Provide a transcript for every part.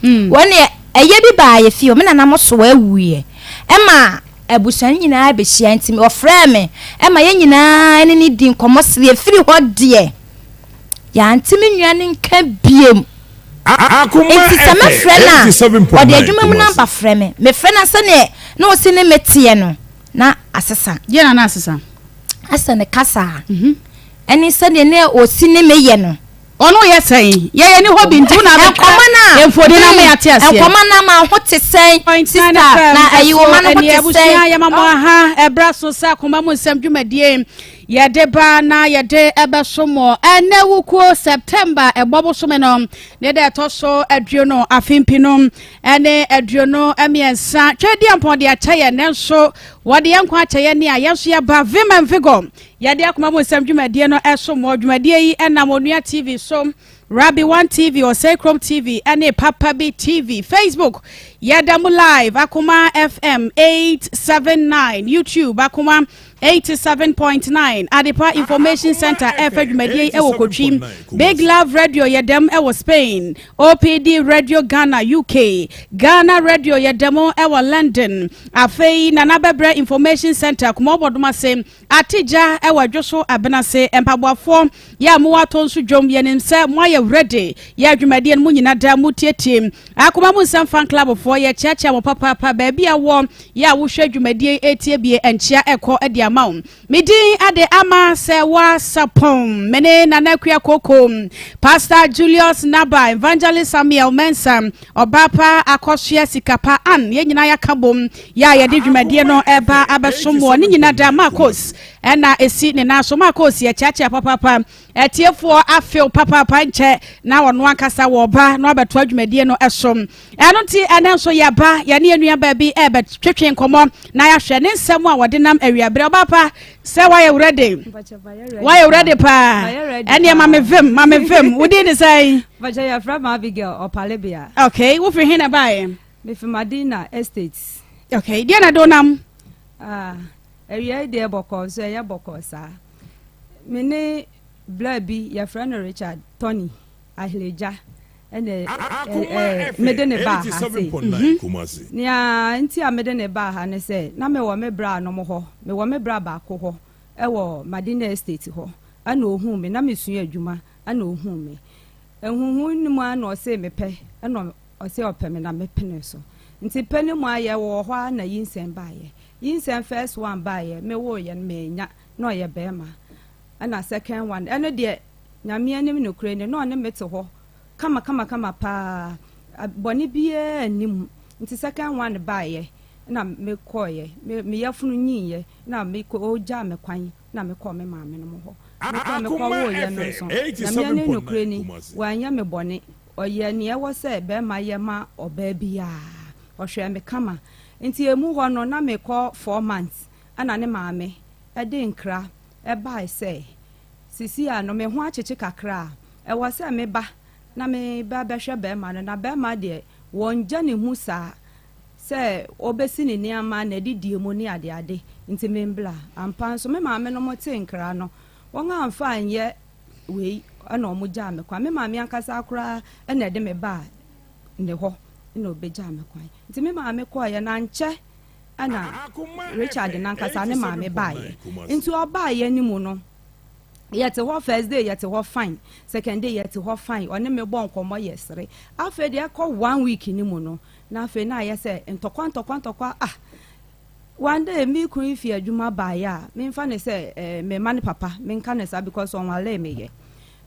Wɔn deɛ ɛyɛ bi baa yɛ fie, me nana mo so awuiɛ. Ɛma abusua no nyinaa bɛhyia nti ɔfrɛɛ me ɛma yɛn nyinaa ne ne di nkɔmmɔ sere firi hɔ deɛ yɛante me nua no nka biem. Nti sɛ mɛfrɛ no a, ɔde adwuma mu namba frɛ me. Mefrɛ no a sɛdeɛ na ɔsi ne me teɛ no, na asesa. Deɛ na na asesa? Asɛ ne kasa ɛne sɛdeɛ na ɔsi ne me yɛ no. Ɔno yɛ sɛn? Yɛyɛ ne hɔ bi nti wo na abɛtwa mfoni na ama yɛate aseɛ. Nkɔmɔ no ama ho te sɛn? Sista na ayi wo ma no ho te sɛn? Abusua yɛma mo aha ɛbra so sɛ akoma mu nsɛm dwumadie yɛde ba na yɛde ɛbɛso mo ɛnɛ wukuo September ɛbɔ bosome no ne da ɛtɔ so 20 afe mpinu ɛne 23 Twedeɛmpɔn de akyɛ yɛn nanso wɔde yɛn nkwa akyɛ yɛn ne a yɛn nso yɛba vim and vigor. Yɛde akoma mu nsɛm dwumadie no ɛso mo. Dwumadie yi ɛnam Onua TV so, Rabbi One TV, Osei Krom TV, ɛne Papa Bi TV. Facebook, yɛda mu live, Akoma FM 879, YouTube, Akoma 87.9, Adepa Information Center, ɛfɛ dwumadie yi ɛwɔ Kotwi, Big Love Radio, yɛdam ɛwɔ Spain, OPD Radio Ghana, UK, Ghana Radio, yɛdam ɛwɔ London, afei Nana Bɛbrɛ Information Center, Kumabɔdomase, Ategya ɛwɔ adwo so abenase. Mpaboafoɔ yɛ a mowɔ atɔ nso dwom, yɛnim sɛ moayɛ ready yɛ adwumadeɛ no mu nyina da mu tietie. Akoma mu nsɛm fan clubfoɔ, yɛkyeakyea mo papaapa baabi a wɔ yɛ a wohwɛ dwumadie etie bie. Nkyea ɛkɔ de ama wo. Medin ade ama sɛ woasapɔn mene Nana Akua Koko, Pastor Julius Naba, Evangelist Samuel Mensa, Ɔbaapa Akɔsoa Sikapa an yɛn nyinaa yɛaka bom yɛ a yɛde dwumadie no ɛba abɛsom wɔ ne nyina da. Marcos ɛna ɛsi ne nan so. Marcos, yɛkyeakyea papaapa. Atiefoɔ afew papaapa nkyɛ na ɔno ankasa wɔba na wabɛtoa dwumadie no ɛso. Ɛno nti ɛnɛ nso yɛba yɛne yɛn nua baabi ɛbɛtwetwe nkɔmmɔ na yɛahwɛ ne nsɛm a wɔde nam awiaberɛ. Ɔbaapa, sɛ wayɛ ready, wayɛ ready paa. Ɛneɛ ma me vim, ma me vim. Wodin de sɛn? Bàjẹ́ yɛfrɛ ma Abigail Ɔpalebea. Okay, wofiri he na baeɛ? Mefi Madina Estate. Okay, deɛ na de wonam? Ah, awia yi deɛ bɔkɔɔ nso ɛyɛ bɔkɔɔ saa. Me ne bla bi yɛfrɛ no Richard Tony Ahleja ɛna ɛɛ mede ne baa ha sei. Nea nti a mede ne baa ha ne sɛ na mewɔ me bra nom hɔ, mewɔ me bra baako hɔ ɛwɔ Madina Estate hɔ ɛna ohun me na mesua adwuma ɛna ohun me. Ehuhu no mu a na ɔse mepɛ, ɛna ɔse ɔpɛ me na mepene so. Nti pɛ no mu a yɛwɔ hɔ a na yinsɛn baayɛ. Yinsɛn first one baayɛ, mewooyɛ no manya na ɔyɛ bɛrima. Ɛna second one ɛno deɛ, Nyame anim nokorɛ ni, na ɔne me te hɔ kama kama kama paa, bɔne biara nni. Nti second one baayɛ na mekɔɔyɛ me meyɛfunu nyiiɛ na mekɔ ɔgyaa me kwan na mekɔɔ me maame no mo hɔ. Mekɔ mekɔwooyɛ no nso, Nyame anim nokorɛ ni, wanyɛ me bɔne. Ɔyɛ nea ɛwɔ sɛ bɛrima yɛ ma ɔbaa biara, ɔhwɛ me kama. Nti emu hɔ no na mekɔ 4 months ɛna ne maame ɛde nkra ɛbae sɛ sisi a no me ho akyekye kakra a ɛwɔ sɛ meba na meba bɛhwɛ bɛrima no, na bɛrima deɛ wɔn gya ne mu saa sɛ ɔbɛsi ne nneɛma na ɛdidie mu ne adeade. Nti membla ampa nso me maame no mo te nkra no, wɔn amfa anyɛ wei ɛna wɔn gyaa me kwan. Me maame ankasa koraa ɛna ɛde me baa ne hɔ ɛna ɔbɛgyaa me kwan. Nti me maame kɔɔyɛ na nkyɛ ɛna Richard nankasa ne maame baayɛ. Nti ɔbaayɛ ne mu no, yɛte hɔ first day, yɛte hɔ fine, second day yɛte hɔ fine, ɔne me bɔ nkɔmmɔ, yɛ sere. Afei deɛ ɛkɔ one week ne mu no na afei na ayɛ sɛ ntɔkwa ntɔkwa ntɔkwa. Ah, one day me kunu yi fi adwuma baayɛ a, memfa ne sɛ mema ne papa, menka ne saa because ɔnwale meyɛ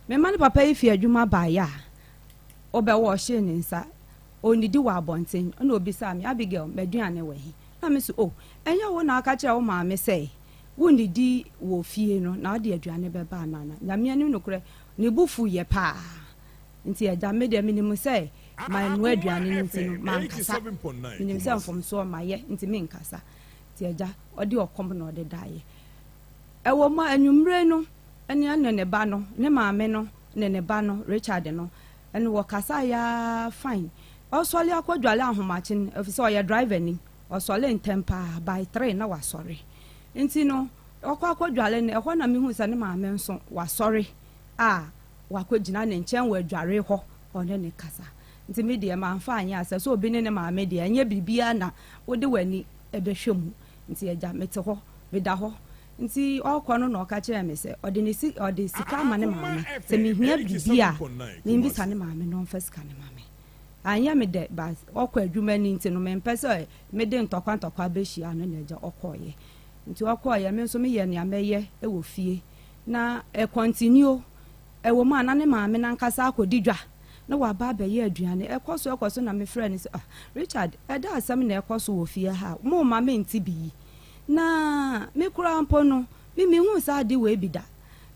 mema ne papa yi fi adwuma baayɛ a, ɔbɛwɔ ɔhyee ne nsa ɔnnidi wɔ abɔnten. Ɛna obisaa me, "Abigail, m'aduane wɔ he?" Na me so, "Oh, ɛnyɛ wo na aka kyerɛ wo maame sɛ wonnidi wɔ fie no na wode aduane bɛba anana?" Nyame anim nokorɛ, ne bo fu yɛ paa. Nti agya, me deɛ menim sɛ manoa aduane no nti no mankasa. Menim sɛ mfomsoɔ mayɛ nti menkasa. Nti agya, ɔde ɔkɔm na ɔde daeɛ. Ɛwɔ mu a anwummere no ɛne ɛne ne ba no, ne maame no ne ne ba no Richard no ɛne wɔkasa yaa fine. Ɔsɔre akɔdwale ahomakye no, ɛfiri sɛ ɔyɛ driver ni, ɔsɔre ntɛm paa, by 3 na wasɔre. Nti no ɔkɔ akɔdwale no, ɛhɔ na mehu sɛ ne maame nso wasɔre a wakɔgyina ne nkyɛn wɔ adware hɔ, ɔne ne kasa. Nti me deɛ mamfa anyɛ asɛ sɛ obi ne ne maame deɛ ɛnyɛ biribiara na wode w'ani bɛhwɛ mu. Nti agya mete hɔ, meda hɔ. Nti ɔrekɔ no na ɔka kyerɛɛ me sɛ ɔde ne si ɔde sika ama ne maame sɛ mehia biribi a membisa ne maame na ɔmfa sika no ma me. Anyɛ me dɛ but ɔkɔ adwuma no nti no mempɛ sɛ mede ntɔkwa ntɔkwa bɛhyia no na agya ɔkɔeɛ. Nti ɔkɔeɛ me nso meyɛ nea mɛyɛ wɔ fie na ɛkɔntinio. Ɛwɔ mu a na ne maame no ankasa akɔdi dwa na waba abɛyɛ aduane. Ɛkɔ so ɛkɔ so na mefrɛɛ no sɛ, Ah, Richard, ɛda asɛm na ɛkɔ so wɔ fie ha a, momma mente bi yi. Na me koraa mpo no, me menhuu saa ade wei bi da.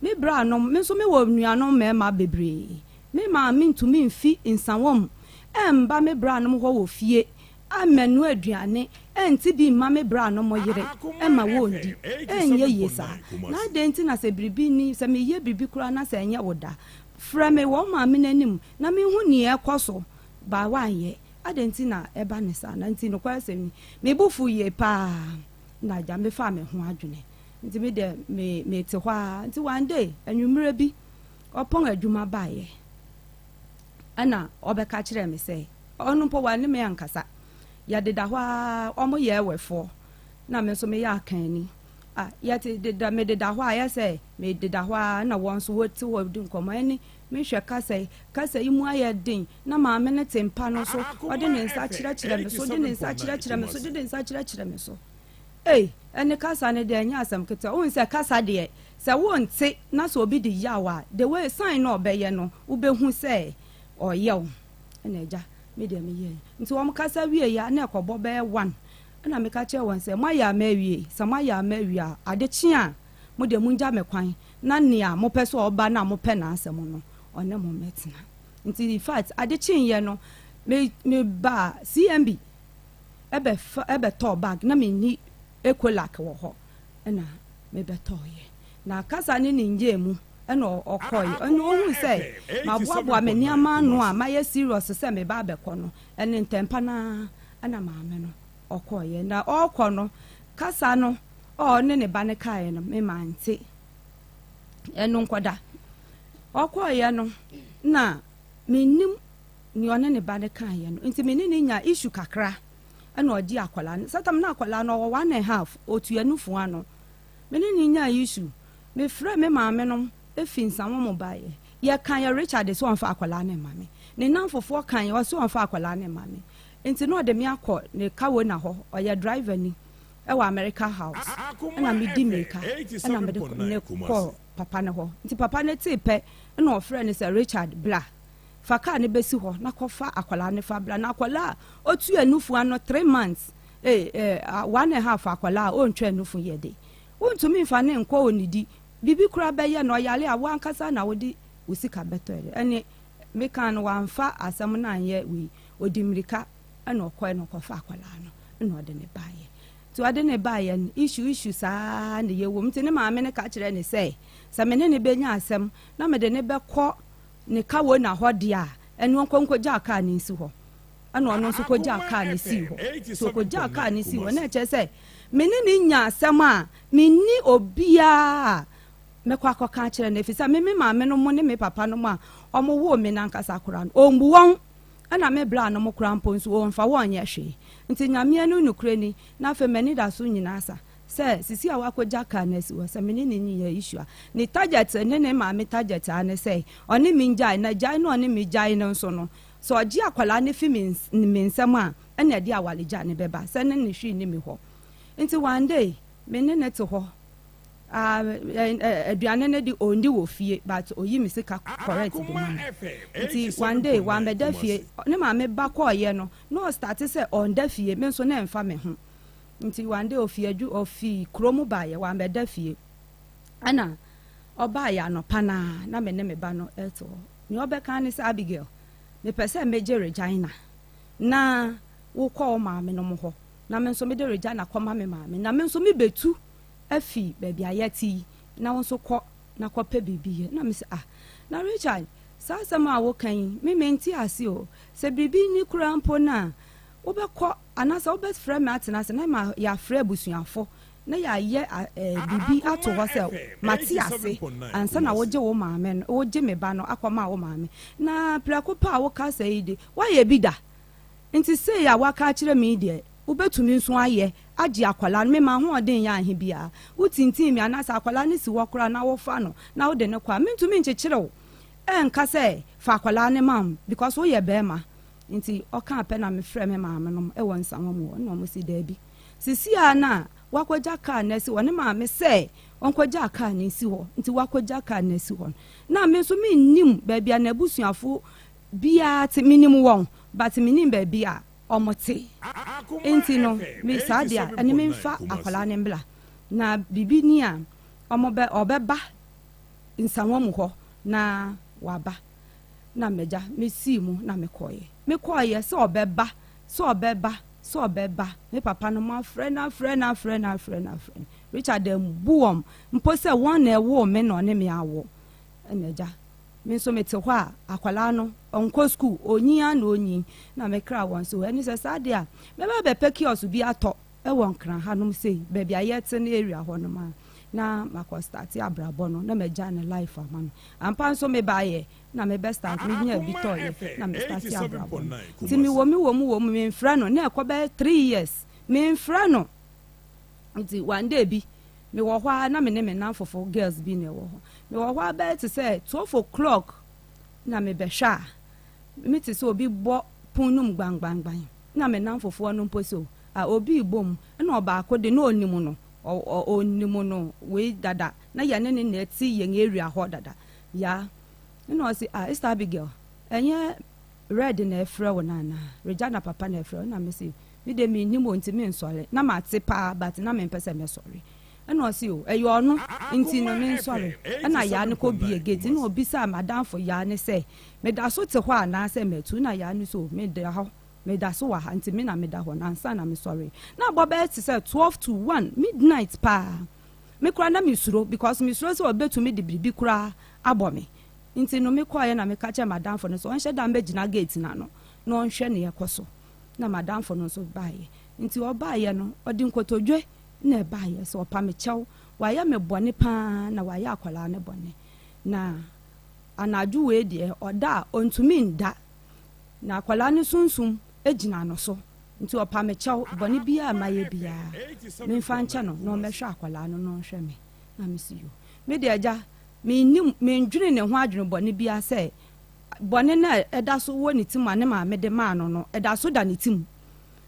Me branom, me nso mewɔ nuanom mmarima bebree. Me maame ntumi mfi nsawam mma me branom hɔ wɔ fie ammɛnoa aduane nte bi mma me branom yere mma wɔndi. Ɛrenyɛ yie saa. Na adɛn nti na sɛ biribi nni, sɛ meyɛ biribi koraa na sɛ ɛnyɛ wo da, frɛ me wɔ wo maame no anim na menhu nea ɛrekɔ so. But woanyɛ. Adɛn nti na ɛba no saa? Na nti nokwasɛm ni, me bo fuw yie paa na agya mefaa me ho adwene. Nti me deɛ me mete hɔ ara. Nti one day anwummerɛ bi ɔpɔn adwuma baeɛ ɛna ɔbɛka kyerɛɛ me sɛ ɔno mpo wane me ankasa. Yɛdeda hɔ ara, wɔn yɛ ɛwɛfoɔ na me nso meyɛ akanni. Ah, yɛte deda mededa hɔ a yɛ sɛ mededa hɔ ara na wɔn nso wɔte hɔ di nkɔmmɔ ɛne mehwɛ kasa yi kasa yi mu ayɛ den na maame no te mpa no so ɔde ne nsa kyerɛkyerɛ me so de ne nsa kyerɛkyerɛ me so de ne nsa kyerɛkyerɛ me so ei ɛne kasa no deɛ ɛnyɛ asɛm ketewa wohu sɛ kasa deɛ sɛ wonte na sɛ obi de yaw a the way sign na ɔbɛyɛ no wobɛhu sɛ ɔyɛ wo ɛna agya me deɛ meyɛɛ nti wɔn kasa wie ya na ɛkɔbɔ bɛyɛ one ɛna meka kyerɛ wɔn sɛ moayɛ ama awie sɛ moayɛ ama awie a ade kye a mo deɛ mongya me kwan na nea mopɛ sɛ ɔba na mopɛ n'asɛm no ɔne mo mmɛtena nti in fact ade kyeeɛ no me me baa CMB ɛbɛfa ɛbɛtɔɔ bag na menni Ecolac wɔ hɔ ɛna mebɛtɔɔyɛ na kasa ne ne ngyee mu ɛna ɔkɔɔyɛ ɛna ohun sɛ maboaboa me nneɛma ano a mayɛ serious sɛ meba abɛkɔ no ɛne ntɛmpa naa ɛna maame no ɔkɔɔyɛ na ɔrekɔ no kasa no ɔne ne ba no kaeɛ no me mante ɛno nkɔda ɔkɔɔyɛ no na mennim nea ɔne ne ba no kaeɛ no nti me ne no nya issue kakra ɛna ɔgye akwadaa no sɛtam na akwadaa no ɔwɔ one and half otua nufu ano me ne no nya issue mefrɛ me maame nom efi nsanwo mo baeɛ yɛka yɛ Richard sɛ ɔmfa akwadaa no mma me ne namfofoɔ kan yɛ ɔsɛ ɔmfa akwadaa no mma me nti na ɔde me akɔ ne kawo na hɔ ɔyɛ driver ni ɛwɔ America House ɛna medi mirika ɛna mede ne kɔɔ papa no hɔ nti papa no tee pɛ ɛna ɔfrɛ no sɛ Richard bla fa kaa no bɛsi hɔ na kɔfa akwadaa no fa bla na akwadaa a otua nufu ano 3 months 1 and half akwadaa a ɔntwa nufu yɛ de wontumi nfa ne nkɔ onidi biribi koraa bɛyɛ na ɔyare a wankasa na wode wo sika bɛtɔ yɛ ɛne meka no wamfa asɛm no anyɛ wei ɔdi mmirika ɛna ɔkɔɛ na ɔkɔfa akwadaa no ɛna ɔde ne baayɛ nti ɔde ne baayɛ no issue issue saa na yɛwɔ mu nti ne maame no ka kyerɛ ne sɛ sɛ me ne ne bɛnya asɛm na mede ne bɛkɔ ne kawo na hɔ deɛ a ɛno nkɔnkɔgya kaa ne nsi hɔ ɛna ɔno nso kɔgya kaa ne sii hɔ so kɔgya kaa ne sii hɔ na ɛkyerɛ sɛ me ne ne nya asɛm a menni obiara mɛkɔ akɔka akyerɛ no ɛfiri sɛ me me maame no mo ne me papa no mo a ɔmo woo me nankasa koraa no ɔmbu wɔn ɛna me bra no mo koraa mpo nso ɔmfa wɔn nyɛ hwee nti nyameɛ no nokorɛ ni na afei m'ani da so nyinaa sa sɛ sisi a wakɔgya kaa no asi hɔ sɛ me ne ne nyɛ issue a ne target ne ne maame target a ne sɛ ɔne me ngyae na gyae no ɔne me gyae no nso no sɛ ɔgye akwadaa no fi me nsɛm a ɛna ɛde awaregya ne bɛba sɛ ne ne hwee ne mi hɔ nti one day me ne ne te hɔ aduane no de ɔndi wɔ fie but oyi me sika correct de ma me nti one day wambɛda fie ne maame ba kɔɔyɛ no na ɔstart sɛ ɔnda fie me nso na ɛmfa me ho nti one day ofi adwu ofi kurom baayɛ wambɛda fie ɛna ɔbaayɛ anɔpa naa na me ne me ba no ɛte hɔ nea ɔbɛka ne sɛ Abigail mepɛ sɛ megye Regina na wokɔ wo maame no mo hɔ na me nso mede Regina kɔma me maame na me nso mebɛtu afi baabi a yɛte yi na wo nso kɔ na kɔpɛ biribi yɛ na me sɛ ah na Richard saa asɛm a woka yi me mente ase o sɛ biribi ni koraa mpo no a wobɛkɔ anaasɛ wobɛfrɛ me atena ase na ma yɛafrɛ abusuafo. na yɛayɛ ɛɛ biribi ato hɔ sɛ mate ase ansa na wogye wo maame no, wogye me ba no akɔma wo maame. Na prɛko pɛ a woka sɛ yi de, woayɛ bi da? Nti sei a woaka akyerɛ me yi deɛ, wobɛtumi nso ayɛ agye akwadaa no. Me m'ahoɔden nyɛ ahe biara. Wotintim me anaasɛ akwadaa no si hɔ koraa na wofa no na wode no kɔ a, mentumi nkyekyere wo nka sɛ fa akwadaa no ma me because woyɛ barima. Nti ɔkaa pɛ na mefrɛɛ me maame nom wɔ Nsawam hɔ na wɔn se daabi. Sisi ara no a wakɔgya kaa no asi hɔ, ne maame sɛ ɔnkɔgya kaa no nsi hɔ, nti wakɔgya kaa no asi hɔ no. Na me nso mennim baabi a n'abusuafo biara te, menim wɔn but mennim baabi a wɔte. Nti no me saa deɛ a ɛne memfa akwadaa no mbra na biribi ni a wɔbɛ ɔbɛba Nsawam hɔ na waba. Na m'agya, mesii mu na mekɔeɛ. Mekɔeɛ sɛ ɔbɛba, sɛ ɔbɛba, sɛ ɔbɛba. Me papa no mafrɛ no afrɛ no afrɛ no afrɛ no afrɛ no. Richard ambu wɔn mpo sɛ wɔn na ɛwoo me na ɔne me awo. Ɛna agya, me nso mete hɔ a, akwadaa no ɔnkɔ sukuu, ɔnyin ara na ɔnyin. Na mekra wɔn sɛ, ɛne sɛ saa deɛ a, mɛba abɛpɛ kiosk bi atɔ wɔ Nkran hanom sei, baabi a yɛte no area hɔ nom a, na makɔ starte abrabɔ no, na magya ne life ama no. Ampa nso mebaeɛ na mebɛ start, menyaa bi tɔeɛ na me starte abrabɔ no. Nti mewɔ mu wɔ mu wɔ mu, memfrɛ no, na ɛkɔ bɛyɛ three years, memfrɛ no. Nti one day bi, mewɔ hɔ ara na me ne me nnamfofo girls bi na ɛwɔ hɔ. Mewɔ hɔ ara bɛyɛ te sɛ 12 o'clock na mebɛhwɛ a, mete sɛ obi bɔ pon no mu gbangbangban. Na me nnamfofoɔ no mpo sɛ o, a obi rebɔ mu. Ɛna ɔbaako de, na ɔnim no, ɔ, ɔ, ɔnim no wei dada. Na yɛne no na ɛte yɛn area hɔ dada. Ya. Ɛna ɔse, ah, Sister Abigail, ɛnyɛ Red na ɛfrɛ wo no anaa? Regina papa na ɛfrɛ wo? Ɛna mese, me deɛ mennim o, nti mensɔre. Na mate paa, but na mempɛ sɛ mɛsɔre. Ɛna ɔse, o, ɛyɛ ɔno, nti no mensɔre. Ɛna Yaa no kɔbie gate, ɛna ɔbisaa m'adamfo Yaa no sɛ, meda so te hɔ anaasɛ matu? Ɛna Yaa no se, o, meda hɔ. Meda so wɔ ha, nti me na meda hɔ no ansa na mesɔree. Na abɔ bɛyɛ te sɛ 12 to 1, midnight paa. Me koraa na mesuro because mesuro sɛ ɔbɛtumi de biribi koraa abɔ me. Nti no mekɔeɛ na meka kyerɛɛ m'adamfo no sɛ ɔnhyɛ da mmɛgyina gate no ano na ɔnhwɛ nea ɛkɔ so. Na m'adamfo no nso baeɛ. Nti ɔbaeɛ no, ɔde nkotodwe na ɛbaeɛ sɛ ɔpa me kyɛw. Wayɛ me bɔne paa na wayɛ akwadaa no bɔne. Na anadwo wei deɛ ɔda a ɔntumi nda. Na akwadaa no sunsum gyina no so, nti ɔpa me kyɛw, bɔne biara a mayɛ biara, memfa nkyɛ no na ɔmmɛhwɛ akwadaa no na ɔnhwɛ me. Na mese yo. Me deɛ agya, mennim, mendwene ne ho adwene bɔne biara sɛ bɔne no a ɛda so wɔ ne tirim a ne maame de maa no no, ɛda so da ne tirim.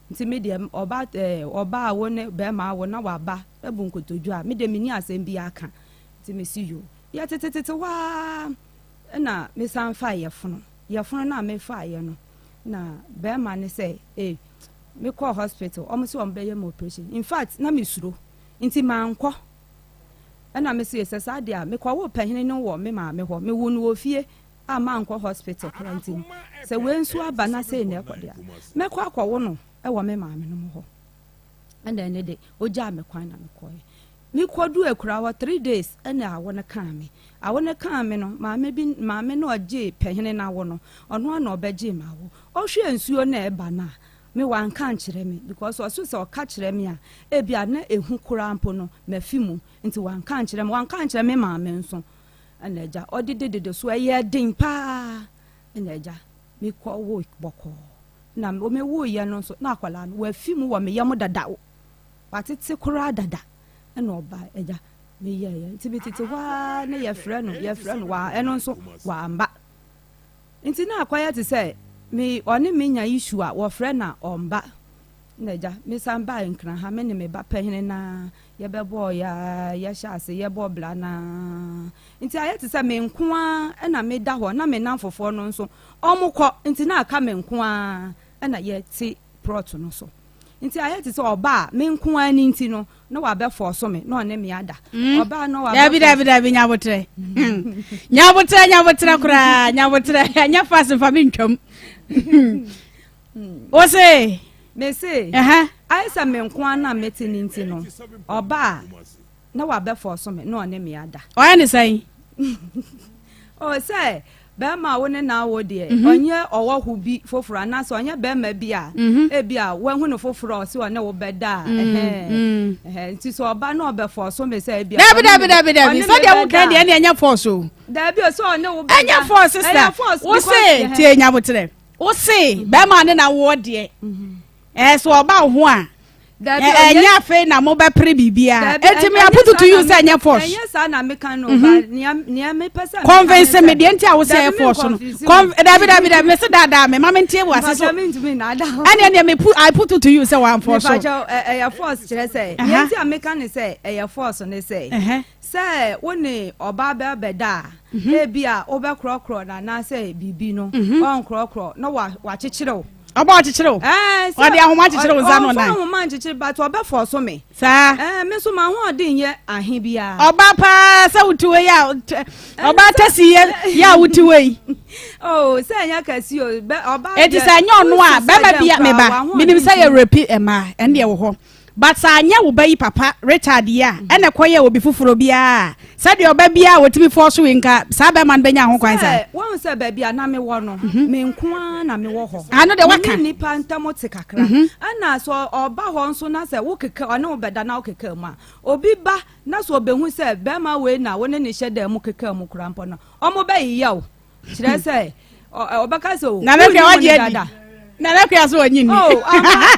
Nti me deɛ, ɔba ɛɛ ɔba a wo ne bɛrima awo na waba abu nkotodwe a, me deɛ menni asɛm biara ka. Nti mese yo. Yɛtetetete hɔ ara na mesan faa yɛfono. Yafunu no a mefaeɛ no na bɛrima no sɛ ee mekɔɔ hospital wɔn sɛ wɔn bɛyɛ me operation in fact na mesuro nti mankɔ ɛna me se sɛ saa deɛ a mekɔwo panyini no wɔ me maame hɔ mewo no wɔ fie a mankɔ hospital koraa nti sɛ wei nso aba na sei na ɛkɔ deɛ a mɛkɔ akɔwo no wɔ me maame no mu hɔ ɛna ɛne de ogyaa me kwan na mekɔɛ Mekɔduu akuraa hɔ 3 days ɛna awo no kaa me. Awo no kaa me no, maame bi maame no a ɔgyee pɛhene no awo no, ɔno ara na ɔbɛgyee me awo. Ɔhwɛɛ nsuo no a ɛba no a, me wanka ankyerɛ me because ɔse sɛ ɔka kyerɛ me a, ebia na ehu koraa mpo no mafi mu. Nti wanka ankyerɛ me, wanka ankyerɛ me maame nso. Ɛna agya ɔde dedede so ɛyɛɛ den paa. Ɛna agya mekɔwoe bɔkɔɔ. Na mewoeɛ no nso na akwadaa no wafi mu wɔ me yam dada. Watete koraa dada ɛna ɔba agya meyɛeɛ nti metete hɔ ara ne yɛfrɛ no yɛfrɛ no waa ɛno nso wamba nti na akɔyɛ te sɛ me ɔne me nya issue a wɔfrɛ na ɔmba na agya mesan baa nkran ha me ne me ba panyini na yɛbɛbɔɔ ya yɛhyɛ ase yɛbɔ bla na nti ayɛ te sɛ me nko ara ɛna meda hɔ na me namfofoɔ no nso ɔmo kɔ nti na aka me nko ara ɛna yɛte prɔt no so Nti ayɛ te sɛ ɔba a me nko ara ni nti no na wabɛfɔɔso me na ɔne me ada. Mm. Ɔba na wabɛfɔɔso. Dabi dabi dabi nyabotrɛ. Nyabotrɛ nyabotrɛ koraa nyabotrɛ ɛnyɛ fast nfa mi ntwam. O se. Me se. Ayɛ sɛ me nko ara na mete ne nti no ɔba a na wabɛfɔɔso me na ɔne me ada. Ɔyɛ ne sɛn? O sɛ. Bɛrima a wo ne no awo deɛ, ɔnyɛ ɔhɔho bi foforɔ anaasɛ ɔnyɛ bɛrima bi a ebi a wahu no foforɔ a ɔse ɔne wo bɛda a, ɛhɛn, ɛhɛn. Nti sɛ ɔba na ɔbɛfɔɔso me sɛ ebi a Dabi, ɔne dabi, me, dabi, dabi. ɔne me Sɛdeɛ bɛda woka a. deɛ, ɛne ɛnyɛ force o. Dabi o, sɛ ɔne wo bɛda. Ɛnyɛ force, sister. Ɛyɛ force Wo because se, ɛhɛn. tie nyabotrɛ. Wo se, bɛrima ne na woɔ deɛ, ɛɛ sɛ ɔba wo ho a, Dabi, ɛnyɛ ɔnyɛ afei na mobɛpere biribiara. Dabi, Enti me ɛnyɛ aputu to saa you na sɛ me ɛnyɛ force. Ɛnyɛ saa na meka no, ba nea nea mepɛ sɛ meka ne Convince me sɛ deɛ nti a wo sɛ Dabi, ɛyɛ me force no. nconfuse wo. Con dabi dabi dabi me se daadaa me ma me ntie wo ase so. Mpakyɛ mentumi nnaadaa wo. Ɛne ɛne me put I put it to you sɛ wɔn force. Mepakyɛ ɛyɛ force kyerɛ sɛ nea nti a meka ne sɛ ɛyɛ force ne sɛ sɛ wo ne ɔbaa bɛ bɛda a, ebi a wobɛkorɔkorɔ no anaasɛ biribi no, ɔnkorɔkorɔ na wakyekyere wo. Ɔbɔ ɔkyekyere wo. Ɛɛ, sɛ Ɔde ahoma akyekyere wo nsa no ɔmfa nan. ahoma nkyekyere but ɔbɛfɔ so me. Saa. Ɛɛ, me nso m'ahoɔden nyɛ ahe biara. Ɔbaa paa sɛ wote wei a ɔbaa tɛsi yɛ yɛ a wote wei. Oh, sɛ ɛnyɛ kɛse o, bɛ ɔbaa Eti deɛ sɛ ɛnyɛ ɔno a wosu sɛ bɛrima dɛn bi a koraa meba w'ahoɔden menim sɛ yɛ nti. rape mmaa ɛno deɛ wɔ hɔ. But sɛ anyɛ wo ba yi papa Richard yi a ɛna ɛkɔyɛ obi foforɔ biara a sɛdeɛ ɔba biara a wɔtumi fɔɔ so yi nka saa bɛrima no bɛnya ho kwan saa. Sɛ wɔn sɛ baabi a na mewɔ no, me nko ara na mewɔ hɔ. Ano deɛ waka. Me ne nnipa ntam te kakra. Ɛna sɛ ɔba hɔ nso na sɛ wokeka ɔne wo bɛda na wokeka mu a, obi ba na sɛ ɔbɛhu sɛ bɛrima wei na wo ne ne hyɛ dan mu keka mu koraa mpo no, wɔn bɛyeyɛ wo. Kyerɛ sɛ ɔbɛka sɛ o, Nana Akua wonni mu wagye ne adi. dada. Nana Akua so ɔnyi ni. Oh, ampa,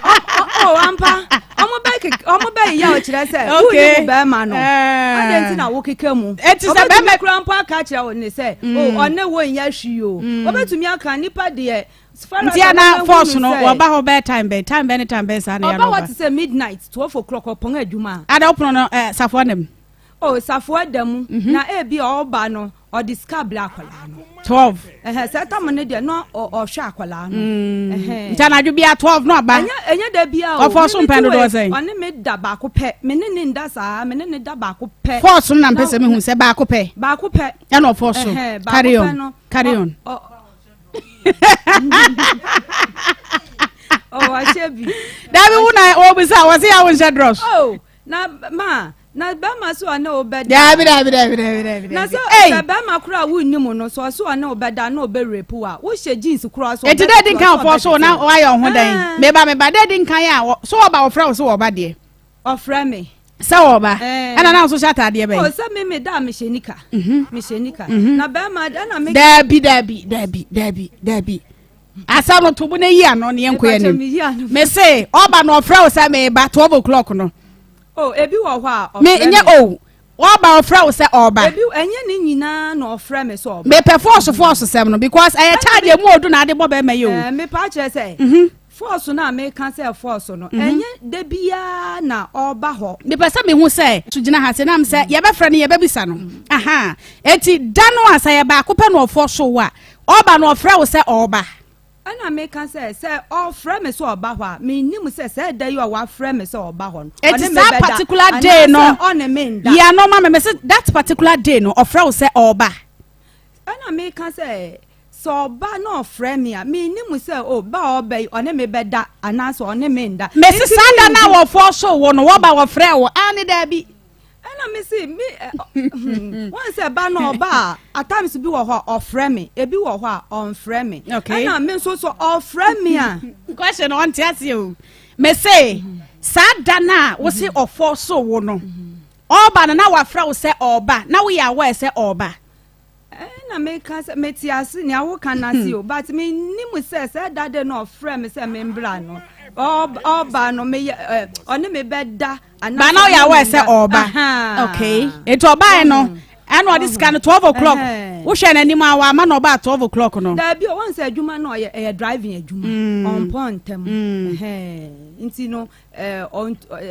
oh, ampa. Ɔmo bɛ kek, ɔmo bɛ yeyɛ wo kyerɛ sɛ Okay. wonni mu bɛrima no. Eh. Adɛn nti na wokeka mu? Eti sɛ Ɔbɛtumi bɛrima kura mpo aka akyerɛ wo ne sɛ, oh, ɔne wo nyɛ hwee o. Ɔbɛtumi aka nipa deɛ. Nti ana force no wɔba hɔ bɛyɛ time bɛn time bɛn ne time bɛn saa na yɛ Ɔba hɔ te sɛ midnight, 12 o'clock ɔpɔn adwuma a. Ada wopono no eh, safoa nam. Oh, safoa da mu. Na ebi a ɔba no, ɔde sika brɛ akwadaa no. 12. Ɛhɛ, sɛ tam no deɛ na ɔhwɛ akwadaa no. Ɛhɛn. Nti anadwo bia 12 no aba. Ɛnyɛ da bia o. Ɔfɔ so Me mpɛn me dodoɔ te sɛn? wei, ɔne me da baako pɛ. Me ne ne nda saa, me ne ne da baako pɛ. Force no na mpɛ sɛ mehu sɛ baako pɛ. Baako pɛ. Ɛna ɔfɔ so. Ɛhɛn, baako Carry pɛ on. no. Carry on. Ɔ wahyɛ bi. Dabi wo na wɔbisa wɔse yɛ wo nhyɛ drɔs. Oh, na ma na bɛrima so ɔne wo bɛda. Dabi dabi dabi dabi dabi. Na sɛ Ei. sɛ bɛrima koraa a wonni mu no so ɔso ɔne wo bɛda na ɔbɛ rape wo a, wohyɛ jeans koraa so Eti ɔbɛ dɛ di nkan ɔsɛ ɔfɔ so na ɔbɛtete wo. wayɛ ɔho dɛn? Ah. Meba meba dɛ di nkan a so ɔba wɔfrɛ wo so wɔba deɛ. Ɔfrɛ me. Sɛ wɔba. Eh. Ɛna na nso hyɛ ataadeɛ Oh, bɛn? sɛ me me da a mehyɛ nika. Mehyɛ nika. Na bɛrima ɛna me Dabi dabi dabi dabi dabi. Asɛm no to bo na yi ano ne yɛnkɔ yɛn Mepakyɛ anim. meyi ano. Me se ɔba na ɔfrɛ wo sɛ meba 12 o'clock no. Oh, ebi wɔ hɔ a Me ɔfrɛ nyɛ me. o. Ɔba ɔfrɛ wo sɛ ɔba. Ebi ɛnyɛ ne nyinaa na ɔfrɛ me sɛ ɔba. Mepɛ force force sɛm no because ɛyɛ charge emu odu na ade bɔ bɛrima yi o. Ɛɛ mepa kyerɛ sɛ force no a meka sɛ force no ɛnyɛ da biara na ɔba hɔ. Mepɛ sɛ mehu sɛ so gyina ha sɛ nam sɛ yɛbɛfrɛ no yɛbɛbisa no. Aha. Eti da no a sɛ yɛ baako pɛ na ɔfɔ so wo a ɔba na ɔfrɛ wo sɛ ɔba. Ɛna meka sɛ sɛ ɔfrɛ me sɛ ɔba hɔ a mennim sɛ sɛ da yi a wafrɛ me sɛ ɔba hɔ no Eti ɔne me saa bɛda particular day no anaasɛ ɔne me nda. Yia no ma me me sɛ that particular day no ɔfrɛ wo sɛ ɔba. Ɛna meka sɛ sɛ ɔba na ɔfrɛ me a mennim sɛ o ba a ɔba yi ɔne me bɛda anaasɛ ɔne me nda. Mesi Nti saa da no a menhu. wɔfɔ so wo no wɔba wɔfrɛ wo a ne daabi. Ɛna me si me wɔn sɛ ba na ɔba a at times bi wɔ hɔ a ɔfrɛ me, ebi wɔ hɔ a ɔnfrɛ me. Okay. Ɛna me nso so ɔfrɛ me a. Question ɔnte ase o. Me se saa da no a wo se ɔfɔ so wo no ɔba no na wafrɛ wo sɛ ɔba na woyɛ aware sɛ ɔba. Ɛna meka sɛ mete ase nea woka no ase o, but mennim sɛ sɛ da de na ɔfrɛ me sɛ membra no ɔba no meyɛ ɔne me bɛda anaasɛ Ba na ɔyɛ aware sɛ ɔba. Okay. Eti ɔbaeɛ no ɛna ɔde sika no 12 o'clock. Wohwɛ n'anim a wama na ɔbaa 12 o'clock no. Daabi o, wɔn sɛ adwuma no ɔyɛ ɛyɛ driving adwuma. Ɔmpɔn ntɛm. Nti no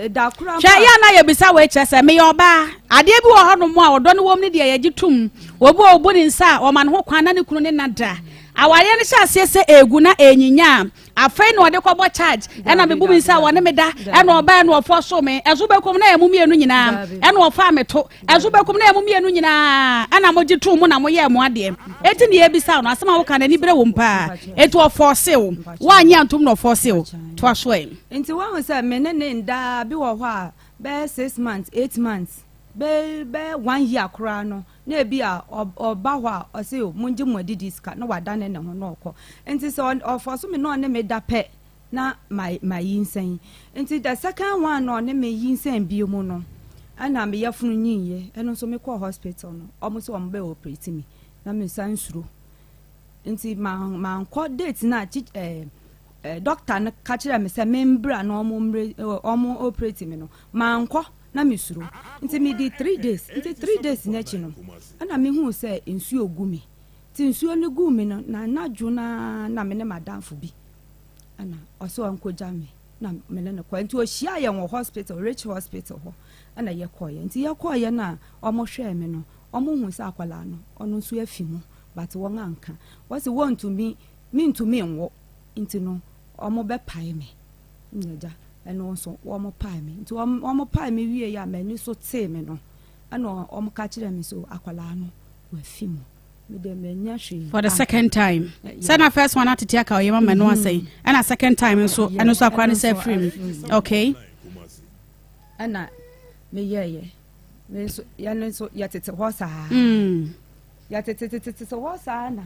da koro Hwɛ yɛ na yɛbisa wei kyerɛ sɛ meyɛ ɔbaa. Adeɛ bi wɔ hɔnom a ɔdɔ no wɔm no deɛ yɛgye tom. Obi a ɔbu ne nsa a ɔma ne ho kwan na ne kunu ne na da. Awareɛ no hyɛ aseɛ sɛ ɛgu na ɛnyinya a afei na ɔde kɔbɔ charge ɛna mebu me nsa a wɔne me da ɛna ɔbaa ɛna ɔfɔ so me ɛso bɛkɔm na ɛmu mmienu nyinaa ɛna ɔfa me to ɛso bɛkɔm na ɛmu mmienu nyinaa ɛna mogye tom mu na moyɛɛ mo adeɛ. Eti ne yɛbisa no asɛm a woka no ani berɛ wom paa. Eti ɔfɔɔse wo woanyɛ antom na ɔfɔɔse wo toa so ɛ. Nti woahu sɛ me ne ne ndaa bi wɔ hɔ a bɛyɛ 6 months, 8 months, bɛyɛ 1 year koraa no. Na ebi a ɔba hɔ a, ɔse o, mongye mo adidi sika, na wadane ne ho na ɔkɔ. Nti sɛ ɔfɔso me na ɔne me da pɛ, na mayinsɛn. Nti the second one na ɔne me yinsɛn bio mu no, ɛna me yafunu nyinyɛ. Ɛno nso mekɔɔ hospital no, ɔmo sɛ ɔmo bɛ operate me, na me nsa nsuro. Nti mankɔ date na doctor no ka kyerɛ me sɛ membra na ɔmo mmre ɔmo operate me no, mankɔ na mesuro. Nti medi 3 days. Nti 3 days n'akyi no, ɛna mehuu sɛ nsuo gu me. Nti nsuo no gu me no, na anadwo naa na me ne madamfo bi, ɛna ɔsɛ ɔnkɔgya me na me ne no kɔ. Nti ohyia yɛn wɔ hospital, Rich Hospital hɔ, ɛna yɛkɔɔyɛ. Nti yɛkɔɔyɛ no a, ɔmo hwɛɛ me no, ɔmo hu sɛ akwadaa no, ɔno nso afi mu, but wɔn anka. Wɔsi wɔntumi, mentumi nwo, nti no ɔmo bɛpae me. Nyagya ɛno nso wɔn pae me. Nti wɔn pae me wie yɛ a, m'ani so tee me no, ɛna wɔn ka kyerɛ me so akwadaa no wafi mu. Me deɛ manya hwee. For the second time sɛ na first one atete aka ɔyɛ mama no asɛe, ɛna second time nso, ɛno nso akora ne sɛ afiri mu, okay. Ɛna meyɛɛyɛ, me nso yɛno nso yɛtete hɔ saa. Yɛtetetete hɔ saa na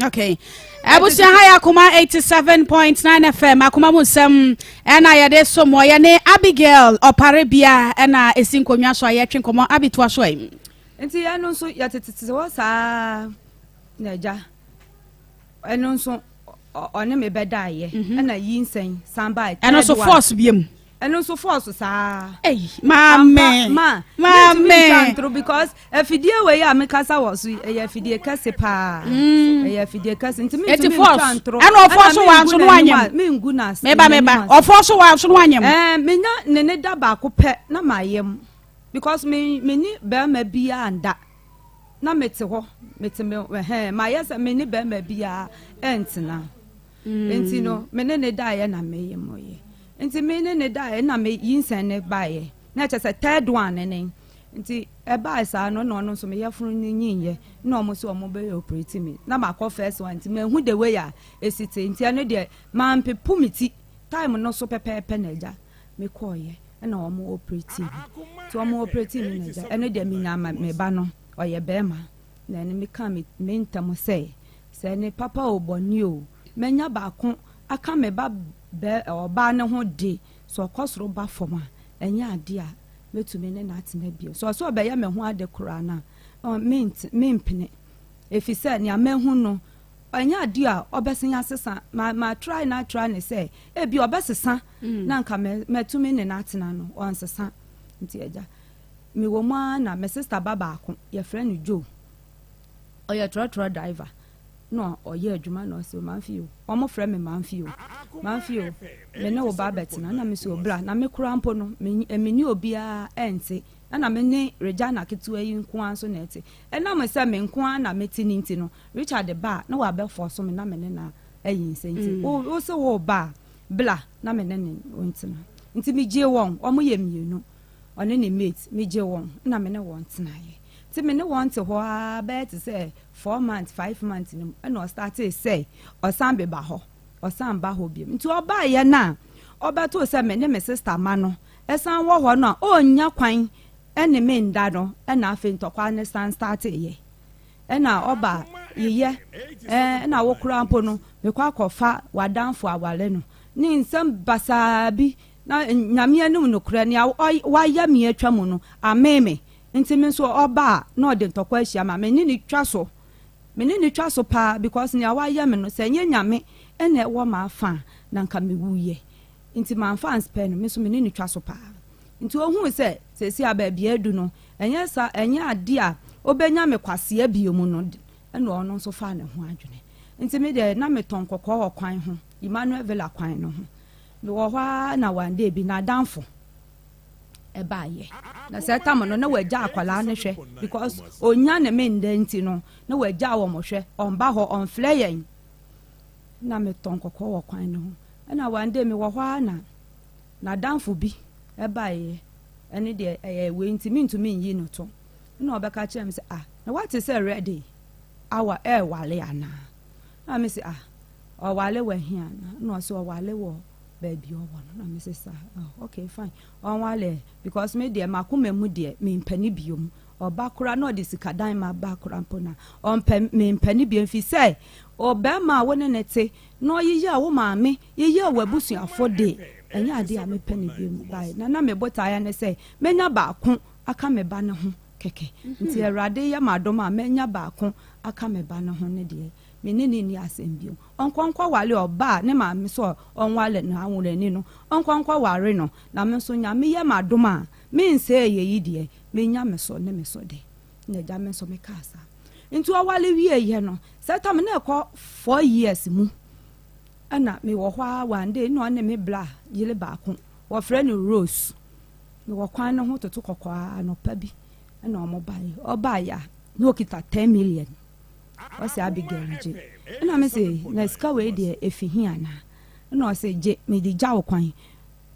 Okay, abusua, ha yɛ Akoma 87.9 FM, Akoma mu nsɛm ɛna yɛde so mɔ. Yɛne Abigail Ɔparebea ɛna ɛsi nkonnwa so a yɛtwe nkɔmmɔ. Abi, toa so ɛ. Nti yɛno nso yɛtetete hɔ saa na agya, ɛno nso ɔne me bɛdaeɛ, ɛna yinsɛn san baa. Ɛno nso force biom. Ɛno nso force saa. Ei, maame! Ma. Maame! Mentumi ntwa, because afidie wei a mekasa wɔ so yi, ɛyɛ afidie kɛse paa. Ɛyɛ afidie kɛse, nti Eti mentumi force. ntwa ntoro. Ɛna ɔfɔ so wa nso no wanyam. Mengu n'ase. Meba, meba, ɔfɔ so wa nso no wanyam. Menya ne da baako pɛ na mayɛ mu, because me ne bɛrima biara nda na mete hɔ, mete me ɛhɛn mayɛ sɛ me ne bɛrima biara ɛntena. Nti no me ne ne daeɛ na meyɛ mo yɛ. Nti me ne ne daeɛ na me yinsɛn ne baeɛ na ɛkyɛ sɛ third one ne ne. Nti ɛbae saa no, na ɔno nso me yɛfunu no nyinyɛ, na ɔmo sɛ ɔmo bɛyɛ operate me, na makɔ first one, nti mahu the way a esi te. Nti ɛno deɛ mampepu me ti time no so pɛpɛɛpɛ na agya mekɔɔyɛ, ɛna ɔmo operate me. Nti ɔmo operate me na agya, ɛno deɛ menya me ba no, ɔyɛ bɛrima. Na ɛno meka me ntam sɛ ne papa o, bɔne o, manya baako aka me ba bɛ ɔbaa ne ho de sɛ ɔkɔ soro ba fam a, ɛnyɛ ade a mɛtumi ne n'atena bio. Sɛ ɔsɛ ɔbɛyɛ me ho ade koraa no a, mempene, ɛfiri sɛ nea mahu no, ɛnyɛ ade a ɔbɛsen asesa. Ma try na try ne sɛ ebi ɔbɛsesa na nka mɛtumi ne n'atena no, ɔnsesa. Nti agya, mewɔ mu ara na me sister ba baako, yɛfrɛ no Joe, ɔyɛ trɔtrɔ driver na ɔyɛ adwuma, na ɔsɛ, "Mamfi o," ɔmo frɛ me Mamfi o, "Mamfi o, me ne wo ba bɛtena." Na me sɛ, "Obra." Na me kora mpo no, me ne obiara ɛnte, ɛna me ne Regina ketewa yi nko ara nso na ɛte. Ɛnam sɛ me nko ara na mete ne nti no, Richard ba a, na wabɛfɔ so me na me ne na ayi nsɛ. Nti wo sɛ wo ba a, bla na me ne ne ntena. Nti megye wɔn, wɔn yɛ mmienu, ɔne ne mate. Megye wɔn na me ne wɔn tenaeɛ. Nti me ne wɔn te hɔ ara bɛyɛ te sɛ 4 months, 5 months no mu, ɛna ɔstarte sɛ ɔsan beba hɔ, ɔsan ba hɔ biom. Nti ɔbaayɛ no a, ɔbɛto sɛ me ne me sister ma no ɛsan wɔ hɔ no a, ɔnnya kwan ɛne me nda no. Ɛna afei ntɔkwa ne san starte yɛ, ɛna ɔba yeyɛ ɛna wo koraa mpo no, mekɔ akɔfa w'adamfo aware no ne nsɛm basaa bi. Na Nyame anim nokorɛ, nea wayɛ me atwa mu no amee me. Nti me nso ɔba a, na ɔde ntɔkwa ahyia ma me ne ne twa so, me ne ne twa so paa, because nea wayɛ me no, sɛ ɛnyɛ Nyame ɛna ɛwɔ m'afa a, na nka mewuyɛ. Nti mamfa anspɛ no, me nso me ne ne twa so paa. Nti ohuu sɛ seesei a baabi adu no, ɛnyɛ sa, ɛnyɛ ade a obɛnya me kwasea bio mu no, ɛna ɔno nso faa ne ho adwene. Nti me deɛ, na metɔn kɔkɔɔ wɔ kwan ho, Emmanuel Villa kwan no ho. Mewɔ hɔ ara na one day bi n'adamfo ɛbaayɛ. Na sɛ tam no na wagya akwadaa no hwɛ, because onya ne me nda nti no, na wagya wɔn hwɛ, ɔmba hɔ, ɔmfrɛ yɛn. Na metɔn kɔkɔɔ wɔ kwan no ho, ɛna one day mewɔ hɔ ara na n'adamfo bi ɛbaayɛ. Ɛne deɛ ɛyɛ wei nti mentumi nyi no to. Ɛna ɔbɛka kyerɛ me sɛ, "Ah, na wate sɛ ready awa ɛɛwale anaa?" Na me sɛ, "Ah, ɔwale wɔ ahi ana?" Na ɔsɛ ɔwale wɔ baabi ɔwɔ no. Na me sɛ, "Saa? Oh, okay, fine, ɔnwale, because me deɛ makoma mu deɛ mempɛ ne biom." Ɔba koraa na ɔde sikadan ma ba koraa mpo no a, ɔmpɛ, mempɛ no bio, ɛfiri sɛ ɔbarima a wo ne no te na ɔyeyɛɛ wo maame, yeyɛɛ w'abusuafo de, ɛnyɛ adeɛ a mepɛ no bio. Bae, na na me botaeɛ ne sɛ mɛnya baako aka me ba no ho kɛkɛ. Nti Awurade yɛ m'adom a manya baako aka me ba no ho no deɛ, me ne no nni asɛm bio. Ɔnkɔ nkɔware ɔba a ne maame sɛ ɔnware no, anworani no, ɔnkɔ nkɔware no, na me nso Nyame yɛ m'adom a, mensɛee yei deɛ, menya me so ne me so de. Na agya me nso mekaa saa. Nti ɔware wieeɛ no, sɛ tam na ɛkɔ four years mu, ɛna mewɔ hɔ ara one day na ɔne me bla yere baako, wɔfrɛ no Rose. Mewɔ kwan no ho toto kɔkɔɔ ara anɔpa bi ɛna wɔn baeɛ. Ɔbaeɛ a na ɔkita ten million. Ɔse Abigail gye. Ɛna me se na sika wei deɛ efi he anaa? Ɛna ɔse gye mede gya wo kwan.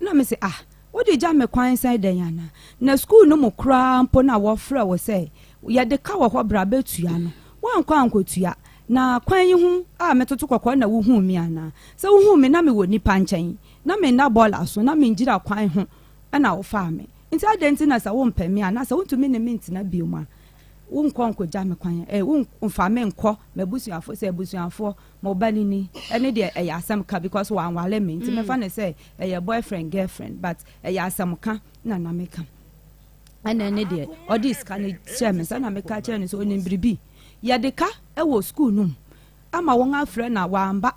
Ɛna me se ah wode gya me kwan sɛn dɛn anaa? Na sukuu no mu koraa mpo na wɔfrɛ wo sɛ yɛde ka wɔ hɔ bra bɛtua no woankɔ ankɔtua. Na kwan yi ho a metoto kɔkɔɔ na wohuu me anaa? Sɛ wohuu me na mewɔ nnipa nkyɛn na menna bɔɔla so na mengyina kwan ho na wofaa me. Nti adɛn nti na sɛ wompɛ me anaasɛ wontumi ne me ntena bio a, wonkɔ nkɔgya me kwan, eh, womfa me nkɔ m'abusuafoɔ sɛ abusuafoɔ, mo ba no ni. Ɛne deɛ ɛyɛ asɛm ka because wanwale me nti mɛfa no sɛ ɛyɛ boyfriend girlfriend but ɛyɛ asɛm ka na na meka. Ɛna ɛne deɛ ɔde sika no kyerɛ me sɛ na meka kyerɛ no sɛ onim biribi. Yɛde ka wɔ sukuu no mu ama wɔn afrɛ na wamba.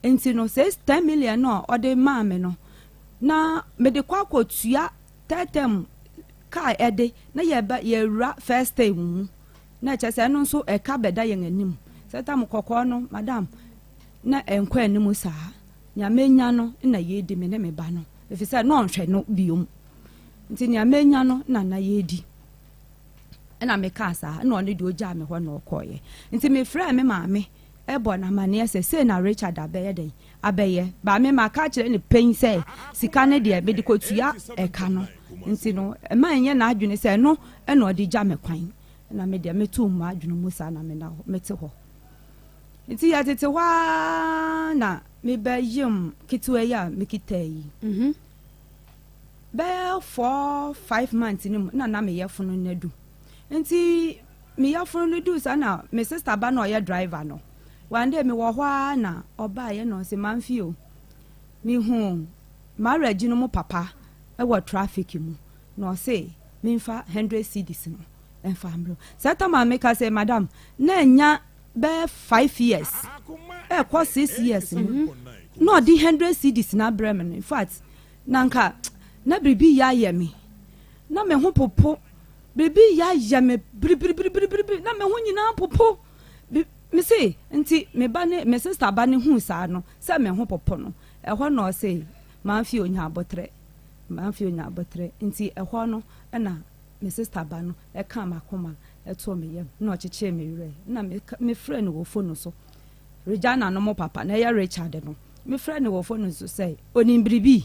Nti no sɛ 10 million no a ɔde maa me no na mede kɔ akɔtua third term kaa ɛde na yɛba yɛwura first term mu na ɛkyɛ sɛ ɛno nso ɛka bɛda yɛn anim sɛ tam kɔkɔɔ no madam na ɛnkɔ anim saa nea menya no na yɛdi me ne me ba no ɛfiri sɛ na ɔnhwɛ no biom nti nea menya no na na yɛdi ɛna mekaa saa ɛna ɔno deɛ ɔgyaa me hɔ na ɔkɔɔyɛ nti mefrɛɛ me maame ɛbɔ no amaneɛ sɛ sei na Richard abɛyɛ dɛn abɛyɛ ba me maka akyerɛ no pɛn sɛ sika no deɛ mede kɔtua ɛka no nti no ɛma ɛnyɛ n'adwene sɛ ɛno ɛna ɔde gya me kwan na me deɛ meto mu adwene mu saa na mena hɔ mete hɔ nti yɛtete hɔ ara na mebɛyem ketewa yi a mekita yi mhm. bɛyɛ 4, 5 months no mu na na meyɛ fono no adu nti me yafunu no duu saa na me sister ba na ɔyɛ driver no one day mewɔ hɔ ara na ɔbaeɛ na ɔse mamfi o mehu marriage no mu papa ɛwɔ traffic mu na ɔse memfa 100 cedis no ɛmfa mmerɛ saa tam a meka sɛ madam na ɛnya bɛyɛ 5 years ɛkɔ 6 years mu na ɔde 100 cedis na abrɛ me no. In fact, na nka na biribi yɛ ayɛ me na me ho popo, biribi yɛ ayɛ me biribiribiribiri na me ho nyinaa popo. Me se nti me ba ne me sister ba ne hu saa no sɛ me ho popo no ɛhɔ na ɔse mamfi onya abotrɛ, mamfi onya abotrɛ. Nti ɛhɔ no ɛna me sister ba no ɛka m'akoma ɛtoo me yam na ɔkyekyere me werɛ na mefrɛ no wɔ phone so. Regina no mo papa na ɛyɛ Richard no, mefrɛ no wɔ phone so sɛ onim biribi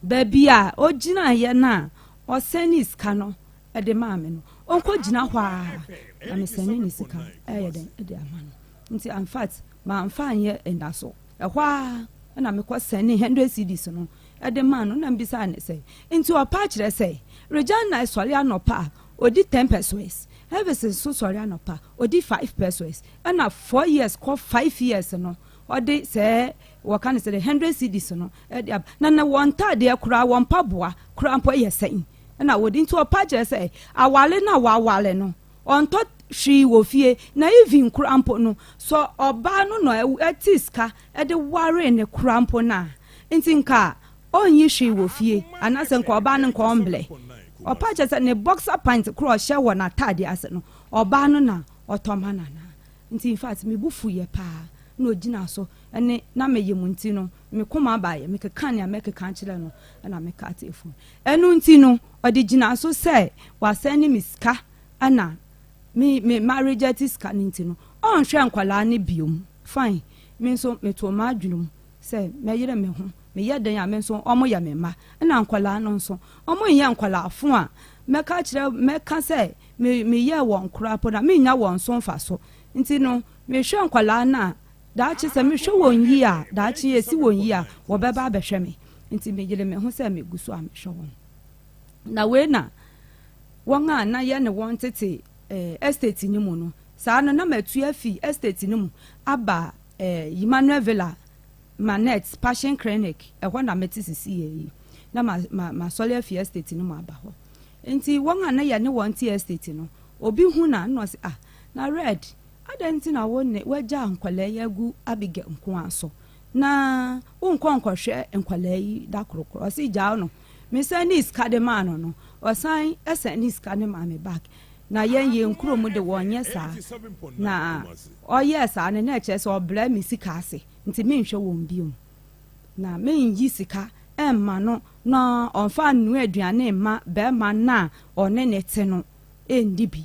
baabi a ogyinaeɛ no a ɔsɛne sika no ɛde maa me no ɔnkɔ gyina hɔ a na mesɛne ne sika ɛyɛ dɛn ɛde ama no. Nti in fact mamfa anyɛ ɛnda so ɛhɔ a ɛna mekɔ sɛne 100 cedis no ɛde maa no na mbisa ne sɛ nti ɔpa akyerɛ sɛ Regina sɔre anɔpa a odi 10 pesewas, Elvis nso sɔre anɔpa odi 5 pesewas, ɛna 4 years kɔ 5 years no ɔde sɛ wɔka ne sɛ de 100 cedis no ɛde aba na na wɔn ntaadeɛ koraa wɔn mpaboa koraa mpo yɛ sɛn ɛna wɔde nti ɔpa kyerɛ sɛ awale no a wɔawale no ɔntɔ hwee wɔ fie na even koraa mpo no sɛ ɔbaa no na ɛte sika ɛde ware ne koraa mpo no a nti nka ɔnyi hwee wɔ fie anaasɛ nka ɔbaa no nka ɔmblɛ. Ɔpa kyerɛ sɛ ne boxer pant korɔ ɔhyɛ wɔ n'ataade ase no ɔbaa no na ɔtɔ ma nana. Nti in fact me bu fu yɛ paa na ogyina so ɛne na meyɛ mu nti no me koma abaayɛ mekeka nea mɛkeka kyerɛ no ɛna meka ate phone ɛno nti no ɔde gyina so sɛ wasɛn ne me sika ɛna me me ma reject sika no nti no ɔnhwɛ nkwadaa no biom. Fine, me nso meto m'adwene mu sɛ mɛyere me ho meyɛ den a me nso ɔmo yɛ me mma ɛna nkwadaa no nso ɔmo nyɛ nkwadaa fo a mɛka kyerɛ mɛka sɛ me meyɛ wɔn koraa po na menya wɔn so mfa so nti no mehwɛ nkwadaa no a daakye sɛ mehwɛ wɔn yie a daakye esi wɔn yie a wɔbɛba abɛhwɛ me nti meyere me ho sɛ megu so a mehwɛ wɔn na wei na. wɔn a na yɛne wɔn tete eh, estate no mu no, saa no na matu afi estate no mu aba eh, Emmanuel Villa Manette Passion Clinic, ɛhɔ na mete sisi yɛ yi. Na ma, ma, masɔre afi estate no mu aba hɔ. Nti wɔn a na yɛne wɔn te estate no, obi hu na na ɔse, ah, na Red, adɛn nti na wo ne wagya nkwadaa yi agu Abigail nko ara so na wonkɔ nkɔhwɛ nkwadaa yi da koro korɔ? Ɔse gyaa no. Mesan ne sika de maa no no, ɔsan san ne sika no maa me back. Na yɛn yɛn kuro mu de wɔnyɛ saa. Na ɔyɛɛ saa no na ɛkyerɛ sɛ ɔbrɛ me sika ase nti menhwɛ wɔn bio. Na menyi sika mma no na ɔmfa nnoa aduane mma barima no a ɔne ne te no nni bi.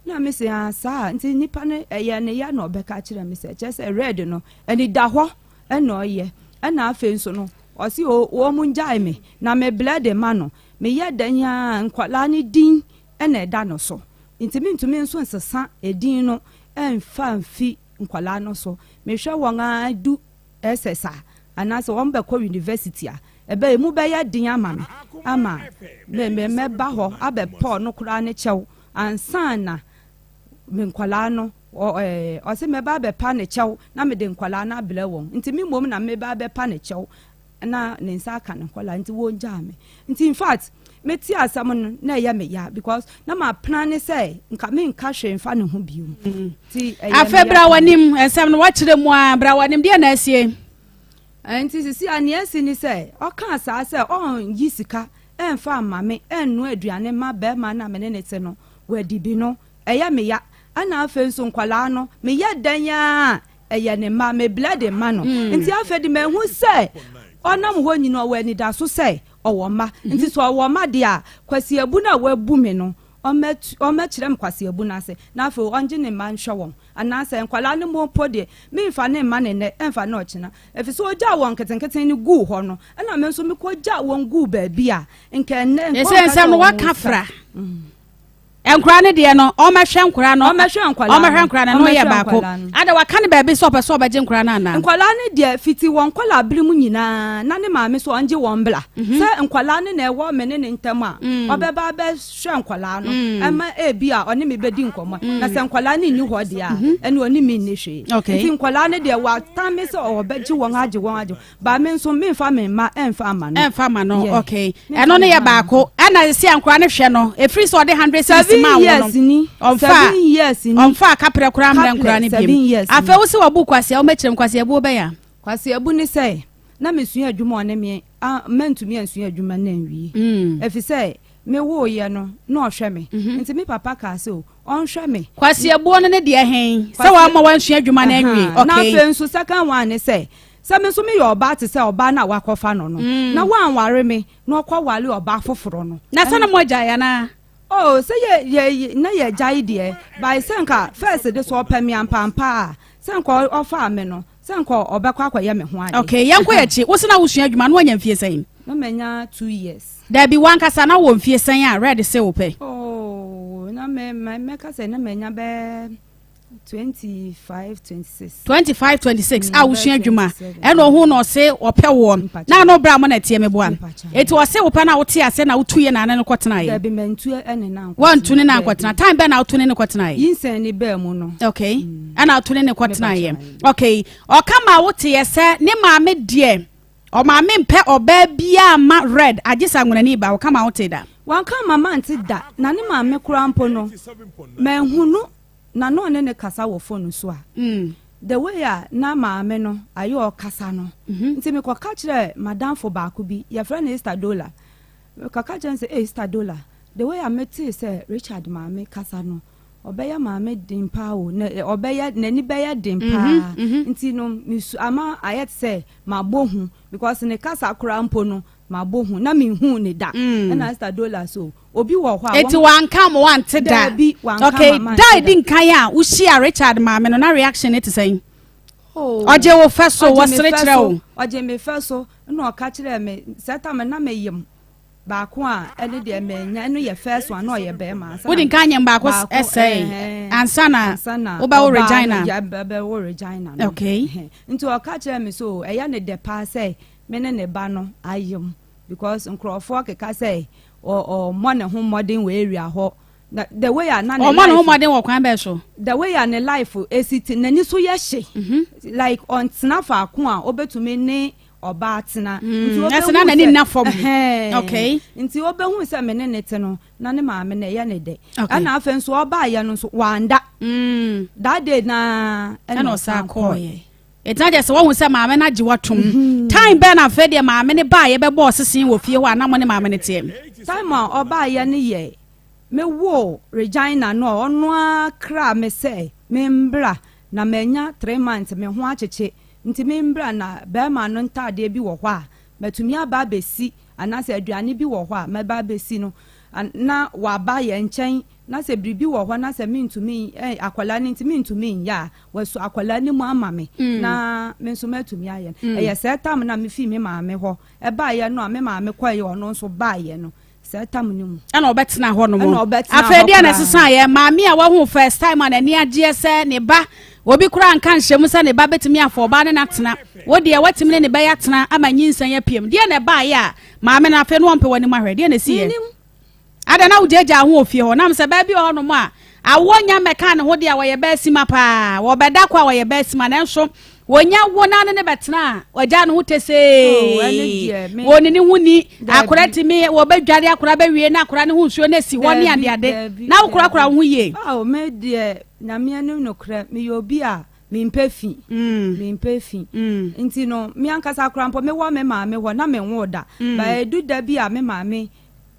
Na me se ah saa nti nipa no ɛyɛ ne ya na ɔbɛka kyerɛ me sɛ kyerɛ sɛ red no anidahɔ ɛna ɔyɛ ɛna afei nso no ɔse o wɔn ngyae me na me blɛ de ma no meyɛ dɛn a nkwadaa no din ɛna ɛda no so nti mentumi nso nsesa edin no ɛnfa mfi nkwadaa no so mehwɛ wɔn a du SS a anaasɛ wɔn bɛkɔ university a ɛbɛ emu bɛyɛ den ama me ama me me mɛba hɔ abɛpɔ no koraa ne kyɛw ansa na me nkwadaa no ɔ ɛɛ ɔsɛ mɛba abɛpa ne kyɛw na mede nkwadaa no abrɛ wɔn nti me mmom na mɛba abɛpa ne kyɛw na ne nsa aka ne nkwadaa nti wɔn gyaa me nti in fact mete asɛm no na ɛyɛ me ya because na ma plan ne sɛ nka me nka hwee nfa ne ho bio nti ɛyɛ me Afei ya bra paa. w'anim, nsɛm no woakyerɛ mu a, bra w'anim, deɛ na asie? Nti sisi a nea asi ne sɛ ɔkaa saa sɛ ɔnyi sika ɛmfa mma me ɛnnoa aduane mma barima no a me ne no te no wadi bi no ɛyɛ me ya ɛna afei nso nkwadaa no meyɛ dɛn ara a ɛyɛ ne mma me blɛ de ma no nti afei de mahu sɛ ɔnam hɔ nyina ɔwɔ anidaso sɛ ɔwɔ mma nti sɛ ɔwɔ mma deɛ a kwasiabu no a wabu me no ɔmmɛkyerɛ me kwasiabu no ase na afei ɔngye ne mma nhwɛ wɔn anaasɛ nkwadaa no mpo deɛ memfa ne mma ne nnɛ ɛmfa ne ɔkyena ɛfiri sɛ ɔgyaa wɔn nketenkete no guu hɔ no ɛna me nso mekɔgyaa wɔn guu baabi a nka ɛnnɛ nka Ɛsɛ ɔnka nsɛm sɛ no wɔn waka nsa. fra. Nkora no deɛ no ɔmɛhwɛ nkora no Ɔmmɛhwɛ nkwadaa ɔmɛhwɛ no. nkora no no yɛ Ɔmmɛhwɛ baako nkwadaa no. ada waka ne baabi sɛ ɔpɛ sɛ ɔbɛgye nkora no anaa Nkwadaa no deɛ fiti wɔn nkwadaa bere mu nyinaa na ne maame so ɔngye wɔn bla sɛ nkwadaa no na ɛwɔ me ne ne ntam a ɔbɛba abɛhwɛ nkwadaa no ɛma ebi a ɔne me bɛdi nkɔmmɔ na sɛ nkwadaa no nni hɔ deɛ a ɛne ɔne me nni hwee Okay. nti nkwadaa no deɛ watan me sɛ ɔbɛgye wɔn agye wɔn agye ba me nso memfa me mma ɛmfa ama no ɛmfa ma no Yeah. okay Memfa ɛno no me yɛ mma baako ɛna sɛ nkora no hwɛ no ɛfiri sɛ ɔde 100 cedis seven maa wo years no ni ɔmfa 7 years ni ɔmfa kaprɛ koraa mmerɛ nkora no Kaprɛ, seven biom years ni. afei wo sɛ wabu kwasea womɛkyerɛ m kwasea buo bɛyɛ a kwasi abu ne sɛ na mesua adwuma ɔne me a mantumi ansua adwuma no anwie ɛfiri sɛ mewoeɛ no na ɔhwɛ me nti me papa kaa sɛ o ɔnhwɛ me kwasea buo no ne deɛ hen sɛ wama wansua adwuma no anwie Aha. Na okay afei nso second one ne sɛ sɛ me nso meyɛ ɔbaa te sɛ ɔbaa no a wakɔfa no no na woanware me na ɔkɔware ɔbaa foforɔ no na sɛ na mo agyae anaa oh sɛ yɛ yɛ na yɛ gyae deɛ by sɛ nka first de so ɔpɛ me ampampa a sɛ nka ɔfaa me no sɛ nka ɔbɛkɔ akɔyɛ me ho ade okay yɛnkɔ yɛkyi wo sɛ na wosua adwuma na wanya mfie sɛn na manya 2 years. Dabi, wankasa na wɔ mfie sɛn a red sɛ wo pɛ? Oh, na me me mɛka sɛ na manya bɛɛ 25, 26. 25, 26 a wosua bɛyɛ adwuma 27. ɛna ɔhu na ɔse ɔpɛ woɔ Mpakyɛ. na ano berɛ a mo na ɛteɛ meboa Mpakyɛ. ɛti ɔse wopɛ no a wote ase na wotuyɛ na ane no kɔtenaeɛ? Dabi, mantu ɛne na nkɔtena. Wantu ne na Dabi. nkɔtena. Time bɛn na wotu ne ne kɔtenaeɛ? Yinsɛn ne bɛɛ mu no. Okay, ɛna wotu ne ne kɔtenaeɛ. Mepakyɛ. Okay, ɔka ma woteɛ sɛ ne maame deɛ ɔmaame mpɛ ɔbaa biaa ma red agye sɛ anwonani ba. Ɔka ma wote da? Wanka mama nte da na ne maame koraa mpo no manhunu na na ɔne ne kasa wɔ phone so a the way a na maame no ayɛ ɔkasa no nti mekɔka kyerɛ madamfo baako bi yɛfrɛ no Esther Dola. Mekɔka kyerɛ no sɛ, hey, Esther Dola, the way a metee sɛ Richard maame kasa no ɔbɛyɛ maame den paa o na ɔbɛyɛ n'ani bɛyɛ den paa nti no mesu ama ayɛ te sɛ mabɔ hu because ne kasa koraa mpo no mabɔ hu na menhu ne da. Ɛna Esther Dola so obi wɔ hɔ a Eti wanka ma wante da? Dabi, wanka ma mante Da da. edi nkan a wohyia Richard maame no na reaction ne te sɛn? Oh. Ɔgye wo fɛ so? Ɔgye me wɔsere fɛ kyerɛ so, wo? Ɔgye me fɛ so na ɔka kyerɛ me sɛ tam na meyam baako a ɛne deɛ manya ɛno yɛ first one na ɔyɛ bɛrima ansa na Wodi nkan nyɛ baako ɛsɛe ɛhɛn. ansa na ansa na wobɛwo ɔbaa Regina. No, yɛ- bɛwo Regina no. Ɛhɛn. Nti ɔka kyerɛ me so ɛyɛ ne dɛ paa sɛ me ne ne ba no ayam because nkurɔfoɔ keka sɛ ɔmmɔ ne ho mmɔden wɔ area hɔ. Na the way a na ne Ɔmmɔ ne ho life mmɔden wɔ kwan bɛɛ so? The way a ne life esi te, n'ani so yɛ hye. Like ɔntena faako a obetumi ne ɔbaa tena. Nti Ɛsɛ obehu na n'ani sɛ nna fam. Ɛhɛn. Okay. Nti obehu sɛ me ne ne te no, na ne maame no ɛyɛ ne dɛ. Okay. Ɛna afei nso ɔbaayɛ no nso wanda. That day naa ɛna ɛna ɔsan ɔsan kɔɔyɛ. kɔɔyɛ. Ɛtena kyerɛ sɛ woahu sɛ maame no agye watom. Time bɛn na afei deɛ maame no baayɛ bɛbɔɔ sesen wɔ fie hɔ a na mo ne maame no teɛ? Time a ɔbaayɛ no yɛ me wo Regina no a ɔno ara kra me sɛ membra na manya 3 months, me ho akyekye, nti membra na bɛrima no ntaadeɛ bi wɔ hɔ a matumi aba abɛsi anaasɛ aduane bi wɔ hɔ a mɛba abɛsi no. Na waba yɛn nkyɛn na sɛ biribi wɔ hɔ na sɛ mentumi akwadaa no nti mentumi nyɛ a, wasu akwadaa no mu ama me na me nso matumi ayɛ no. Ɛyɛ sɛ tam na mefi me maame hɔ ɛbaayɛ no a me maame kɔɛ, ɔno nso baayɛ no sɛ tam no mu. Ɛna ɔbɛtena hɔ nom. Ɛna ɔbɛtena Afei hɔ deɛ na koraa. ɛsesa yɛ maame a wahu first time a n'ani agyeɛ sɛ ne ba obi koraa nka nhyɛ mu sɛ ne ba bɛtumi afɔ ɔbaa ne n'atena, wo deɛ watumi ne ne bɛyɛ atena ama nyinsɛn apiem. Deɛ na ɛbaayɛ a maame no afei no wɔmpɛ w'anim ahwɛ, deɛ na ɛsi yɛ? Menim. Ada na wogyagya ho wɔ fie hɔ nam sɛ baabi wɔ hɔnom a awoɔ nya mmɛka ne ho deɛ a wɔyɛ bɛɛ paa, wɔbɛda kɔ a wɔyɛ bɛɛ nanso wɔnya wo na ne ne bɛtena a wɔgya ne ho Oh, ɛno tesee deɛ, wɔne ne ho ni. Dabi. Akora tumi wɔbɛdware akora bɛwie na akora ne ho nsuo no asi hɔ ne Dabi, adeade dabi, na wokorakora wo ho yie. Aw, me deɛ, Nyame anim nokorɛ, meyɛ obi a mempɛ fi. Mempɛ fi. Nti no me ankasa koraa mpo mewɔ me maame hɔ na menwoo da. Ba edu da bi a me maame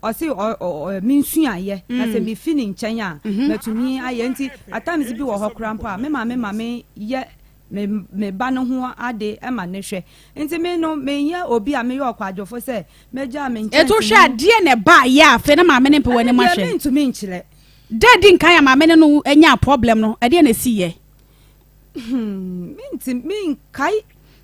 ɔse ɔ mensuayɛ na sɛ mefi ne nkyɛn a matumi ayɛ. Nti at times bi wɔ hɔ koraa mpo a me maame ma me yɛ me ba no ho ade ma ne hwɛ. Nti me no menyɛ obi a meyɛ ɔkwadwofo sɛ mɛgya me nkyɛn. Ɛto hwɛ adeɛ na ɛbaayɛ a afei na maame ne mpɛ w'anim Ɛno deɛ ahwɛ. Mentumi nkyerɛ. Da di nkan a maame ne no anya problem no, ɛdeɛ na ɛsi yɛ? Menti menkae.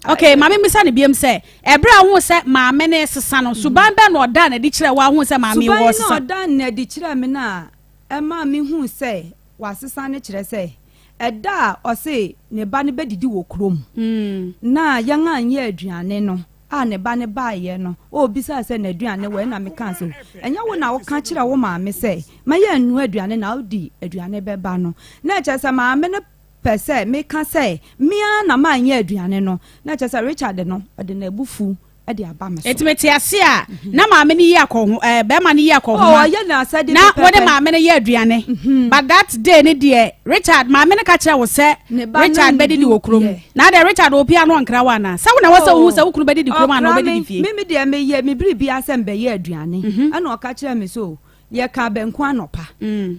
Okay, maame mmisa ne biem sɛ ɛberɛ a wohu sɛ maame ne sesa no, suban bɛn na ɔda n'adi kyerɛ wo a wohu sɛ maame Suban wɔ na sesa? Ɔda n'adi kyerɛ me no a ɛma mehu sɛ wasesa no kyerɛ sɛ ɛda a ɔse ne ba no bɛdidi wɔ kurom na yɛn anyɛ aduane no a ne ba no baeɛ no, ɔbisaa sɛ n'aduane wɔ, ɛna meka sɛ ɛnyɛ wo na woka kyerɛ wo maame sɛ ma yɛnnoa aduane na wodi aduane bɛba no, na ɛkyerɛ sɛ maame no pɛ sɛ meka sɛ mea na maanyɛ aduane no, na ɛkyerɛ sɛ Richard no ɔde n'abufu de aba me so. Eti mete ase a na maame no yi akɔho bɛrima no yi Oh, akɔhoma ɔyɛ n'asɛde na pɛpɛɛpɛ. wɔde maame no yɛ aduane, but that day ne deɛ Richard maame no ka kyerɛ wo sɛ Ne ba no Richard bɛdidi wɔ kurom. Yeah. Na deɛ Richard wɔ pia no ɔnkra wo ana sɛ wo na wɔ sɛ wohu sɛ wo kunu bɛdidi kurom ana Ɔkra ɔbɛdidi me. fie? Me deɛ meyɛ me biribi asɛ mbɛyɛ aduane, ɛna ɔka kyerɛ me so yɛka banku anɔpa.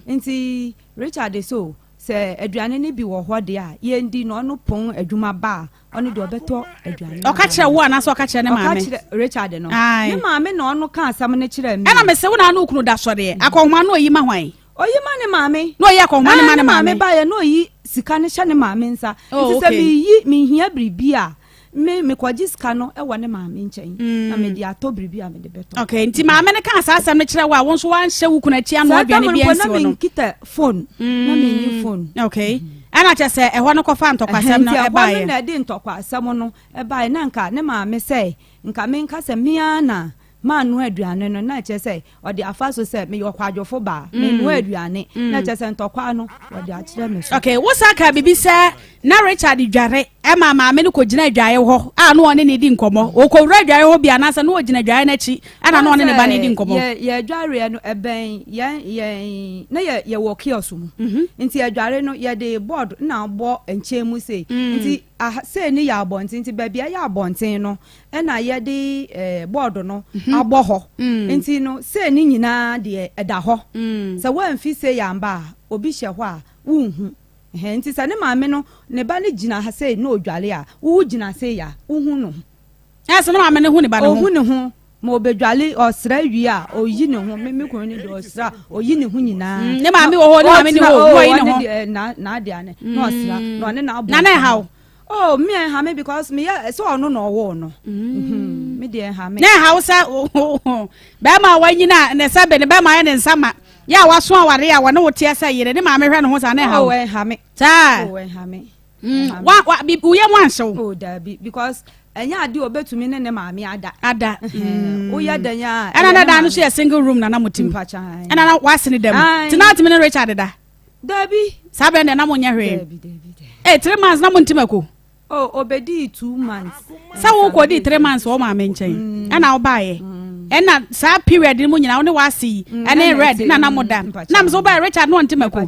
Nti Richard so sɛ aduane no bi wɔ hɔ deɛ a yɛndi na ɔno pɔn adwuma ba a ɔno deɛ ɔbɛtɔ aduane no Ɔka aba. kyerɛ wo anaasɛ ɔka kyerɛ ne Ɔka maame? kyerɛ Richard no. Aye. Ne maame na ɔno ka asɛm no kyerɛ me. Ɛna mesɛ wo na ne wo kunu da sɔreɛ akɔhoma no ɔyi ma hwan? Oyi ma ne maame. Na ɔyi akɔhoma no ma Ah, ne maame. Baeɛ na oyi sika no hyɛ ne maame nsa. Oh, nti sɛ okay. meyi mehia biribi a me mekɔgye sika no wɔ ne maame nkyɛn na mede atɔ biribi a mede bɛtɔ. Okay, nti maame no kaa saa asɛm no kyerɛ wo a wo nso woanhyɛ wo kunu akyi ano Saa aduane tam bi no mpo ansi na hɔ no? menkita phone na menni phone. Okay, ɛna kyerɛ sɛ ɛhɔ no kɔfa ntɔkwasɛm no Nti ɛhɔ no ɛbaeɛ. Na ɛde ntɔkwa asɛm no ɛbaeɛ na nka ne maame sɛ nka menka sɛ mea na maanoa aduane no, na kyerɛ sɛ ɔde afa so sɛ meyɛ ɔkwadwofo baa menoa aduane, na kyerɛ sɛ ntɔkwa no wɔde akyerɛ me so. Okay, wo sa ka biribi sɛ na Richard dware ɛma maame no kɔgyina adwaeɛ hɔ a na ɔne ne di nkɔmmɔ. Ɔkɔwura adwaeɛ hɔ bi anaasɛ na ɔgyina adwaeɛ no akyi ɛna na ɔne ne ba no di nkɔmmɔ? Yɛ yɛdwareɛ no ɛbɛn yɛn na yɛ yɛwɔ kiosk mu, nti yɛdware no yɛde board na abɔ nkyɛn mu sei, nti aha sei ne yɛ abɔnten, nti baabi a ɛyɛ abɔnten no ɛna yɛde board no abɔ hɔ, nti no sei ne nyinaa deɛ ɛda hɔ sɛ wɔamfi sei amba a obi hyɛ hɔ a wonhu. Ɛhɛn, nti sɛ ne maame no ne ba no gyina ha sei na odware a wowu gyina sei a wohu no. Ɛsɛ ne maame no hu ne ba no ho? Ohu ne ho ma obedwale, ɔsra wie a oyi ne ho. Me kunu ne deɛ ɔsra oyi ne ho nyinaa. Ne maame wɔ hɔ, ne maame ni hɔ, Ɔtena- na ɔyi ne oh, ho. ɔne deɛ, n'adeɛ ne na ɔsra na ɔne na abɔ Na na ɛha wo? Oh, me ɛha me because me yɛ sɛ ɔno na ɔwɔ no. Me deɛ ɛha me. Na ɛha wo sɛ bɛrima a wanyina a ne sɛ be ne bɛrima ayɛ ne nsa ma yɛ a waso aware a wɔne wo teɛ sɛ yere ne maame hwɛ ne ho saa na ɛha Oh, wo? ɛha me. Saa. Oh, ɛha me. Wa wa bi woyɛ mu anhyew? Oh, dabi, because Ɛnyɛ adeɛ a ɔbɛtumi ne ne maame ada. Ada. Woyɛ dɛn a. Ɛna na dan no so yɛ single room na na mo tim. Ɛna na wase ne dɛm. Ti na atumi ne Richard da. Dabi. Saa bɛn deɛ na mo nyɛ hwee. Dabi dabi. Ee 3 months na mo ntim ako. Oh, obedi 2 months. Sɛ wo kɔ di 3 months wɔ maame nkyɛn. Ɛna ɔbaayɛ. Ɛna saa period mu nyinaa wo ne wase yi ɛne red na na mo da. Na mo so wobaayɛ Richard no ɔntim ako.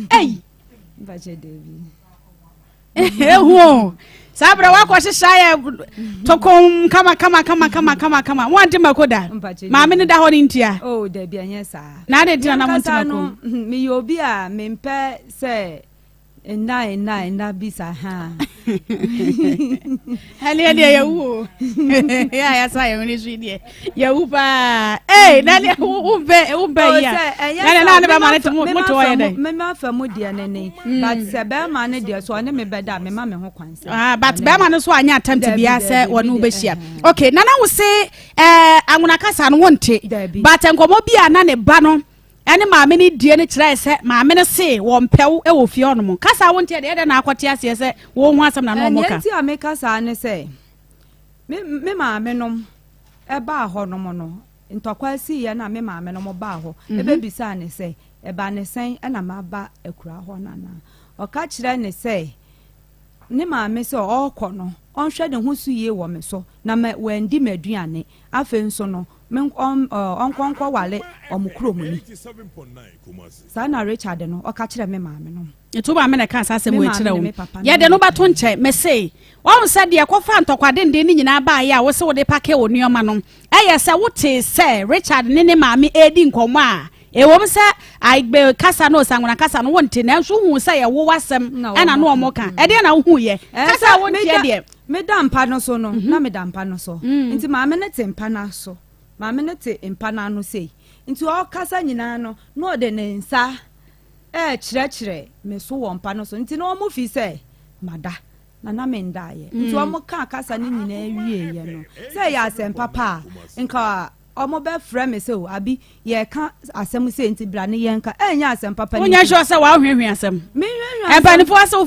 Ɛyi. Ehu o, saa berɛ woakɔ hyehyɛ ayɛ tokom kama kama kama kama kama kama, woante mako da, maame no da hɔ no ntia. Oh, dabi, ɛnyɛ saa. Na ade ntina na monte mako? Meyɛ obi a mempɛ sɛ nna nna nna bi sa ha. Ɛneɛ deɛ yɛwu o, yɛ a yɛasa yɛn hwene so yi deɛ yɛwu paa. Ee, na deɛ wompɛ wompɛ yi a, na deɛ naa ne bɛma ne te mo te hɔ yɛ dɛn? Mema fa mu deɛ ne ne, but sɛ bɛrima ne deɛ so ɔne me bɛda, mema me ho kwan sɛ. Ah, but bɛrima no so anyɛ attempt biara sɛ wɔne wo bɛhyia. Okay, nana, wo se ɛɛ anwona kasa no wonte, but nkɔmmɔ bi a na ne ba no ɛne maame no die no kyerɛ sɛ maame no se wɔn pɛw wɔ fie hɔnom kasa wo nteɛ deɛ, ɛdɛ na akɔte aseɛ sɛ wɔn ho asɛm na na wɔn ka. Ɛnea nti a meka saa ne sɛ me maame nom ɛbaa hɔ nom no, ntɔkwa siiɛ na me maame nom baa hɔ ɛbɛbisaa ne sɛ ɛba ne sɛn ɛna maba akura hɔ nana. Ɔka kyerɛ ne sɛ ne maame sɛ ɔrekɔ no, ɔnhwɛ ne ho so yie wɔ me so na ma wandi m'aduane. Afei nso no ɔnkɔ nkɔwale ɔmo kurom ni. Saa na Richard no ɔka kyerɛ me maame no. Nti wo maame na ɛka saa asɛm wɔ akyerɛ wo. Yɛde no bɛto nkyɛn. Mese wɔn sɛ deɛ kɔfa ntɔkwa denden ne nyinaa baayɛ a wose wode pack wo nneɛma no, ɛyɛ sɛ wotee sɛ Richard ne ne maame ɛredi nkɔmmɔ a ɛwom sɛ Aigbe kasa no, Osanwona kasa no wonte, nanso wohu sɛ yɛwo w'asɛm ɛna no ɔmo ka. Ɛdeɛ na wohu yɛ kasa a wonteɛ deɛ. Meda mpa no so no, na meda mpa no so, nti maame no te mpa no so, maame no te mpa no ano sei, nti ɔkasa nyinaa no na ɔde ne nsa ɛɛkyerɛkyerɛ me so wɔ mpa no so, nti na ɔmo fi sɛ mada na na mendaeɛ. Nti ɔmo ka kasa no nyinaa wieeɛ no, sɛ ɛyɛ asɛm papa a, nka ɔmo bɛfrɛ me sɛ, o Abi, yɛka asɛm sɛ nti bra ne yɛnka. Ɛnyɛ asɛm papa ne Wonyɛ sure sɛ woahwehwɛ asɛm. Menhwehwɛ asɛm. Mpanimfoɔ sɛ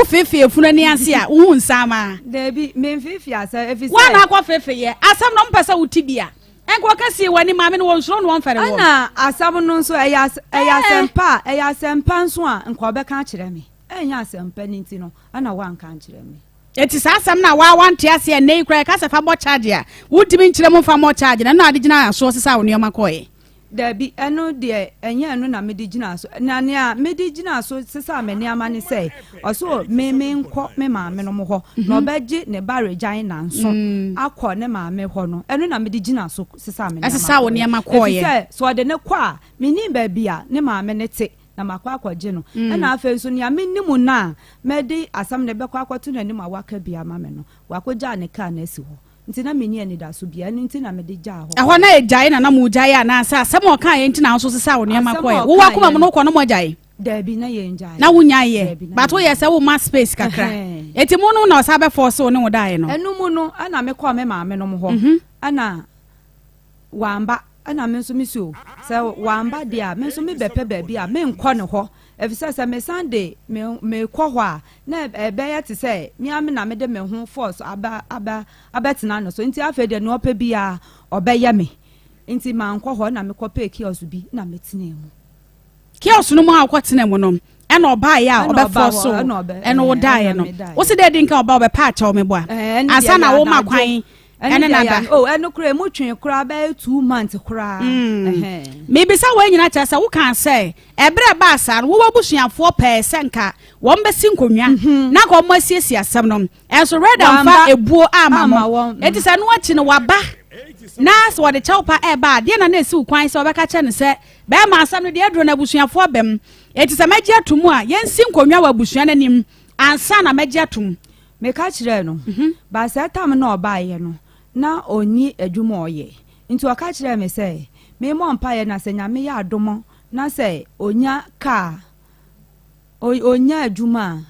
wofeefee efunu ani ase a, wohu nsaama. Dabi, memfeefee asɛm ɛfiri sɛ Woana akɔ feefeeɛ asɛm no, mpɛ sɛ wote bi a ɛnka ɔka sie w'ani. Maame no wɔnsuro no, wɔmfɛre wɔ. Ɛna asɛm no nso ɛyɛ asɛmpa a, ɛyɛ asɛmpa nso a, nka ɔbɛka akyerɛ me. Ɛnyɛ asɛmpa no nti no ɛna wanka nkyerɛ me. Eti saa asɛm no a waa wante aseɛ ɛnnɛ yi koraa yɛka sɛ fa bɔ charge a, wontumi nkyerɛ mu mfa mmɔ charge no, ɛno na ade gyina asoɔ sesa wo nneɛma kɔɔeɛ? Dabi, ɛno deɛ ɛnyɛ ɛno na mede gyina so. Na nea mede gyina so sesa me nneɛma ne sɛ ɔso me menkɔ me maame nom hɔ na ɔbɛgye ne ba regyan nanso akɔ ne maame hɔ no, ɛno na mede gyina so sesa me nneɛma. Ɛsesa wo nneɛma kɔɔeɛ. Ɛfiri sɛ sɛ ɔde ne kɔ a, mennim baabi a ne maame ne te na makɔ akɔgye no. Ɛna afei nso nea mennim no a mɛde asɛm no bɛkɔ akɔto n'anim a waka bi ama me no, wakɔgyaa ne kaa no asi hɔ. Nti na menni anidaso bia, ɛno nti na mede gyaa hɔ. Ɛhɔ na ɛgyae na na mo gyae anaasɛ asɛm a ɔkaeɛ nti na nso sesa wo nneɛma kɔɛ? Wowɔ akoma mu no wokɔ no mo agyae? Dabi, na yɛn gyae. Na wonyaeɛ, but woyɛ sɛ woma space kakra. Eti mu no na ɔsa bɛfɔ so ne wo daeɛ no? Ɛno mu no ɛna mekɔɔ me maame nom hɔ, ɛna wamba, ɛna me nso mesi o sɛ wamba deɛ a, me nso mebɛpɛ baabi a menkɔ ne hɔ, ɛfisɛ sɛ mesan de me mekɔ hɔ a, na ɛbɛyɛ te sɛ mea me na mede me ho force aba aba abɛtena no so. Nti afei deɛ nea ɔpɛ biara ɔbɛyɛ me, nti mankɔ hɔ na mekɔpɛɛ kiosk bi na metena mu. Kiosk no mu a wokɔtena mu no ɛna ɔbaeɛ a ɔbɛfɔ so ɛna wodaeɛ no, wosi dɛ di nka ɔba ɔbɛpa akyɛw me boa ansa na woma kwan ɛne nada? Oh, ɛno koraa emu twe koraa bɛyɛ 2 months koraa. Mibisa wɔn nyinaa kyerɛ sɛ wokaa sɛ ɛberɛ baa saa no, wowɔ abusuafoɔ pɛɛ sɛ nka wɔn bɛsi nkonnwa na nka wɔn asiesie asɛm no, ɛnso Reda mfa ebuo ama mo. Eti sɛ no akyi no waba na sɛ wɔde kyɛw pa ɛɛba a, deɛ na na esi wo kwan sɛ wɔbɛka kyerɛ no sɛ bɛrima, asɛm no deɛ aduro no abusuafoɔ bɛm, eti sɛ mɛgye ato mu a, yɛnsi nkonnwa wɔ abusua n'anim ansa na mɛgye ato mu? Meka kyerɛɛ no, but saa tam na ɔbaeɛ no na ɔnni adwuma ɔyɛ, nti ɔka kyerɛɛ me sɛ memmɔ mpaeɛ na sɛ Nyame yɛ adom na sɛ ɔnya kaa, ɔnya adwuma a,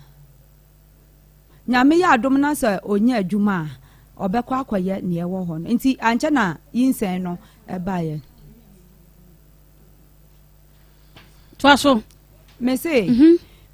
Nyame yɛ adom na sɛ ɔnya adwuma a, ɔbɛkɔ akɔyɛ neɛ ɛwɔ hɔ no. Nti ankyɛ na yinsɛn no ɛbaeɛ. Toa so. Me se.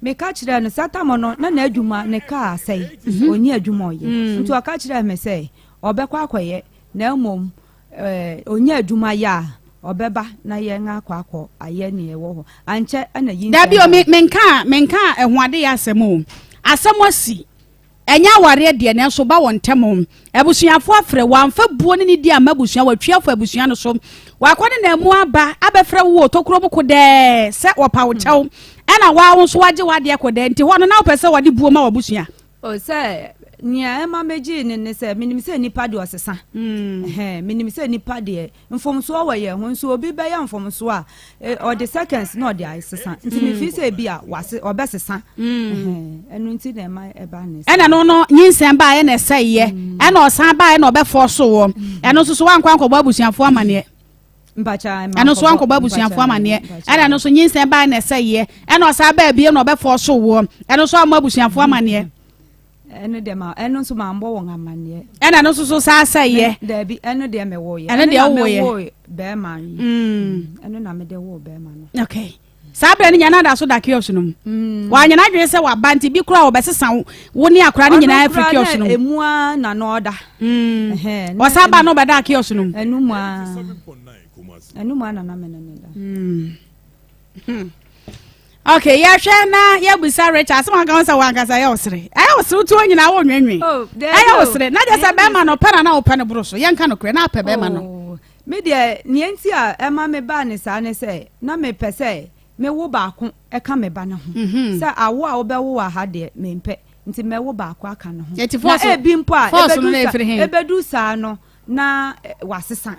Meka kyerɛɛ no sɛ tam no na n'adwuma ne kaa asɛe, ɔnni adwuma ɔyɛ. Nti ɔka kyerɛɛ me sɛ ɔbɛkɔ akɔyɛ na mmom ɔnya adwuma yɛ a, ɔbɛba na yɛn akɔ akɔ ayɛ nea ɛwɔ hɔ. Ankyɛ na nyinsɛn Dabi o, bae. me menka menka ɛho adeyɛ asɛm o. Asɛm asi. Ɛnyɛ awareɛ deɛ nanso ba wɔ ntɛm. Abusuafoɔ afrɛ, wamfa buo ne nidi amma abusua, watwi afa abusua no so. Wakɔ ne nan mu aba abɛfrɛ wo wɔ tokuro mu kodɛɛ sɛ wɔpa wo kyɛw. Ɛna waa wo nso wagye w'adeɛ kodɛɛ. Nti hɔ no na wopɛ sɛ wɔde buo ma w'abusua? O sɛ nea ɛma megyee no ne sɛ menim sɛ nnipa deɛ ɔsesa. Ɛhɛn, menim sɛ nnipa deɛ mfomsoɔ wɔ yɛn ho nso obi bɛyɛ mfomsoɔ a e, ɔde seconds na ɔde asesa. Nti mefii sɛ ebi a wase ɔbɛsesa. Ɛhɛn, ɛno nti na ɛma ɛba ne saa. Ɛna no no nyinsɛn baeɛ na ɛsɛeɛ. Ɛna ɔsan baeɛ na ɔbɛfɔɔ so wɔ. Ɛno nso so woankɔ ankɔbɔ abusuafoɔ amaneɛ. Ɛno nso wankɔbɔ abusuafoɔ amaneɛ. Ɛna ɛno nso nyinsɛn bae na ɛsɛeɛ. Ɛna ɔsan baa bio na ɔbɛfɔɔ so woɔ. Ɛno nso ammɔ abusuafoɔ amaneɛ. Ɛno deɛ ma ɛno nso mambɔ wɔn amaneɛ. Ɛna ɛno nso so saa sɛeɛ. Daabi ɛno deɛ mewooyɛ. Ɛno deɛ wowoeɛ. Ɛno na mewoo bɛrima yi. Ɛno na mede woo bɛrima no. Okay. Saa berɛ no nyɛ na da so da kiosk no mu. Mm. Wanyɛ n'adwene sɛ waba nti bi koraa wɔbɛsesa wo wo ne akora no nyinaa afiri kiosk no mu. Emu ara na na ɔda. Mm. Ɔsan ba na ɔbɛda kiosk no mu. Ɛnu mu ara. Ɛnu mu ara na na mene ne da. Mm. Hmm. Okay, yɛhwɛ na yɛbisa Richard asɛm anka ho sɛ wankasa ɛyɛ ɔsere. Ɛyɛ ɔsere tuo nyinaa wɔ nwenwe. Oh, ɛyɛ ɔsere. Na kyerɛ sɛ bɛrima no pɛ na na wopɛ no boro so. Yɛnka nokorɛ na apɛ bɛrima no. Oh. Me deɛ, nea enti a ɛma mebaa no saa ne sɛ, na mepɛ sɛ mewo baako ka me ba no ho. Sɛ awo a wobɛwo wɔ ha deɛ, mempɛ. Nti mɛwo baako aka ne ho. Na ebi mpo a, ebedu saa no, na wasesa.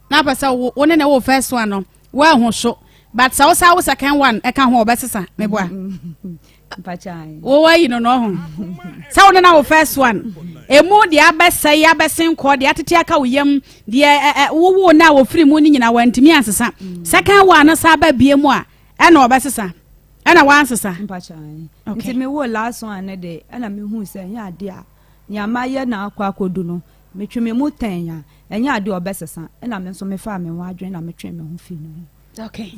Na apɛ sɛ wo ne ne wo first one no, woahu so. But sɛ wosan wo second one ɛka ho ɔbɛsesa meboa. Wo wayi no no ho. Sɛ wo ne na wo first one. Emu deɛ abɛsɛe abɛsen kɔ deɛ atete aka wo yam deɛ wowo na wɔfiri mu no nyina wantumi ansesa. Second one no saa ba bie mu a ɛna ɔbɛsesa. Ɛna wansesa. Nti me wo last one no de ɛna mehu sɛ ɛnyɛ adeɛ a nea mayɛ na akɔ akɔdu no metwe me mu tɛn a ɛnyɛ adeɛ a ɔbɛsesa ɛna me nso mefaa me ho adwene na metwee me ho fii ne ho. Okay.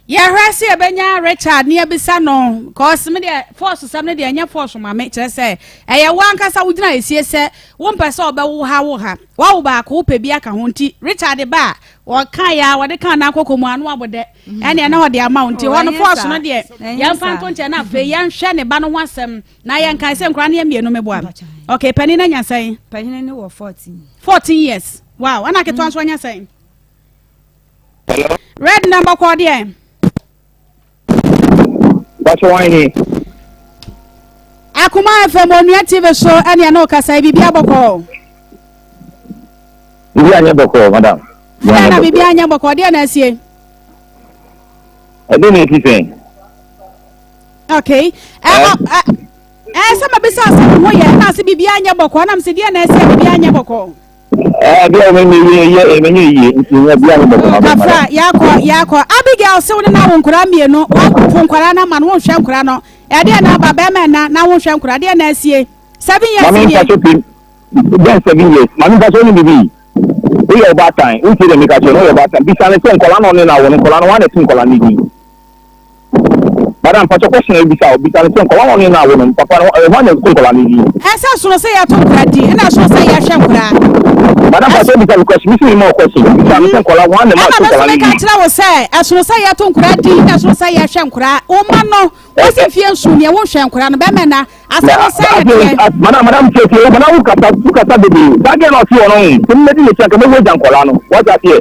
Yɛhwɛ sɛ yɛbɛnya Richard ne yɛbisa no cause me deɛ force sɛm no deɛ ɛnyɛ force ma me kyerɛ sɛ ɛyɛ wo ankasa wogyina esie sɛ wompɛ sɛ ɔbɛwo ha wo ha wawo baako wopɛ bi aka ho nti Richard ba a wɔka yɛ a wɔde ka n'akɔkɔ mu ano abodɛ ɛne ɛna ɔde ama wo nti hɔ no force no deɛ yɛmfa nto nkyɛn na afei yɛnhwɛ ne ba no ho asɛm na yɛnkae sɛ nkora no yɛ mmienu meboa okay panin no anya sɛn? Panin no wɔ 14. 14 years wow ɛna ketewa nso anya sɛn? Hello. Red na bɔkɔ deɛ. Bàtɛ wɔn ni. Akoma FM onua TV so ɛne ɛne ɔkasa yi biribi abɔkɔ. Biribi anyɛ bɔkɔ madam. Ɛna na biribi anyɛ bɔkɔ deɛ na asie. Ɛde na esi sɛn. Okay. Ɛ ɛ ɛ sɛ ma bisa asɛm ho yɛ ɛna ase biribi anyɛ bɔkɔ ɛna sɛ deɛ na asie biribi anyɛ bɔkɔ. Ɛɛ bi a wɔn nyɛ yie yɛ ɛmɛ nyɛ yie nti nyɛ bi a wɔn bɔkɔ ma bɛ Kafra yakɔ yakɔ Abigail se wo ne na wo nkwadaa mmienu wapo nkwadaa no ama no wonhwɛ nkwadaa no ɛdeɛ na aba bɛrima ɛna na wonhwɛ nkwadaa deɛ na asie seven years Maame nie. nfa so pim bɛn seven years maame nfa so ne bibi woyɛ ɔbaatan wontie deɛ meka kyerɛ no woyɛ ɔbaatan bisa ne sɛ nkwadaa na ɔne no awo no nkwadaa no wɔn na ɛto nkwadaa no din. Madam, mpakyɛ question a ebisa o, bisa no sɛ nkwadaa na ɔne no awo no, papa no hwan na ɛto nkwadaa no din? Ɛsɛ sono sɛ yɛto nkwadaa din, ɛna ɛsono sɛ yɛhwɛ nkwadaa. Madam, mpakyɛ bisa me question, mesi mema wo question, bisa no sɛ nkwadaa hwan na ɛma Ɛna ɛto me nso nkwadaa no meka din? kyerɛ wo sɛ ɛsono sɛ yɛto nkwadaa din, ɛna ɛsono sɛ yɛhwɛ nkwadaa. Wo mma no, wosi mfie nson deɛ wonhwɛ nkwadaa no, bɛrima na asɛm no sɛ yɛ deɛ. Madam, madam, tie tie, madam wo kasa, wo kasa bebree, saa girl na ɔte hɔ no, sɛ mebɛdi n'akyi anka mɛwu agya nkwadaa no, wate aseɛ?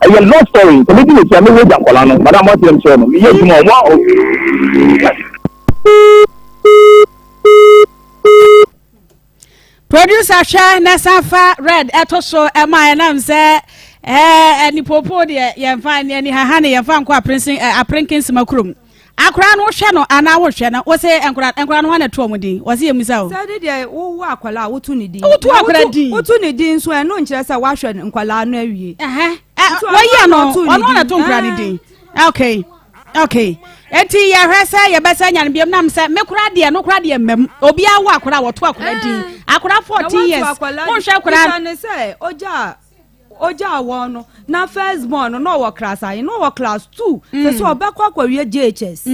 Ɛyɛ love story sɛ medi n'akyi a mɛwu agya nkwadaa no madam wate dɛm kyerɛ no meyɛ adwuma ɔmo a. Producer hwɛ na san fa red ɛto so ɛma ɛnam sɛ ɛɛ ɛnipopo deɛ yɛnfa ɛni haha ne yɛnfa nkɔ aprensin ɛ aprenkin sima kurom. Akwadaa no wohwɛ no anaa wohwɛ no wose nkwadaa nkwadaa no hwan na ɛto wɔn din wɔse yɛ musa o. Sɛ ne deɛ wowo akwadaa a woto ne din. Woto akwadaa din. Woto ne din nso ɛno nkyerɛ sɛ woahwɛ nkwadaa no awie. Ɛhɛ ɛ wɔyi ano ɔno na ɛto nkwadaa no din. Okay okay eti yɛhwɛ sɛ yɛbɛsɛ nya no biam nam sɛ me kora deɛ no kora deɛ mmam obiara wo akwadaa wɔto akwadaa din akwadaa 14 years wonhwɛ akwadaa. Na sɛ ogya Ogyaa wɔn no, na first born no, na ɔwɔ class ahe? Na ɔwɔ class two. Sɛ sɛ ɔbɛkɔ akɔwie JHS.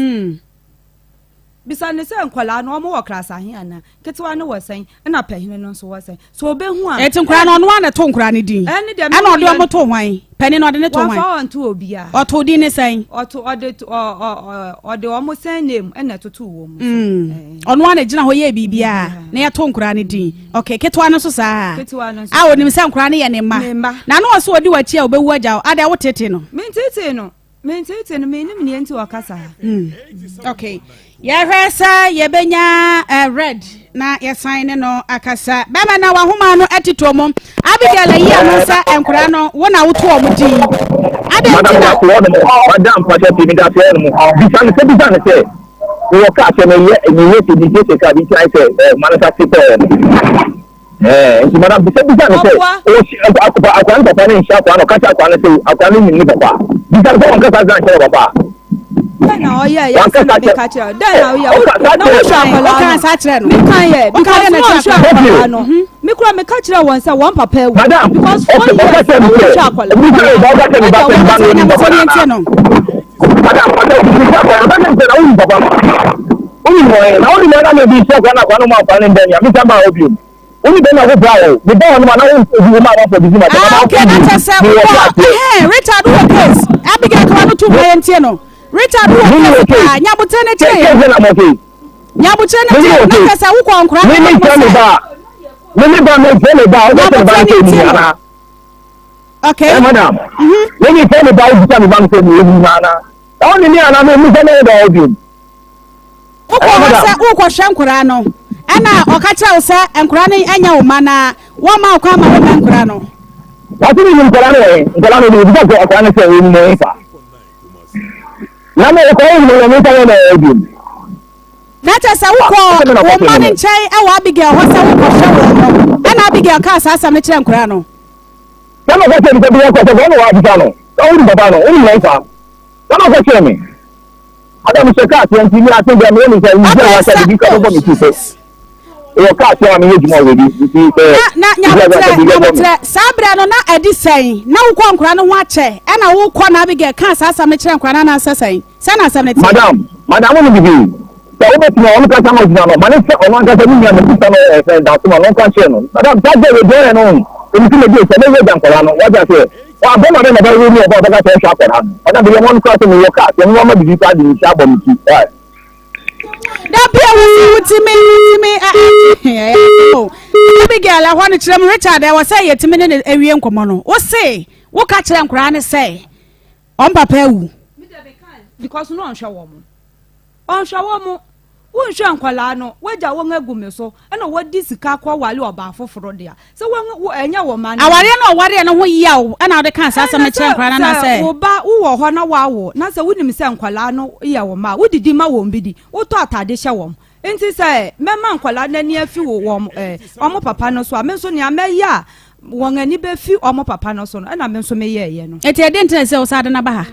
Bisa no sɛ nkwadaa no wɔn wɔ class ahe anaa? Ketewa no wɔ sɛn? Ɛna panyini no nso wɔ sɛn? So obehu a. Eti nkwadaa no ɔno ara na ɛto nkwadaa no din? Ɛne deɛ Ɛna ɔde wɔn to hwan? Panin no ɔde ne to hwan? Wamfa wɔn to obiara. Ɔto din ne sɛn? Ɔto ɔde ɔ ɔ ɔde wɔn sɛn name ɛna ɛtoto wɔn so. Mm. Ɔno ara na gyina hɔ yɛ biribiara na yɛto nkwadaa no din. Okay, ketewa no nso saa. Ketewa no nso. A onim sɛ nkwadaa no yɛ ne mma. Ne mma. Na ano ɔsɛ ɔdi w'akyi a obewu agya wo. Adɛn wotete no? Mentete no. Menteetee no, mennim nea enti ɔka saa. Mm. Okay. Yɛhwɛ sɛ yɛbɛnya uh, red na yɛsan ne no akasa. Bɛma na wahoma no atitɔ mu. Abigail ayi ano sɛ nkora no wo na woto wɔn din. Adɛn nti na. Madam Pakyɛ ti mi da seɛ no mu. Bisa ne sɛ bisa ne sɛ. Wɔ kaa sɛ meyɛ meyɛ sɛ bi sɛ kaa bi nti ayɛ sɛ manasa se tɔɔ no. Ɛɛ nti madam bisa bisa no sɛ ɔsi akwa akwa ne papa ne nhyɛ akwa no ɔka kyerɛ akwa no sɛ akwa no nim ne papa bisa no sɛ wɔn kasa san kyerɛ papa. Dɛn na ɔyɛ yɛ asɛm na meka kyerɛ dɛn na ɔyɛ na wohwɛ akwadaa no meka yɛ because na ɔhwɛ akwadaa no me kura meka kyerɛ wɔn sɛ wɔn papa awu because 4 years na wohwɛ akwadaa no ɛgya wɔn no. Madam, madam, bisa akwadaa no bɛsɛ sɛ na wonim papa no wonim wɔn na wonim wɔn na mɛ bi sɛ akwadaa no akwadaa no mu akwadaa no mbɛn ya mesa ba hɔ bio. Wone bɛma wo bra o, me ba hɔ nom a na wo obi wo ma wafɔ bibi ma kyɛ Ah, okay, na kyɛ sɛ wokɔ ɛhɛn Richard wɔ case. Abigail kawa no to ma yɛntie no. Richard wɔ case paa, nyabotrɛ ne kyerɛ yɛn. Nyabotrɛ ne kyerɛ na kyɛ sɛ wokɔ nkora no mo sɛ. Me me ba me fɛ me ba, wokɔ sɛ me ba no sɛ ni ana. Okay. Eh, madam. Me me fɛ me ba, wobisa me ba no sɛ ni ana. Ɔne ni ana me me sɛ me ba obi. Wokɔɔ hɔ sɛ worekɔhwɛ nkwadaa no, ɛnna ɔka kyerɛɛ wo sɛ nkwadaa no nyɛ wo mma na wɔmma wo kwan ma wommɛ nkwadaa no. Wate ne nim nkwadaa no wɔ he? Nkwadaa no ɔde obisa sɛ akwadaa no sɛ ɔnim wɔ he fa? Na me nkwadaa no nim wɔ me nsa yɛ na ɛyɛ biom. Na kyerɛ sɛ wokɔɔ wo mma no nkyɛn wɔ Abigail hɔ sɛ worekɔhwɛ wɔn no, ɛnna Abigail kaa saa asɛm no kyerɛɛ nkwadaa no. Na na ɔka kyerɛ nipa bi akɔ sɛ wɔn na wɔabisa no sɛ wonim papa no wonim wɔn fa? Na na ɔka kyerɛ me. Ada mehyɛ kaa aseɛ nti me ase deɛ meyɛ ne sɛ nti a wasa bibi ka bɛbɔ me ti so wɔ kaa aseɛ a meyɛ adwuma wɔ bi nti sɛ na nyabotrɛ nyabotrɛ saa berɛ no na ɛde sɛn na wokɔ nkora no ho akyɛ ɛna wokɔ na Abigail kaa saa asɛm no kyerɛ nkora no anaasɛ sɛn sɛ na asɛm no te. Madam madam wo ne bibi sɛ wobɛtumi a ɔno kasa ma ɔgyina no ma ne sɛ ɔno ankasa ne nua no sista no ɛfɛ daso ma no ɔnka nkyerɛ no madam saa gɛ wɔ deɛ ɔyɛ no ɛmi sɛ mɛgye sɛ mɛyɛ gya nkɔla no wagya sɛ Wabɔ ma dɛ na ɔbɛwo ni ɔba ɔbɛka sɛ ɔhwɛ akwadaa no. Ɔda bɛyɛ wɔn koraa sɛ mewɔ kaa sɛ mewɔ ma bibi koraa de nhyɛ abɔ me ti. Why? Da bi a wosi wotumi wotumi ɛyɛ o. Abigail ɛhɔ no kyerɛ mu Richard ɛwɔ sɛ yɛtumi ne ne awie nkɔmɔ no. Wose woka kyerɛ nkoraa no sɛ wɔn papa awu. Because no ɔnhwɛ wɔn. Ɔnhwɛ wɔn. Wonhwɛ nkwadaa no, woagya wɔn agu me so, ɛna wɔde sika kɔware ɔbaa foforɔ dea. Sɛ wɔn, wo, ɛnyɛ wo mma no. Awareɛ no a ɔwareɛ no ho yaw ɛna wode kaa saa asɛm no kyerɛɛ nkwadaa no anaasɛ? Sɛ wo ba wowɔ hɔ na woawo, na sɛ wonim sɛ nkwadaa no yɛ wo mma a, wodidi ma wɔn bi di, wotɔ atade hyɛ wɔn. Nti sɛ mɛma nkwadaa no ani afi wo, wɔn, eh, wɔn papa no so a, me nso nea mɛyɛ a wɔn ani bɛfi wɔn papa no so no, ɛna me nso meyɛeɛ no. Nti ɛdeɛn nti na ɛsɛ sɛ wo san de no aba ha?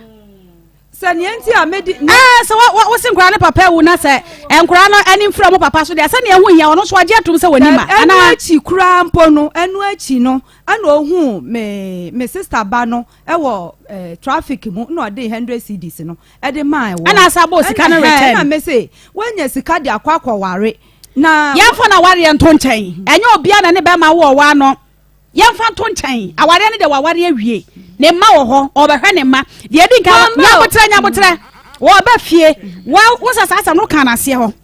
Sɛ nea nti a medi. Ɛɛ sɛ wɔ wɔ wosi nkwadaa no papa awu na sɛ nkwadaa no ani mfiri wɔn papa so deɛ sɛnea ɛho hia ɔno nso agye atum sɛ wɔnim a. Ɛno akyi koraa mpo no ɛno akyi no ɛna ohuu me me sister ba no ɛwɔ ɛɛ traffic mu na ɔde hundred cedis no ɛde maa wɔn. Ɛna asa bɔ sika no return. Ɛna me se wɔanya sika de akɔ akɔware na. Yɛnfa na awareɛ nto nkyɛn ɛnyɛ obiara na ne bɛrima wɔ ɔwɔ ano. Yɛmfa nto nkyɛn, awareɛ no deɛ waware awie, ne mma wɔ hɔ, ɔrebɛhwɛ ne mma. Deɛ ɛdi nka, nyabotrɛ, nyabotrɛ, wɔreba fie, wa, wo sɛ saa asɛm no wokaa no aseɛ hɔ,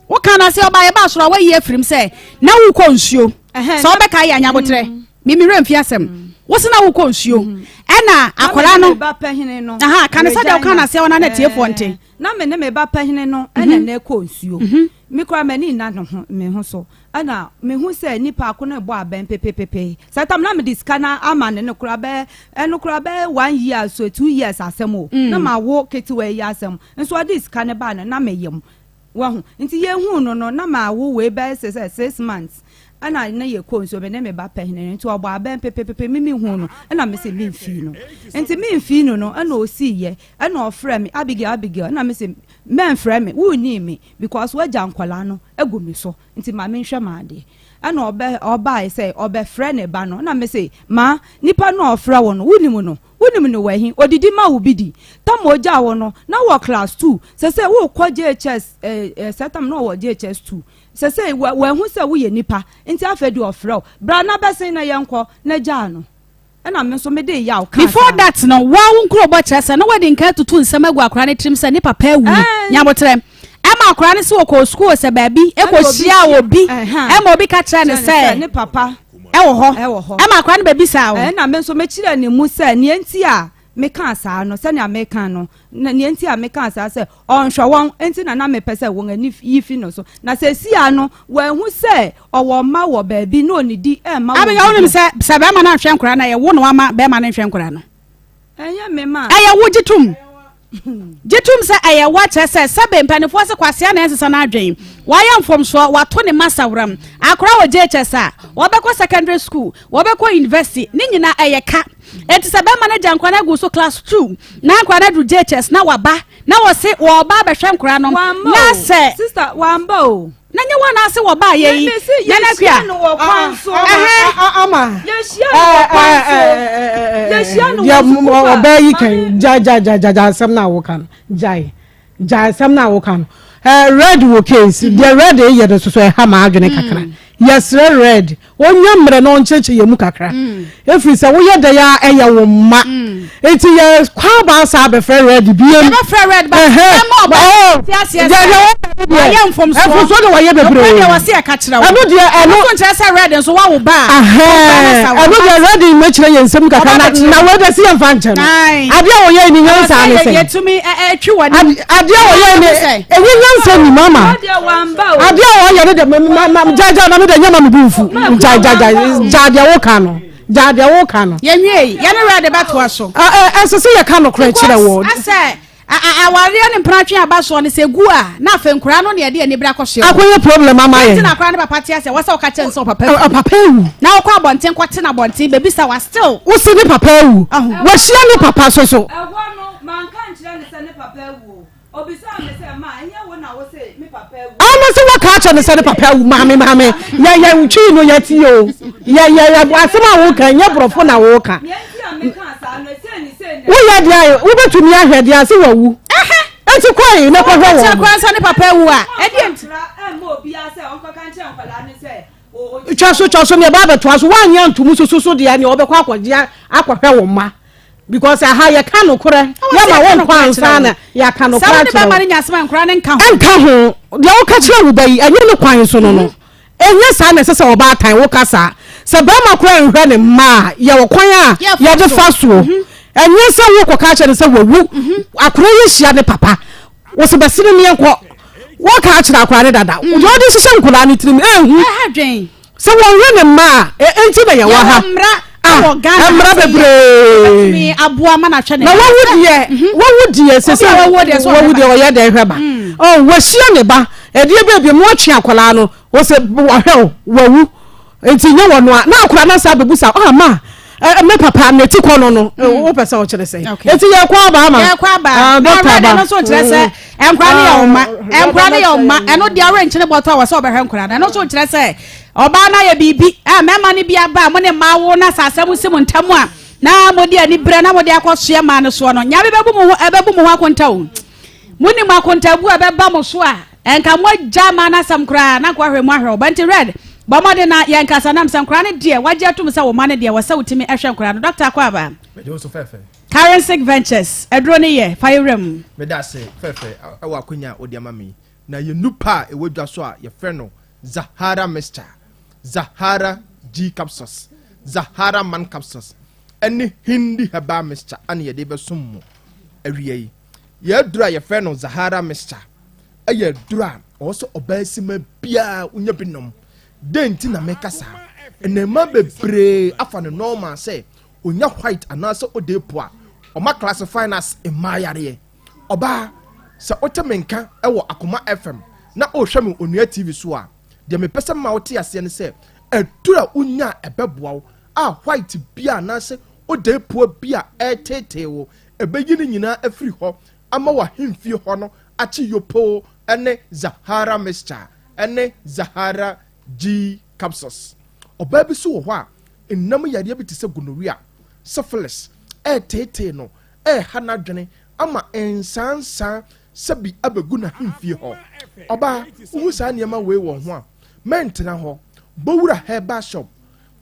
wokaa no aseɛ ɔbaa yɛbaa soro a wayi afirim sɛ na wokɔ nsuo, sɛ wobɛka yɛ nyabotrɛ, mm. mimi werɛ mfi asɛm, mm. wo se na wokɔ nsuo, mm. ɛna akwadaa no, aha, ka no sɛdeɛ wokaa no aseɛ hɔ na na atiefoɔ nte. Na me ne me ba panyini no na na ɛkɔ nsuo. Me koraa m'ani nna ne ho me ho so. Ɛna mehu sɛ nipa ko no rebɔ abɛn pepepepe. Saa tam na mede sika no ama no no koraa bɛyɛ ɛno koraa bɛyɛ one year so 2 years asɛm o. Na mawo ketewa yi asɛm. Nso ɔde sika no baa no na meyam. Wahu. Nti yɛhuu no no na mawo wei bɛyɛ sɛ sɛ 6 months. Ɛna na yɛkɔ nsuo me ne me ba panyini no. Nti ɔbɔ abɛn pepepepe me mehuu no ɛna mese memfii no. Nti memfii no no ɛna ɔsiiɛ. Ɛna ɔfrɛ me, Abigail, Abigail, ɛna me se, mɛnfrɛ me, wonnii me, because w'agya nkwadaa no agu me so, nti ma menhwɛ m'adeɛ. Ɛna ɔbɛ, ɔbae sɛ ɔbɛfrɛ ne ba no, ɛna me se, ma, nipa no a ɔfrɛ wo no, wonim no? Wonim no wɔ he? Odidi ma wo bi di. Tam a ogyaa wo no, na wɔ class two. Sesei worekɔ JHS eh, eh, saa tam na ɔwɔ JHS two. Sesei wa, wahu sɛ woyɛ nipa, nti afei deɛ ɔfrɛ wo. Bra na bɛsen na yɛnkɔ, na gyaa no. Ɛna me nso mede yaw kaa Before saa. that no, wo ara wo nkurobɔ kyerɛ sɛ na wadi nkan atutu nsɛm agu akwadaa no tirim sɛ ne papa awu. Ɛn. Nyabotrɛ. Ɛma akwadaa no sɛ ɔkɔɔ sukuu sɛ baabi Ɛna obi kɔhyiaa hyia- obi. Ɛhɛn. Ɛma obi ka kyerɛɛ no Kyerɛ no sɛ sɛ ne papa ɛwɔ hɔ. ɛwɔ hɔ. Ɛma akwadaa no bɛbisaa wo. Ɛna me nso mekyerɛɛ ne mu sɛ nea nti a mekaa saa no, sɛnea meka no, na nea nti a mekaa saa sɛ ɔnhwɛ wɔn nti na na mepɛ sɛ wɔn ani yi fi no so. Na seesei ara no, wɔahu sɛ ɔwɔ mma wɔ baabi na onnidi mma wɔn Abigail, wonim biribiara. sɛ sɛ bɛrima no anhwɛ nkwadaa no a, ɛyɛ wo na wama bɛrima no nhwɛ nkwadaa no. Ɛnyɛ me ma. Ɛyɛ wo, gye tom. Gye tom sɛ ɛyɛ wo akyerɛ sɛ sɛbe mpanimfoɔ se kwasea na ɛnsesa n'adwen. Wayɛ mfomsoɔ, wato ne mma saworam. Akwadaa wɔ JHS a, wɔbɛkɔ secondary school, wɔbɛkɔ university, ne nyinaa ɛyɛ ka. Enti sɛ bɛrima no agya nkwadaa no agu so class two, na nkwadaa no aduru JHS na waba, na wɔse wɔreba abɛhwɛ nkwadaa no, Wamma na o. sɛ. Sister, wamba o. Na nyɛ wɔn ase wɔ baa yɛ yi. Me se Nana yɛhyia Akua. no wɔ kwan so. Ɛhɛn. Ama. Yɛhyia no wɔ kwan so. Yɛhyia no wɔ sukuu a. Ɔbaa yi kan gya gya gya gya asɛm na awoka no gyae gya asɛm na awoka no. Red wɔ case deɛ red yɛ no soso ɛha maa adwene kakra. Yɛsrɛ red Ɔnya mmerɛ na ɔnkyerɛkyerɛ yɛn mu kakra. Ɛfiri sɛ woyɛ dɛn ara ɛyɛ wo mma. Nti yɛ kɔ aba saa bɛfrɛ red biem. Yɛbɛfrɛ red ba ɛma ɔba ti aseɛ sɛ wɔyɛ mfomsoɔ. Mfomsoɔ deɛ wɔyɛ bebree. Nokorɛ deɛ wɔse yɛka kyerɛ wo. Ɛno deɛ ɛno. Ɛno nso nkyerɛ sɛ red nso wawo ba a. Ɛno deɛ red mmɛkyerɛ yɛn nsɛm kakra na na wei deɛ si yɛn fa nkyɛn no. Adeɛ a wɔyɛ ni nyansa ne sɛ. Yɛtumi ɛtwi wɔ ne. Adeɛ a wɔyɛ ni ɛnyɛ nyansa ni mama. Adeɛ a wɔyɛ no deɛ ma ma gya gya na me deɛ nyɛ ma me bu nfu gya gya gya gya deɛ woka no gya deɛ woka no. Yɛnwie yi yɛne wura de bɛtoa so. Ɛ ɛsɛ sɛ yɛka nokorɛ kyerɛ wɔ. Asɛ awareɛ ne mpenatwe aba soɔ no sɛ gu a na afei nkoraa no ne ɛde anibere akɔsoɛ. Akɔyɛ problem ama yɛn. Nti na akora ne papa te asɛ wɔsɛ wɔka kyerɛ no sɛ ɔpapa awu. Ɔpapa awu. Na wɔkɔ abɔnten kɔte no abɔnten bɛbisa wa still. Wosi ne papa awu. Wahyia ne papa so so. Ɛhɔ no manka nkyerɛ no sɛ ne papa awu o. Obisaa me sɛ, Ma, ɛnyɛ wo na wose me papa awu? Ama sɛ wɔka akyerɛ no sɛ ne papa awu. Maame, maame, yɛ yɛ twi no yɛ tie o. Yɛ yɛ yɛ asɛm a woka nyɛ borɔfo na woka. Nea nti a mekaa saa no, sei ne sei na. Woyɛ deɛ a wobɛtumi ahwɛ deɛ ase wawu. Enti kɔe na kɔhwɛ Wɔka wɔn. kyerɛ koraa sɛ ne papa awu a, ɛdeɛ nti? Ɔmma nkwadaa mma obiara sɛ ɔnkɔka nkyerɛ nkwadaa no sɛ o. Twa so twa so nea ɛba abɛtoa so woanyɛ antom nso so so deɛ nea wɔbɛkɔ akɔgye akɔhwɛ wo mma. Because aha yɛka nokorɛ yɛma wo nkwa ansa na yɛaka nokorɛ akyerɛ wo. Ɛnka ho deɛ woka kyerɛ wo ba yi ɛnyɛ ne kwan so no no mhm. Ɛnyɛ saa na ɛsɛ sɛ ɔbaatan woka saa sɛ bɛrima koraa nhwɛ ne mma a yɛwɔ kwan a yɛde fa soɔ mhm. Ɛnyɛ sɛ wokɔka kyerɛ no sɛ wawu mhm. Akora yi hyia ne papa wɔsɛ bɛsene ne yɛnkɔ wɔka akyerɛ akora ne dada mm. Deɛ ɔde hyehyɛ nkwadaa no tirim ɛhu Sɛ wɔnhwɛ ne mma a, enti na yɛwɔ ha. Yɛwɔ mmara wɔ Ghana Mmara bebree. Aboa ma n'ahwɛ ne Na wawu deɛ, mhm. wawu deɛ sɛ sɛ wawu deɛ ɔyɛ dɛ hwɛ ba. Mm. Oh, wahyia ne ba. Ɛdeɛ baabi mu atwe akwadaa no, wɔsɛ wahwɛ o, wawu. Nti nyɛ wɔn a, na akwadaa no asa abɛbusa, ah ma, me papa na eti kɔ no no, mm. wopɛ sɛ ɔkyerɛ sɛ. Eti yɛ kɔ aba ama. Yɛ kɔ aba. Ah, na awurade no nso nkyerɛ sɛ nkwadaa no yɛ ɔma, nkwadaa no yɛ ɔma. Ɛno deɛ ɔrenkyene bɔtɔ a wɔsɛ ɔbɛhwɛ nkwadaa no. Ɛno nso nkyerɛ sɛ Ɔbaa no ayɛ biribi a mmarima no bi aba a mo ne mmaa wo na sɛ asɛm si mo ntam a na mode aniberɛ na mode akɔsoɛ mmaa no soɔ no, Nyame bɛbu mo ho ɛbɛbu mo ho akonta o. Monim akontabu a ɛbɛba mo so a ɛnka mo agya mmaa no asɛm koraa na nka wahwɛ mu ahwɛ wo ba. Nti Red, bɔ mmɔden na yɛnkasa nam sɛ nkoraa no deɛ wagye atom sɛ wo mma no deɛ wɔ sɛ wotumi hwɛ nkoraa no. Dɔkta Akwaaba. Mede wo so fɛfɛ. Karensic Ventures, aduro no yɛ, fa yɛ wura mu. Meda ase fɛfɛ ɛwɔ akonya a wode ama me yi. Na yɛn nupa a ɛwɔ dwa so a yɛfrɛ no Zahara Mixture, Zahara G Capsules, Zahara Man Capsules, ne Hindi Herbal Mixture ana yɛde bɛsom mo awia yi. Yɛn aduro a yɛfrɛ no Zahara Mixture yɛ aduro a ɔwɔ sɛ ɔbaa sima biara wonya bi nom. Dɛn nti na meka saa? Mmarima bebree afa no normal sɛ onya white anaasɛ ode po a, ɔma classify no as mmaa yareɛ. Ɔbaa, sɛ wote me nka wɔ Akoma FM na wohwɛ me Onua TV so a, deɛ mepɛ sɛ mema wote aseɛ ne sɛ, aduru a wonya a ɛbɛboa wo a white bi a anaasɛ odaepoa bi a ɛreteetee wo, ɛbɛyi ne nyinaa afiri hɔ ama w'ahemfie hɔ no akye yopoo ne Zahara mixture ne Zahara G capsules. Ɔbaa bi nso wɔ hɔ a, nnam yareɛ bi te sɛ gonorrhea, syphilis, ɛreteetee no, ɛreha n'adwene ama nsaansaa sɛbi abɛgu n'ahemfie hɔ. Ɔbaa, wohu saa nneɛma wei wɔ ho a, mɛntena hɔ. Bɔ wura herbal shop,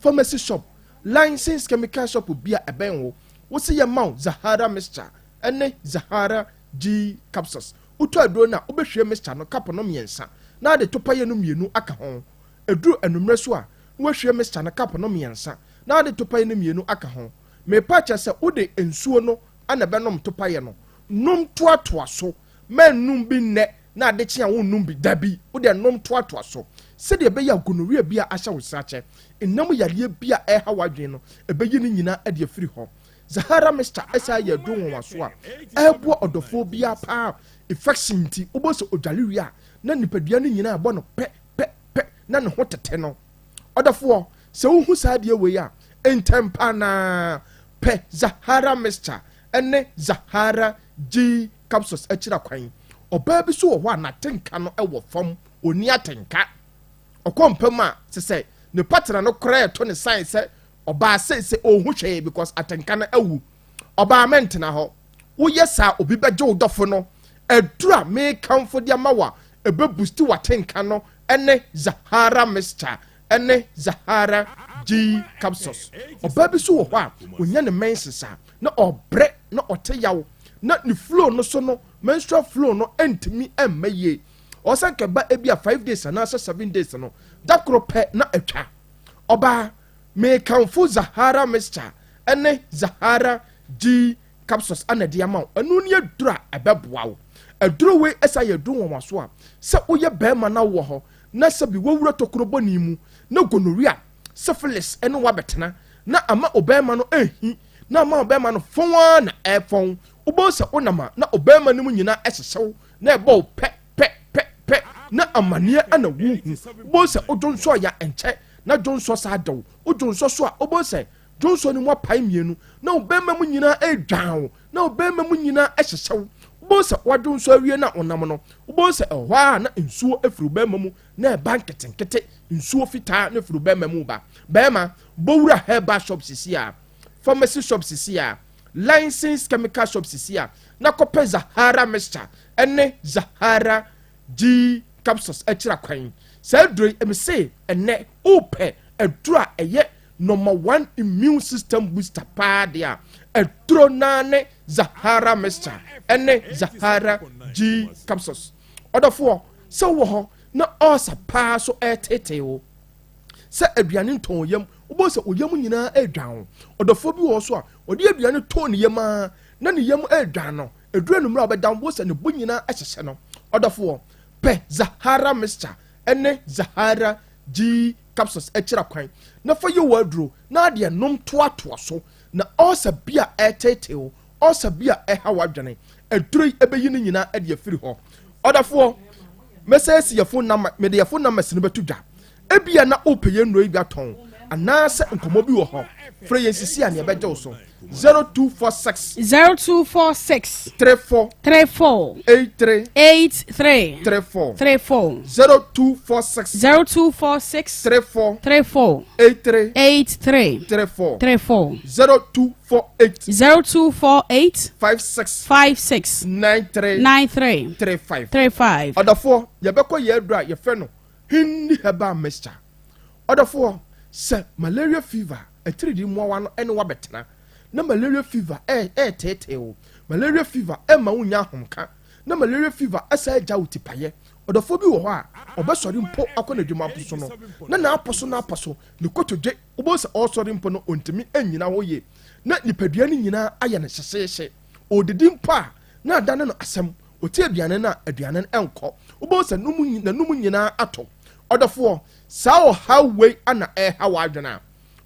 pharmacy shop, licensed chemical shop bi a ɛbɛn wo. Wose yɛma wo Zahara mixture ne Zahara G capsules. Wotɔ aduro no a, wobɛhwie mixture no cup no mmiɛnsa na ade topaeɛ no mmienu aka ho. Ɛduru anwummerɛ so a, na woahwie mixture no cup no mmiɛnsa na ade topaeɛ no mmienu aka ho. Merepa akyerɛ sɛ wode nsuo no na ɛbɛnom topaeɛ no. Nom toatoa so. Mɛnnom bi nnɛ na ade kye a wonnom bi. Dabi, wo deɛ nom toatoa so. Sɛdeɛ ɛbɛyɛ a gonorrhea bi a ahyɛ wo srakyɛ, nna mu yareɛ bi a ɛreha w'adwene no, ɛbɛyi ne nyinaa de afiri hɔ. Zahara mixture san yɛ aduro nwanwasoɔ a ɛreboa ɔdɔfoɔ biara paa. Infection nti, wobɛhu sɛ ɔdware wie a, na nipadua no nyinaa ɛbɔ no pɛ pɛ pɛ na ne ho tete no. Ɔdɔfoɔ, sɛ wohu saa adeɛ wei a, ntɛmpa no ara pɛ Zahara mixture ne Zahara G capsules akyiri akwan. Ɔbaa bi nso wɔ hɔ a n'atenka no wɔ fam, ɔnni atenka. Ɔkɔ mpa mu a, te sɛ ne partner no koraa ɛto ne sign sɛ ɔbaa seesei ɔnhu hwee because atenka no awu. Ɔbaa mɛntena hɔ. Woyɛ saa obi bɛgye wo dɔfo no. Aduru a mekamfo de ama wo a ɛbɛ boost w'atenka no ne Zahara mixture ne Zahara G capsules. Ɔbaa bi nso wɔ hɔ a ɔnya ne menses a na ɔbrɛ na ɔte yaw na ne flow no so no menstrual flow no ntumi mma yie. Ɔsɛ nka ɛba ebi a 5 days anaasɛ 7 days no da koro pɛ na atwa. Ɔbaa, mekamfo Zahara mixture ne Zahara G capsules ana de ama wo. Ɛno ne aduru a ɛbɛboa wo. Aduro wei ɛsa yɛ aduro nwanwaso a sɛ woyɛ bɛrima na wowɔ hɔ na sɛbi wawura tokuro bɔne mu na gonorrhea, syphilis ɛne wabɛtena na ama ɔbɛrima no ɛhi na ama ɔbɛrima no fɔn ara na ɛfɔn, wobɛhu sɛ wonam a na ɔbɛrima no mu nyinaa ɛhyehyɛw na ɛbɔ wo pɛ pɛ pɛ pɛ na amanneɛ ana wohu. Wobɛhu sɛ wodwonsɔ ya ɛnkyɛ na dwonsɔ saa dɛw. Wodwonsɔ so a, wobɛhu sɛ dwonsɔ no mu apae mmienu na ɔbɛrima mu nyinaa ɛredwan wo na ɔbɛrima mu nyinaa ɛhyehyɛ wo. Wobɛhu sɛ wadwonsɔ awie na ɔnam no, wobɛhu sɛ ɛhɔ a na nsuo afiri ɔbɛrima mu na ɛba nketenkete, nsuo fitaa na afiri ɔbɛrima mu ba. Bɛrima, bɔwura herbal shop sisi a, pharmacy shop sisi a, licensed chemical shop sisi a, na kɔpɛ Zahara mixture ɛne Zahara G capsules akyira kwan. Saa aduro yi, ɛmi se ɛnɛ wopɛ aduro a ɛyɛ number one immune system booster paa deɛ a, aduro naa ne Zahara mixture ɛne Zahara G capsules. Ɔdɔfoɔ, sɛ wowɔ hɔ na ɔɔsa paa so ɛɛtetee wo sɛ aduane ntɔn yam, wobɛhu sɛ oyam nyinaa ɛredwan wo. Ɔdɔfoɔ bi wɔ hɔ so a ɔde aduane tɔɔ ne yam a na ne yam ɛredwan no. Ɛduru anummerɛ a ɔbɛda, wobɛhu sɛ ne bo nyinaa ɛhyehyɛ no. Ɔdɔfoɔ, pɛ Zahara mixture ɛne Zahara G capsules akyira kwan na fa yɛ wɔ aduro na adeɛ nom toatoa so na ɔɔsa bi a ɛretetee wo, ɔɔsa bi a ɛha w'adwene, aduro yi ɛbɛyi ne nyinaa ɛde afiri hɔ. Ɔdɔfoɔ, mɛsɛ si yɛ phone number, mede yɛ phone numbers no bɛto dwa. Ebia na wopɛ yɛn nnuro yi bi atɔn anaasɛ nkɔmmɔ bi wɔ hɔ, frɛ yɛn sisi a nea ɛbɛgye wo so 0246 0246 34 34 83 83 34 34 0246 0246 34 34 83 83 34 34 0248 0248 56 56 93 93 35. 35. Ɔdɔfoɔ, yɛbɛkɔ yɛ aduro a yɛfrɛ no Hindi herbal mixture. Ɔdɔfoɔ, sɛ malaria fever atiridii mmoawa no ɛne wabɛtena na malaria fever ɛɛteetee wo, malaria fever ɛma wo nya ahomka, na malaria fever ɛsa agya wo tipayɛ. Ɔdɔfoɔ bi wɔ hɔ a ɔbɛsɔre mpo akɔ n'adwuma so no na n'apɔ so n'apɔ so ne kotodwe, wobɛhu sɛ ɔresɔre mpo no ɔntumi nnyina hɔ yie na nipadua no nyinaa ayɛ no hyehyeehye. Ɔredidi mpo a na adane no asɛm. Ɔte aduane no a aduane no ɛnkɔ. Wobɛhu sɛ n'anum nyinaa atɔ. Ɔdɔfoɔ, saa ɔhaw wei ana ɛreha w'adwene a,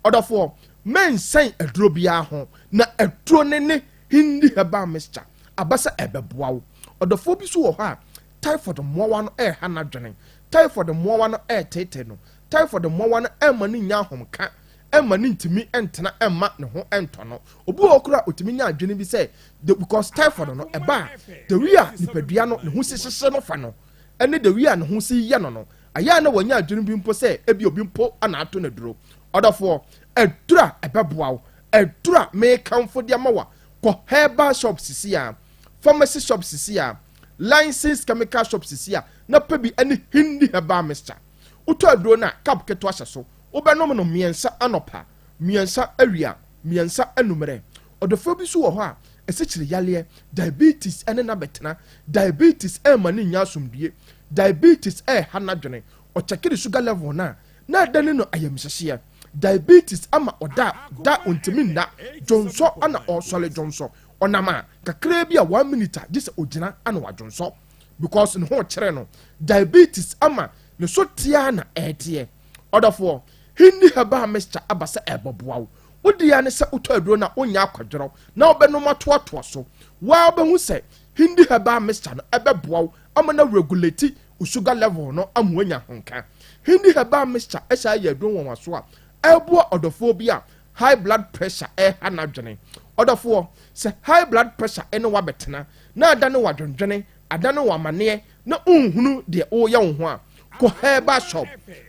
ɔdɔfoɔ, mɛnsɛn aduro biara ho na aduro ne ne Hindi herbal mixture aba sɛ ɛbɛboa wo. Ɔdɔfoɔ bi nso wɔ hɔ a typhoid mmoawa no ɛreha n'adwene, typhoid mmoawa no ɛreteetee no, typhoid mmoawa no ɛmma no nnya ahomka, ɛmma no ntumi ntena ɛmma ne ho ɛntɔ no. Obi wɔ hɔ koraa a ɔtumi nya adwene bi sɛ the because typhoid no ɛba a, the way a nipadua no ne ho si hyehye no fa no ɛne the way a ne ho si yɛ no no, ayɛ a na wanya adwene bi mpo sɛ ebi obi mpo ana ato no aduro. Ɔdɔfoɔ, aduro a ɛbɛboa wo. Aduru a mekamfo de ama wo a, kɔ herbal shop sisi a, pharmacy shop sisi a, licensed chemical shop sisi a, na pɛ bi ne Hindi herbal mixture. Wotɔ aduro no a, cup ketewa hyɛ so. Wobɛnom no mmiɛnsa anɔpa, mmiɛnsa awia, mmiɛnsa anummerɛ. Ɔdɔfoɔ bi nso wɔ hɔ a, asikyire yareɛ, diabetes ne no abɛtena. Diabetes ɛmma no nnya asomdue. Diabetes ɛreha n'adwene. Ɔkyɛke ne sugar level no a, na adane no ayamhyehyeɛ. Diabetes ama ɔda a da ɔntumi nna, dwonsɔ na ɔresɔre dwonsɔ. Ɔnam a, kakraa bi a one minute a gye sɛ ɔgyina na wadwonsɔ because ne ho rekyere no. Diabetes ama ne so te ara na ɛreteɛ. Ɔdɔfoɔ, Hindi herbal mixture aba sɛ ɛrebɛboa wo. Wo deɛ ara ne sɛ wotɔ aduro no a wonyɛ akwadworɔ na wobɛnom atoatoa so. Wo ara wobɛhu sɛ Hindi herbal mixture no ɛbɛboa wo ama no aregulate wo sugar level no ama woanya ahomka. Hindi herbal mixture san yɛ aduro nwanwaso a ɛreboa ɔdɔfoɔ bi a high blood pressure reha n'adwene. Ɔdɔfoɔ, sɛ high blood pressure ne wo abɛtena na adane wo adwendwene, adane wo amaneɛ na wonhunu deɛ woreyɛ wo ho a, kɔ herbal shop,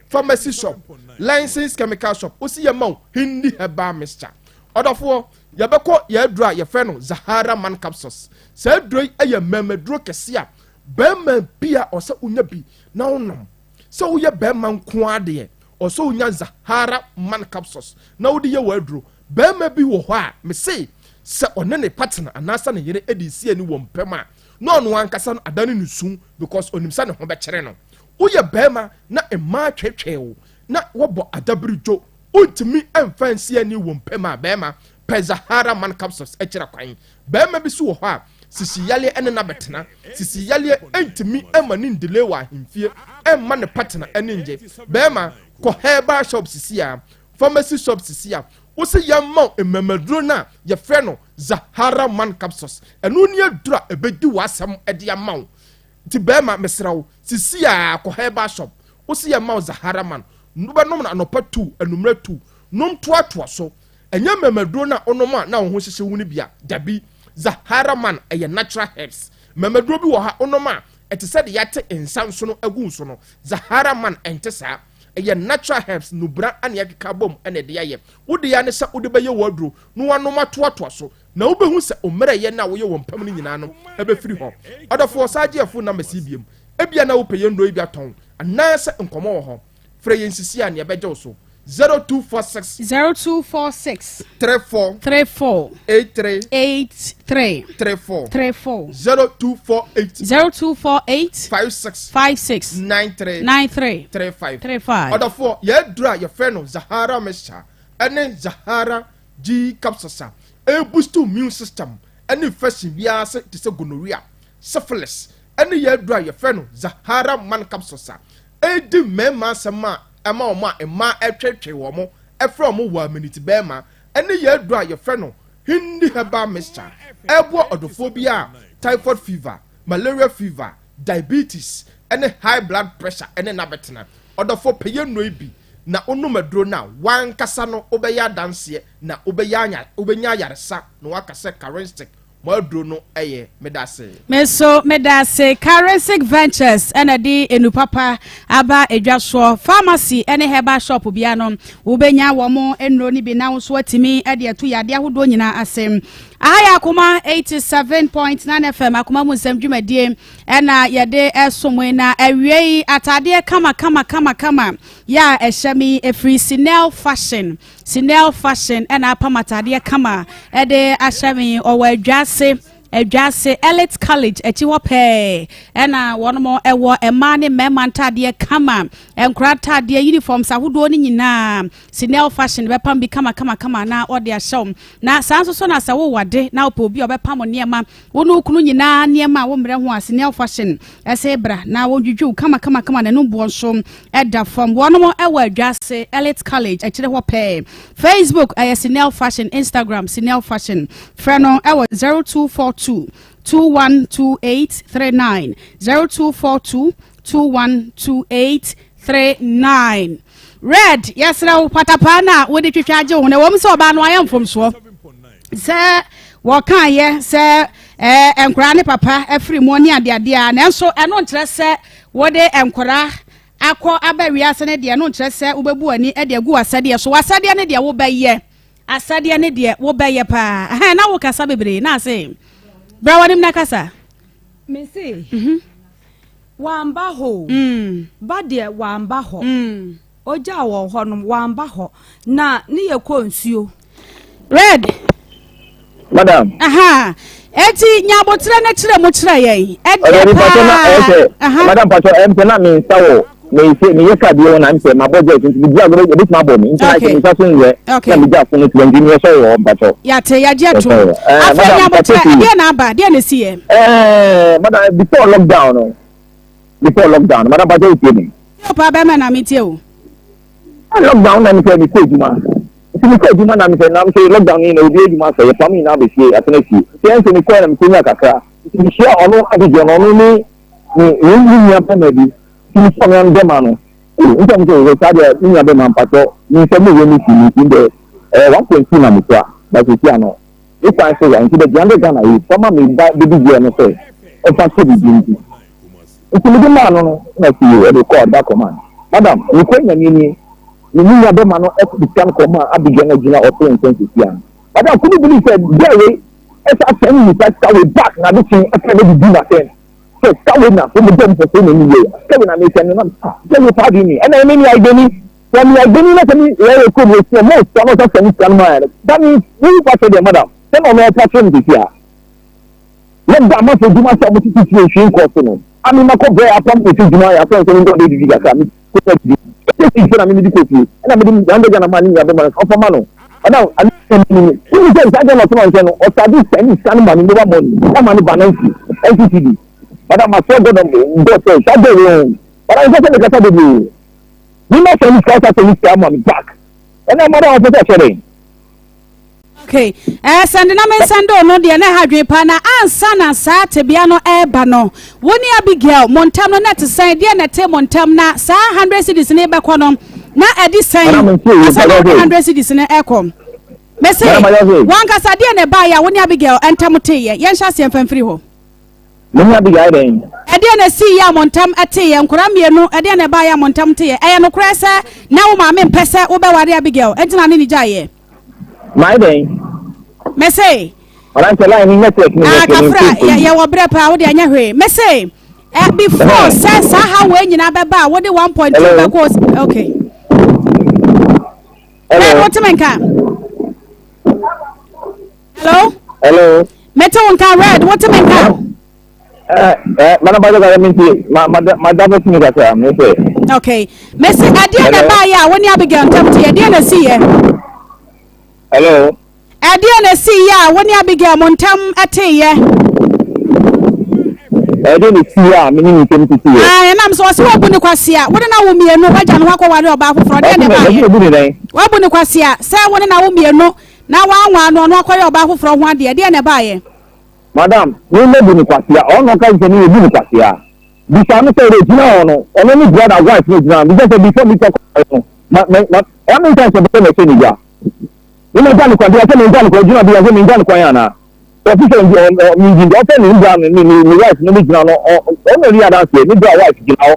pharmacy shop, licensed chemical shop, wosi yɛma wo Hindi herbal mixture. Ɔdɔfoɔ, yɛbɛkɔ yɛn aduro a yɛfrɛ no Zahara man capsules. Saa aduro yi yɛ mmɛmaduro kɛseɛ a Barima bi a ɔsɛ wonya bi na wonom. Sɛ woyɛ barima nko ara deɛ, ɔsɛ wonya Zahara man capsules na wode yɛ w'aduro. Barima bi wɔ hɔ a, mese sɛ ɔne ne partner anaasɛ ne yere de resi ani wɔ mpam a, na ɔno ankasa no adane ne su because ɔnim sɛ ne ho bɛkyere no. Woyɛ barima na mmaa tweetwee wo na wɔbɔ adabiridwo, wontumi mfa nsi ani wɔ mpam a, barima, pɛ Zahara man capsules kyerɛ kwan. Barima bi nso wɔ hɔ a, sisi yareɛ ne no abɛtena. Sisi yareɛ ntumi mma no ndelay wɔ ahemfie, ɛmma ne partner ani nnye. Barima, kɔ herbal shop sisi a, pharmacy shop sisi a, wo se yɛmma wo mmamaduro no a yɛfrɛ no Zahara Man Capsules. Ɛno ne aduro a ɛbɛdi w'asɛm de ama wo. Nti barima, mesrɛ wo, sisi a kɔ herbal shop, wo se yɛmma wo Zahara Man. Wobɛnom no anɔpa tu, anummerɛ tu. Nom toatoa so. Ɛnyɛ mmɛmaduro no a wonom a na wo ho hyehye wo no bi a, dabi. Zahara man ɛyɛ natural herbs. Mmɛmaduro bi wɔ hɔ a wonom a ɛte sɛ deɛ yɛate nsa nsono agu wo so no. Zahara man ɛnte saa. Ɛyɛ natural herbs, nnubra na yɛakeka abom na ɛde ayɛ. Wo deɛ ara ne sɛ wode bɛyɛ w'aduro na woanom atoatoa so na wobɛhu sɛ wo mmerɛyɛ no a woyɛ wɔ mpam no nyinaa no bɛfiri hɔ. Ɔdɔfoɔ, saa gye yɛn phone numbers yi biom. Ebia na wopɛ yɛn nnuro yi bi atɔn anaasɛ nkɔmmɔ wɔ hɔ. Frɛ yɛn sisi a nea ɛbɛgye wo so. 0246. 0246. 34. 34. 83. 83. 34. 34. 0248. 0248. 56. 56. 93. 93. 35. 35. Ɔdɔfoɔ, yɛn aduro a yɛfrɛ no Zahara mixture ɛne Zahara G capsules a ɛreboost immune system ɛne infection biara ase te sɛ gonorrhea, syphilis ɛne yɛn aduro a yɛfrɛ no Zahara man capsules a Edi mmarima asɛm a ɛma wɔn a mmaa retweetwee wɔn frɛ wɔn wɔ aminiti bɛrima ne yɛn aduru a yɛfrɛ no Hindi herbal mixture ɛreboa ɔdɔfoɔ bi a typhoid fever, malaria fever, diabetes ne high blood pressure ne no abɛtena. Ɔdɔfoɔ pɛ yɛn nnuro yi bi na wonom aduro no a w'ankasa no wobɛyɛ adanseɛ na wobɛyɛ wobɛnya ayaresa na woaka sɛ Karenstick Mo aduro no yɛ medase. Me nso medase. Karensic Ventures na de enu papa aba edwa soɔ. Pharmacy ne herbal shop bia no, wobɛnya wɔn nnuro no bi na wo nso atumi de atu yadeɛ ahodoɔ nyinaa ase. Aha yɛ Akoma 87.9 FM, Akoma mu nsɛm dwumadie ɛna yɛde ɛsom yi na awie yi ataadeɛ kama kama kama kama yɛ a ɛhyɛ me ɛfiri Sinel Fashion. Sinel Fashion na apam ataadeɛ kama de ahyɛ me. Ɔwɔ Adwase, Adwase Elite College akyi hɔ pɛɛ ɛna wɔn ɛwɔ mmaa ne mmarima ntaadeɛ kama, nkora ntaadeɛ, uniforms ahodoɔ no nyinaa. Sinel Fashion bɛpam bi kama kama kama na ɔde ahyɛ wo. Na saa nso so na sɛ wowɔ ade na wopɛ obi a ɔbɛpam nneɛma, wo ne wo kunu nyinaa nneɛma a wommrɛ ho a, Sinel Fashion ɛsɛ bra na wɔndwidwi wo kama kama kama na ɛno boɔ nso ɛda fam. Wɔnom ɛwɔ Adwase Elite College akyire hɔ pɛɛ. Facebook ɛyɛ Sinel Fashion, Instagram Sinel Fashion. Frɛ no ɛwɔ 0242 212839, 0242 212839. Red, yɛsrɛ wo patapaa no a wode twitwa agye wo ho no, ɛwɔ mu sɛ ɔbaa no ayɛ mfomsoɔ sɛ wɔkaeɛ sɛ ɛɛ nkwaraa ne papa afiri mu ne adeadeɛ a, nanso ɛno nkyerɛ sɛ Wode nkwadaa akɔ aba wiase no deɛ, ɛno nkyerɛ sɛ wobɛbu w'ani de agu w'asɛdeɛ so. W'asɛdeɛ ne deɛ wobɛyɛ. Asɛdeɛ ne deɛ wobɛyɛ paa. Ɛhɛn, na wokasa bebree na ase. Bra w'anim na kasa. Mese, wamba hɔ o. Ba deɛ wamba hɔ. Ogyaa wɔn hɔ nom, wamba hɔ. Na ne yɛ kɔ nsuo. Red. Madam. Aha. Eti nyabotrɛ no kyerɛ mu kyerɛ yɛn. Ɛdeɛ paa. Madam Pacho, ɛmpɛ na me nsa wɔ meyɛ meyɛ kaa bi wɔ na mpɛ mabɔ jet nti medi agorɔ ebetumi abɔ me nti na me nsa so nyɛ na megya fo no tiwa nti meyɛ sɔre wɔ hɔ mpakyɛw. Yate yagye ato afei nyabotrɛ ɛdeɛ na aba deɛ na esi yɛ. Ɛɛ madam before lockdown no before lockdown madam mpakyɛw wotie me. Yɛ paa bɛrima na metie o. Lockdown na mesɛ mekɔ adwuma nti mekɔ adwuma na mesɛ na mesɛ lockdown yi na obi adwuma sɛ yɛpam nyinaa bɛfie atena fie nti ɛnsɛ mekɔɛ na mekɔnya kakra nti mehyia ɔno Abigail no ɔno ne ne ne nua bɛma bi nti mesɛ ɔno ano bɛma no nti ɔmo sɛ ɔsɛ saa deɛ me nua bɛma mpatɔ me nsa mu wɔ me fi me nti dɛ ɛɛ 1.2 na mekura but sisi ano me kwan so wa nti bɛ gyina de Ghana yi fama me ba baby girl no sɛ ɔfa so bibi nti nti mede maa no no na si yi ɔde kɔ ɔda kɔma madam mekɔ nyame nie me nua bɛma no ɛkɔ sika no kɔma Abigail no gyina ɔto nkyɛn sisi ano madam kunu believe sɛ girl wei ɛsɛ asɛn ne nipa sika wei back na ade kyen ɛsɛ ne didi na sɛn sɛ sika wei na wɔn dɛm pɔtɔ na mi yɛ sika wei na mi sɛn no na ah sika wei paa di mi ɛna ɛmi ni agbeni sɛ mi agbeni na sɛ mi yɛ yɛ kurom yɛ sɛ mo sika no sɛ sɛn sika no ma yɛ no that means wo pa kyɛ deɛ madam sɛ na ɔno ɔpa kyerɛ mi sisi a yɛ da ama fo dwuma sɛ ɔmo titi fie nhwi nkɔ so no ami ma kɔ brɛ apam esi dwuma yɛ asɔn sɛ mi ndɔ de didi kakra mi kɔ sɛ didi ɛsɛ si sɛ na mi mi di kɔ fie ɛna mi di mi yɛn bɛ gana ma ne nua bɛ ma no ɔfa ma no. Ɔna ane ne ne wonu sɛ saa deɛ na ɔtena nkyɛn no ɔsade sɛne sika no ma ne mobile money ɛma ne ba no nsi NCCD madam masrɛ God God sɛ saa deɛ wei ho madam nsɛ sɛ mekasa bebree me ma sɛne sika ɔsa sɛne sika ma me back ɛna madam ɔpɛ sɛ ɔkyerɛ dɛn. Okay. Eh, sɛnde na mensɛnde ɔno deɛ na ɛha adwene paa na ansa na saa tebea no ɛreba no wo ne Abigail mo ntam no na ɛte sɛn deɛ na ɛte mo ntam na saa 100 cedis no bɛkɔ no na ɛde sɛn ansa na wode 100 cedis no ɛkɔ mese wankasa deɛ na ɛbaeɛ a wo ne Abigail ntam teeɛ yɛnhyɛ aseɛ mfa mfiri hɔ. Me ne Abigail ayɛ dɛn? Ɛdeɛn na ɛsiiɛ a mo ntam teeɛ? Nkwadaa mmienu, ɛdeɛn na ɛbaeɛ a mo ntam teeɛ? Ɛyɛ nokorɛ sɛ na wo maame mpɛ sɛ wobɛware Abigail, enti na ne ne gyaeɛ? Mayɛ dɛn? Mese. Ɔdankyɛ line ni network ni Ah, kafra, yɛwɔ berɛ paa, wode anyɛ hwee. Mese, eh, before sɛ saa ha wei nyinaa bɛba a wode 1.2 bɛkɔ, okay. Hello. Red, wote me nka? Hello? Hello. Mete wo nka, Red, wote me nka? Eh, eh, mana ba daga minti, ma ma ma da bɛ tumi kasa, me sɛ. Okay. Mese ɛdeɛ na ɛbaayɛ a wo ne Abigail ntam te ɛdeɛ na ɛsi yɛ? Hello. Ɛdeɛn na ɛsiiɛ a wo ne Abigail mo ntam teeɛ? Ɛdeɛn na ɛsiiɛ a me ne ne ntam teteeɛ? Ah, ɛnam sɛ ɔse wabu ne kwasea, wo ne no awo mmienu, wagya ne ho akɔware ɔbaa foforɔ, deɛn na ɛbaeɛ? Wabu ne dɛn? Wabu ne kwasea sɛ wo ne no awo mmienu na wanwaa no, ɔno akɔyɛ ɔbaa foforɔ ho adeɛ, deɛn na ɛbaeɛ? Madam, me mabu no kwasea, ɔno na ɔka sɛ me mabu no kwasea. Bisa no sɛ ɔgyina hɔ no, ɔno ne brother wife no gyina hɔ, bisa sɛ before me kɔ kɔware no, ma ma ma, how many times na ɛhyɛ ne gya? Me ma gya no kwan, bia sɛ me ngya no kwan, ogyina bia sɛ me ngya no kwan anaa? Ɔfi sɛ ɔ ɔ me ngyi ɔfɛ ne bra ne ne ne wife no ne gyina no ɔ ɔno ɔni adanseɛ ne bra wife gyina hɔ.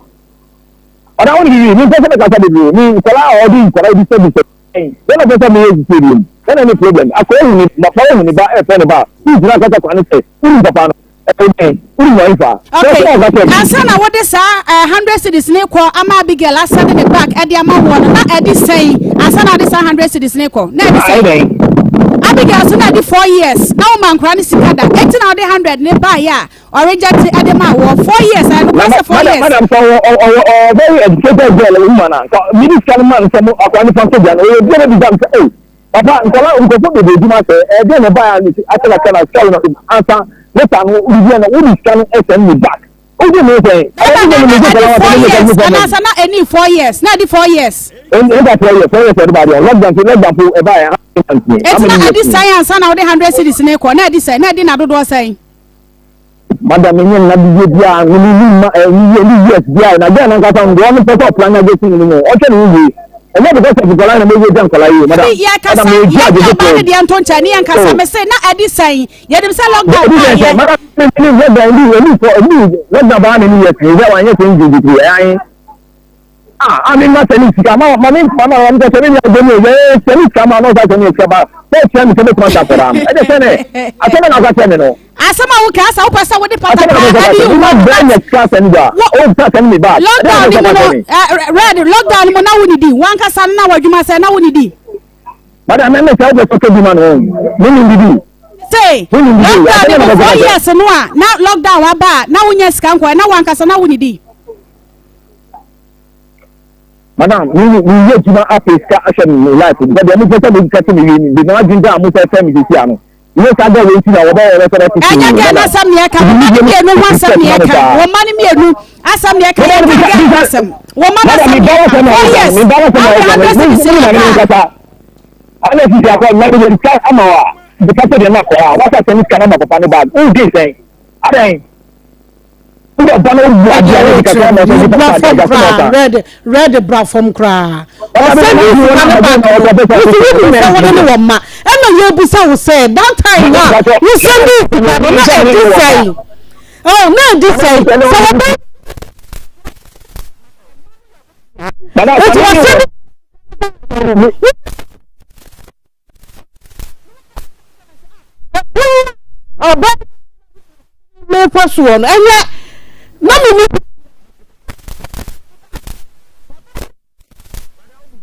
Ɔda ho ne bibi, me mpɛ sɛ me kasa bebree, me nkɔla a ɔde nkɔla bi sɛ bi sɛ dɛn na ɔpɛ sɛ meyɛ sisi bi mu, dɛn na ne problem, akɔ ehu ne papa ehu ne ba ɛfɛ ne ba, wogyina kasa kwan ne sɛ, wonim papa no. Okay, ansa na wode saa eh, hundred cedis ne kɔ ama Abigail asɛde ne back ɛde ama woɔ no na ɛde sɛn ansa na wode saa hundred cedis ne kɔ na ɛde sɛn Abigail so na ɛde 4 years na woma nkora ne sika da eti na wode 100 ne baeɛ a ɔreject ɛde ma wɔ 4 years ɛyɛ nokorɛ sɛ 4 years. Madam sɛ ɔwɔ ɔwɔ ɔwɔ very educated girl woman a nka mede sika no ma no sɛ mo akora ne fa nso gya no ɔyɛ obi a bɛbisa no sɛ ei Papa, nkwadaa nkurɔfoɔ bebree adwuma sɛ ɛdeɛn na ɛbaeɛ a ne ti akyɛ kakra na sika no ansa later no wode deɛ no wode sika no sɛn me back wogye me sɛn ɛna na na ɛdi 4 years anaasɛ na ɛni 4 years na ɛdi 4 years. Ɛnka 4 years 4 years ɛde ba deɛ lockdown fi lockdown po ɛbaeɛ how many months ni how many years ni. Eti na ɛdi sɛn ansa na wode 100 cedis ne kɔ na ɛdi sɛn na ɛdi na dodoɔ sɛn. Madam menye nna bibie biara no me ni ma eh ni ni years biara na girl nankasa no deɛ ɔno pɛ sɛ ɔplan na gye ne mu ɔhwɛ ne ho yie ɛnyɛ because of nkɔla na meyɛ gya nkɔla yie madam Bi yɛ kasa madam meyɛ yɛ gya ɔbaa gyegye ne deɛ nto nkyɛn ne yɛn kasa oh me se na ɛdi sɛn yɛnim sɛ lockdown ɛdi sɛn baayɛ sɛn madam me ni lockdown ni ɛni fɔ ɛni lockdown baa na ni years ni sɛ wanyɛ sɛn gyegye ɛyɛ ahe. Ah, ah, me ma sɛ ne sika ma ma me ma ma ma sɛ me nya dɛm yɛ sɛ ne sika ma na ɔsa sɛ ne sika ba sɛ kyerɛ me sɛ me tuma ta kɔra no ɛde sɛ ne asɛm na ɔka kyerɛ me no. Asɛm a woka asa wopɛ sɛ wode pata Asɛm na paa ɔka ɛde kyerɛ yi me wo ma brɛ nya sika sɛ ne ba o sa sɛ ne me ba lockdown ni mu no red lockdown ni mu na wo ni di wankasa no na w'adwuma sɛ na wo ni di. Madam mɛ mɛ sɛ wopɛ sɛ ɔkɛ bi ma no me nim bibi. Se lockdown ni mu 4 years no a na lockdown aba a na wonya sika nkɔ na wankasa na wo ni di. Madam, mi mi yɛ adwuma apɛ sika ahyɛ mi life because deɛ mo pɛ sɛ mo kɛse mi wie mi de na adwene a mo sɛ fɛ mi sisi ano. Nyɛ saa gɛ wei ti na wɔbɛ wɔbɛ sɛ bɛte Ɛnyɛ gɛ n'asɛm na ɛka, wɔn mma no mmienu ho asɛm na ɛka, wɔn mma no mmienu asɛm na ɛka, yɛn ka gɛ ho asɛm, wɔn mma no asɛm na ɛka, 4 years, na wɔde 100 cedis na ɛka. Ana sisi akɔ na de sika ama wa, de kasa de na kɔ a, wasa sɛ ne sika na ma papa ne bag, wo di sɛn, adɛn. Bra fam koraa red red bra fam koraa ɔsɛ ne sika ne bank no wosi wo nim sɛ wode ne wɔ mma ɛna yɛbusa wo sɛ that time na wosɛ ne sika no na ɛdi sɛn oh na ɛdi sɛn sɛ wɔbɛ nti wɔsɛ ne Ɔbɛ mefa soɔ no ɛnyɛ na me ni.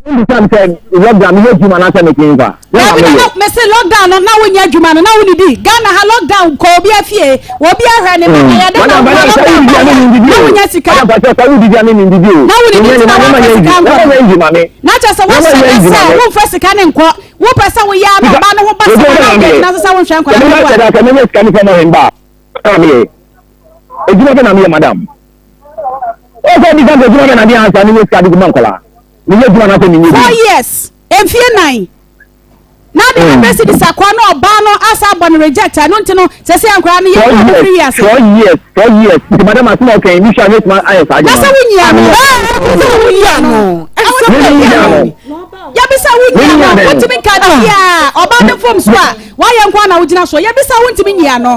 Mbisa sɛ lockdown meyɛ adwuma na sɛ mete nfa. Dabi na na mese lockdown no na wonyɛ adwuma no na wonidi Ghana ha lockdown kɔ obi afie obi ahwɛ ne ma ɛyɛ dɛ na woma lockdown ba yɛ na wonya sika na wonidi nti na woamfa sika nkɔ Na kyerɛ sɛ woahyɛ da sɛ womfa sika no nkɔ. Wopɛ sɛ woyɛ ara na ɔbaa no ho ba sɛm anaa wode agyina so sɛ wonhwɛ nkwadaa no mmoa? Sɛ menya sika no fam ɔhen ba a, meyɛ. Adwuma bɛ na meyɛ madam. Ɔsɛ bisa sɛ adwuma bɛ na meyɛ ansa menya sika de ma nkwadaa. Meyɛ adwuma na sɛ menyɛ bi. 4 years, mfie nan. Na de 100 cedis akoa na ɔbaa no asa abɔ no reject ɛno nti no sɛsɛ nkwadaa no yɛ mu ɔmo firi wiase. 4 years, 4 years. Nti madam asem a ɔka yi, mehwɛ a mɛtumi ayɛ saa Na sɛ wonyia no. Ɛɛ sɛ wonyia no. Ɛwɔ sɛ wonyia no. Yɛbisa wonyia no. Wontumi nka biribiara. Ɔbaa no fam so a wayɛ nko ara na wogyina so. Yɛbisa wontumi nyia no.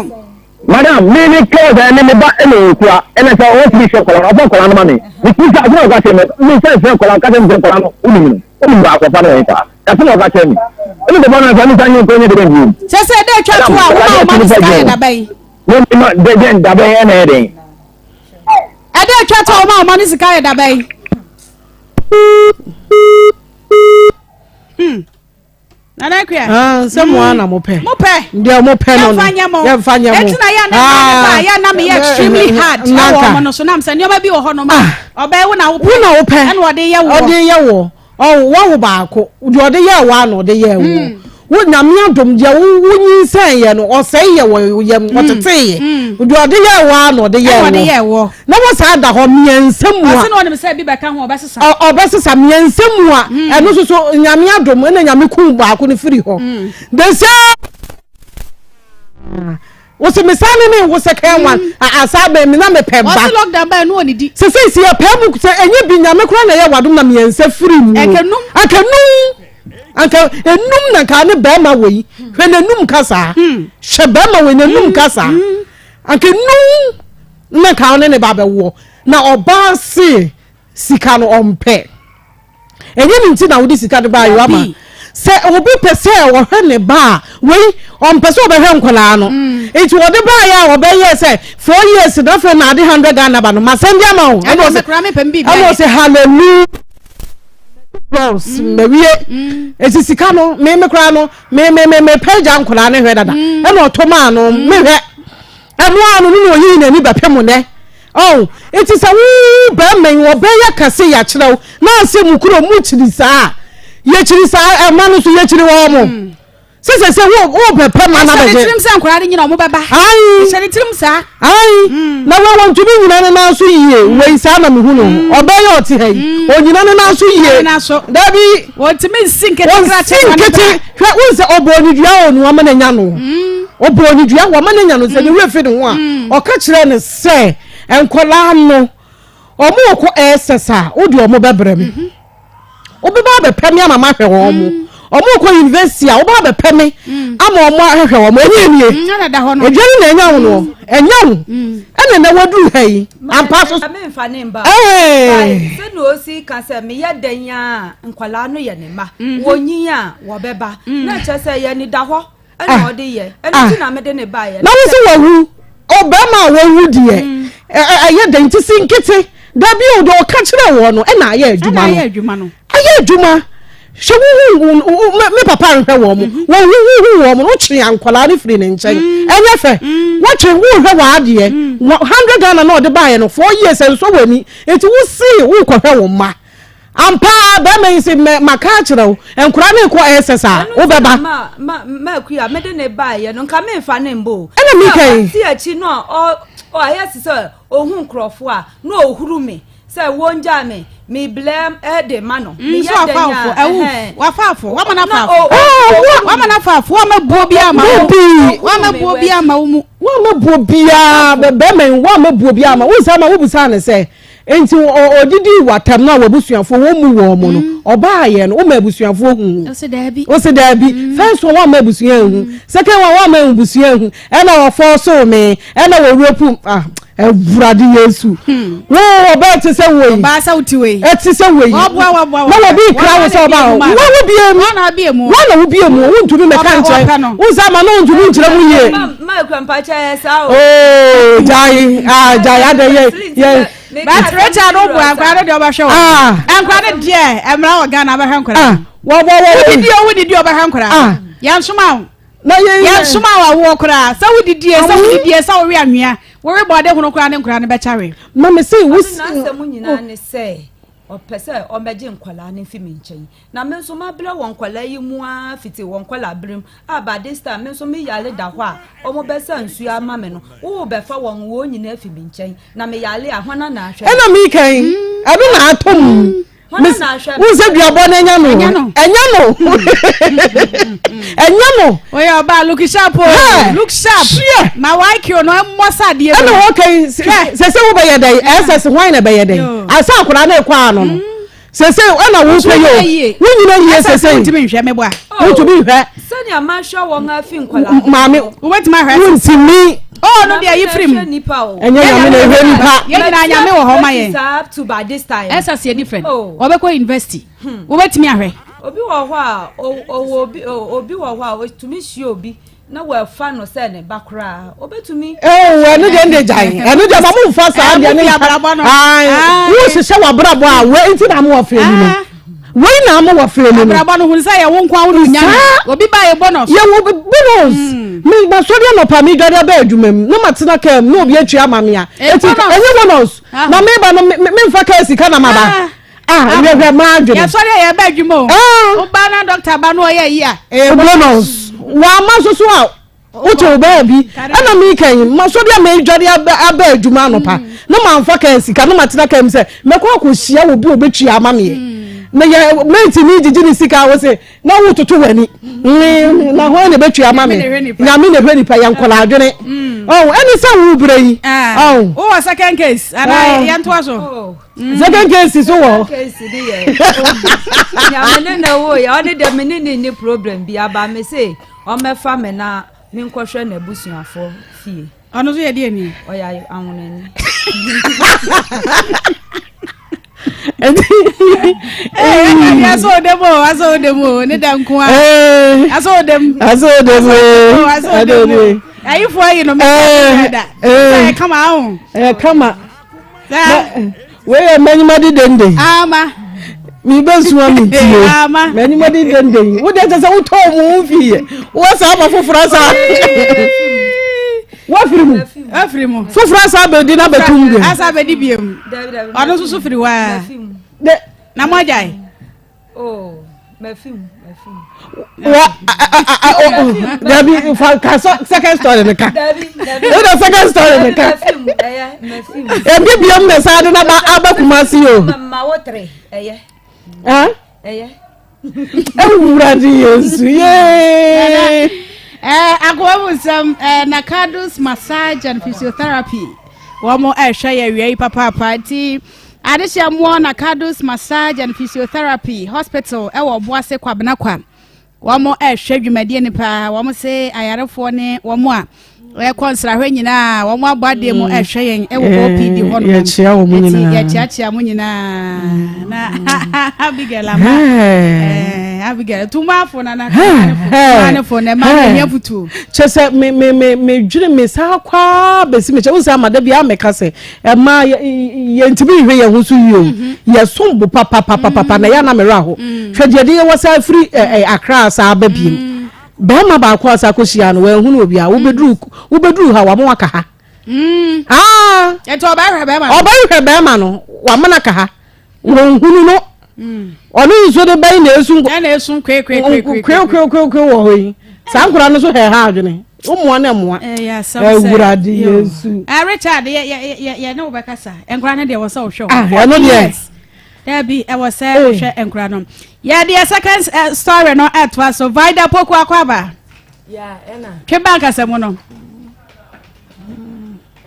Madam, me me kɛwɔ sɛ ɛne me ba ɛna okura ɛna sɛ ɔtumi hwɛ nkɔla no ɔfɔ nkɔla no ma me. Me ti sɛ asɛm a ɔka kyerɛ me me nsa nfrɛ nkɔla ɔka kyerɛ me sɛ nkɔla no wonim no wonim ba akɔfa no wɔ hefa asɛm a ɔka kyerɛ me ɛne bɛba no nsa me nsa nyɛ nkɔ nyɛ de bɛn bio. Sɛ sɛ ɛda atwa to a woma wo ma no sika yɛ dabɛn. Me ma dɛ dɛn dabɛn ɛna ɛyɛ dɛn. Ɛda atwa to a woma wo ma no sika yɛ dabɛn. Hmm. Nana Akua. Ah, sɛ mo ara na mo pɛ. Mo pɛ. Deɛ mo pɛ no no. Yɛnfa nyɛ mo. Yɛnfa nyɛ mo. Eti na yɛ na na ba yɛ na me yɛ extremely hard. Ɛwɔ ɔmo no so nam sɛ nneɛma bi wɔ hɔ nom a. Ɔbɛn wo na wo pɛ. Wo na wo pɛ. Ɛna ɔde yɛ wɔ. Ɔde yɛ wɔ. Ɔwɔ wawo baako. Deɛ ɔde yɛ wɔ ano ɔde yɛ wɔ. Wo nyame adom deɛ wo wo nyinsɛn yɛ no ɔsɛe yɛ wɔ yam ɔtetee yɛ. Deɛ ɔde yɛ wɔ ano ɔde yɛ wɔ. Na wɔ saa da hɔ mmiɛnsa mu a. Ɔsi na ɔnim sɛ ebi bɛka ho ɔbɛsesa. Ɔbɛsesa mmiɛnsa mu a ɛno nso so nyame adom ɛna nyame kum baako no firi hɔ. The same. Wosi me saa ne ne wo second one asa bɛn mi na me pɛ ba. Ɔsi lockdown bɛn no ɔne di. Sɛ sɛ si ɛpɛ mu sɛ enye bi nyame kora na ɛyɛ wadom na mmiɛnsa firi mu. Ɛkɛnum. Ɛkɛnum. Anka enum na nka ne bɛrima wɔ yi hwɛ n'enum kasa hwɛ bɛrima wɔ n'enum kasa. Anka num na nka ɔne ne ba bɛwoɔ na ɔbaa se sika no ɔmpɛ. Ɛnyɛ ne nti na wode sika no baa yoama. Sɛ obi pɛ sɛ ɔhwɛ ne ba a, wei ɔmpɛ sɛ ɔbɛhwɛ nkwadaa no. Mm. Nti wɔde baeɛ a ɔbɛyɛ sɛ 4 years na afei na ade 100 Ghana ba no masɛn de ama wo. Ɛna ɔsɛ hallelujah. Mawie. Mm. Eti sika no me me koraa no me me me mepɛ gya nkwadaa no hwɛ dada. Mm. Ɛna ɔtɔ maa no mehwɛ. Ɛno ara no, no na ɔyii n'ani bɛpem nnɛ. Oh, nti sɛ wo bɛrima yi ɔbɛyɛ kɛse yɛakyerɛ wo na asɛ mu kuro mu kyiri saa a, yɛkyiri saa ɛma no so yɛkyiri wɔn mo. Mm. Sɛ sɛ sɛ wo wo bɛpɛ ma na bɛgye. Ɛhyɛ ne tirim sɛ nkwadaa no nyina wɔn bɛba. Ayi. Ɛhyɛ ne tirim saa. Ayi. Mm. Na wɔn wɔn ntumi nyina ne nan so yie. Mm. Wei saa na mehu no. Mm. Ɔbɛyɛ ɔte ha yi. Mm. Onyina ne nan so yie. Dabi. Wɔntumi nsi nkete kra kyɛ. Wɔnsi nkete. Hwɛ wo sɛ ɔbɔ ne dua wɔ no ama no anya no. Mm. Ɔbɔɔ ne dua, wama no anya no sɛ ne werɛ fi ne ho a, ɔka kyerɛɛ no sɛ, Nkwadaa no, wɔrekɔ SS a, wode wɔn bɛbrɛ me. Wobɛba abɛpɛ me ama mahwɛ wɔn. Ɔmo kɔ university a wɔba abɛpɛ me mm. ama ɔmo ahwehwɛ wɔn ɛnyɛ nie mm, edwa no na ɛnya wo no mm. ɛnya wo ɛna na waduru ha yi ampa so. memfa ne mba o sɛnea osi ka sɛ meyɛ dɛn a nkwadaa no yɛ ne mma mhm. wɔnyin a wɔbɛba na kyerɛ sɛ yɛ ni da hɔ ɛna ah. ɔde yɛ ɛno ah. ti na mede ne ba yɛ. na wo sɛ wawu ɔbɛrima a wawu deɛ mm. ɛyɛ dɛn nti si nkete dabi o deɛ ɔka kyerɛ wɔ no ɛna ayɛ adwuma no ayɛ adwuma hwɛ wohu me papa nhwɛ wɔn mo mhm. wɔn huhu wɔn mo wotwe nkwadaa no firi ne nkyɛn mm. ɛnyɛ fɛ mm. wɔtwe wohwɛ wɔn adeɛ hundred Ghana na ɔde baayɛ no 4 years nso wɔ ani eti wosi wokɔhwɛ wɔn mma. Ampa ara, barima yi se, Mɛ, maka akyerɛ wo, nkwadaa no rekɔ SS a, wobɛba. Ma, ma, ma akua, mede ne baeɛ no, nka memfa ne mbɔ o. Ɛna meka yi. Sɛ ɔte akyi no a, ɔ, ɔ, ayɛ te sɛ ohu nkurɔfoɔ a, na ɔhuru me sɛ wɔngyaa me, me blɛ de ma no. Mm, Meyɛ so dɛn wafa a, afo, ɛwo, ɛhɛn. wafa afo, wama no afa Na afo. o- o- Wama no afa afo, wama buo bi ama wo. Dabi. Wama buo bi ama wo mu. Woamma buo biara, bɛ, bɛrima yi, woamma buo biara ma. Wo nsa ama wobusaa no sɛ, Enti ɔdidii w'atam no a w'abusuafoɔ wɔn mu wɔn mu no, mm. ɔbaayɛ no, woma abusuafoɔ hu. Ɔse daabi. Ɔse daabi. Mm. First one wamma abusua nhu. Mm. Second one wamma abusua nhu. Ɛna wɔfɔɔ so me, ɛna wɔwura pum. Ah, Awurade Yesu. Hmm. Wo ɔbaa te sɛ wei. Ɔbaa sɛ wote wei. Ɛte sɛ wei. Ɔboa waboa. Na wɔbi kura wo sɛ ɔbaa hɔ. Wo wo bie mu. Wɔn na bie mu. Wɔn na wo bie mu. Wo ntumi mɛka nkyɛn. Wo nsa ama no ntumi nkyerɛ mu yie. Ma ekura mpakyɛ yɛ saa o. Oo gyae ah gyae adɛ yɛ yɛ. But Richard wo bua nkwadaa no deɛ ɔbɛhwɛ wɔn. Ah. Nkwadaa no deɛ ɛmira wɔ Ghana abɛhwɛ nkwadaa. Ah wɔ wɔ wɔ. Wodidi o wodidi ɔbɛhwɛ nkwadaa. Ah. Yɛn soma o. Na yɛ yɛ. Yɛn soma o awoɔ koraa sɛ wodidi sɛ wodidi sɛ wowe anwea wowe bɔde hono koraa ne nkwadaa no bɛkyɛ we. Mami se wo. Ɔno n'asɛm nyinaa ne sɛ ɔpɛ sɛ ɔmɛgye nkwadaa no mfi me nkyɛn. Na me nso mabrɛ wɔ nkwadaa yi mu ara fiti wɔn nkwadaa mu a by this time me nso me yare da hɔ a wɔn bɛsa nsuo ama me no wo bɛfa wɔn wɔn nyinaa afi me nkyɛn na me yare a hwana na ahwɛ me. Ɛna mi kan yi ɛno na atɔ mu Hwana na ahwɛ me. Wo sɛ duabɔ no ɛnya no ɛnya no ɛnya no. Oyɛ ɔbaa look sharp o look sharp ma YQ no ɛmmɔ sa adeɛ. Ɛna wɔn kan yi sɛ sɛ wo bɛyɛ dɛ ɛsɛ sɛ hwan na ɛbɛyɛ dɛ asa akwadaa no ɛkɔ ano no. Sese ɛna wo pɛ yɛ o wo nyina yie sese wontumi nhwɛ me boa wontumi nhwɛ sɛnea mahwɛ wɔn afi nkwadaa maame wobɛtumi ahwɛ wontumi oh no deɛ yi firi mu ɛnyɛ nyame na ɛhwɛ nipa yɛn nyinaa nyame wɔ hɔ ma yɛn ɛsɛ sɛ different wɔbɛkɔ university wobɛtumi ahwɛ obi wɔ hɔ a ɔwɔ obi obi wɔ hɔ a otumi hyia obi na wɔafa no sɛ ne ba koraa obetumi. ɛwɔ ɛno deɛ ɛnde gyae ɛno deɛ ma mo nfa saa deɛ ne nka ayi wo hyehyɛ w'abrabɔ a wei nti na mo wɔ fɛ mu no wei na mo wɔ fɛ mu no. Abrabɔ no hun sɛ yɛ wo nko awo no nya no obi ba yɛ bonus. Yɛ wo bonus mm. mi ma sɔre anɔpa mi dware abɛ adwuma mu na ma tena kaa mu na obi atwa ama mi a eti ɛnyɛ bonus na mi ba no mi nfa kaa sika na ma ba. Ah, hwɛ hwɛ maa adwene. Yɛsɔre a yɛba adwuma o. Ah. Woba na dɔkta ba no ɔyɛ yi a. Ɛyɛ bonus. Wama soso a wote wo baabi. Ɛna mi ka yi, ma sɔre a medware aba adwuma anɔpa. Mm. Na ma nfa kaa sika, na ma tena kaa mu sɛ mɛkɔ akɔhyia wɔ bi a obetua ama meɛ. Mm. Na yɛ mɛntumi gyegye ne sika wo se na wototo w'ani. Mm. Na hwan na ebetua ama me? Nyame na ehwɛ nipa yɛ nkɔla adwene. Ɔn ɛne sɛ wo brɛ yi. Ɔn. Wowɔ second case anaa yɛntoa so. Oh. Second case so wɔ. Second case ni yɛ. Nyame ne na wo yɛ ɔne dɛ me ne ne ni problem bi aba me se ɔmɛfa me na me nkɔhwɛ n'abusuafo fie. Ɔno nso yɛ deɛ ni. Ɔyɛ ahonani. Asɔ ode mu o, asɔ ode mu o, ne da nko a. Asɔ ode mu. Asɔ ode mu o, asɔ ode mu. Ayifoɔ yi no mɛ da. Ɛyɛ kama ahun. Ɛyɛ kama. Wei yɛ m'anyima de denden. Ama. Mi bɛ nsuma mi tie. Ama. M'anyima de denden. Wo deɛ kyɛ sɛ wotɔ mu wo fi yɛ. Wɔ saa ma foforɔ asa. Wafiri mu. Wafiri mu. Foforɔ asa abɛdi na bɛtum bi. Asa abɛdi bi mu. Ɔno nso so firi hɔ a. Na mo agyae. Oh, mafi mu, mafi mu. Wa dabi fa ka second story ne ka. Dabi, dabi. E da second story ne ka. Mafi mu, ɛyɛ, mafi mu. Ebi biam na saa de na ba aba Kumasi o. Ma wo tere, ɛyɛ. Ah? Ɛyɛ. Ewurade Yesu yee. Eh, akoa mu nsɛm eh, Nakados massage and physiotherapy wɔn ɛrehwɛ yɛ awia yi papaapa nti Adehyeɛ mmoa Nakados Massage and Physiotherapy Hospital wɔ Ɔboase Kwabena Kwa. Wɔn ɛrehwɛ dwumadie no paa. Wɔn se ayarefoɔ ne wɔn a ɛkɔ nsrahwɛ nyinaa wɔn abɔ adeɛ mu ɛrehwɛ yɛn ɛwɔ OPD hɔ nom. Yɛkyia wɔn nyinaa. Yɛkyiakyia mo nyinaa. Na Abigail ama. Abigail tumafo na na tumanefo na ɛma ne hia futuo. Kyɛ sɛ me me me me dwene me saa kwaa bɛsi me kyɛ wo sɛ ama da bi a meka sɛ ɛma yɛntumi nhwɛ yɛn ho so yie o mhm. yɛsom bo papapapapa na yɛ ana mmerɛ aho mm. hwɛ deɛ de yɛwɔ saa firi akra saa ba biem mm. bɛrima baako a saa kɔhyia no wɔahunu obi a wobɛduru wobɛduru ha wama waka ha mm. ah. ɔbɛhwɛ bɛrima no wamana ka ha Wɔnhunu no. Ɔne nsuo de bɛn na esu ɛna esu kwekwekwekwe wɔ hɔ yi. Saa nkwadaa no nso hɛ ha adwene. Womoa na mmoa. Awurade Yesu. Ah, Richard, yɛ yɛ yɛ yɛ ne wo bɛkasa. Nkwadaa no deɛ wɔ sɛ wohwɛ wɔn. Ah, ɛno deɛ. Dabi, ɛwɔ sɛ wohwɛ nkwadaa no. Yɛ deɛ second eh, story no ɛtoa so. Vida Poku Akwaba. Twe ba nkasa mu no.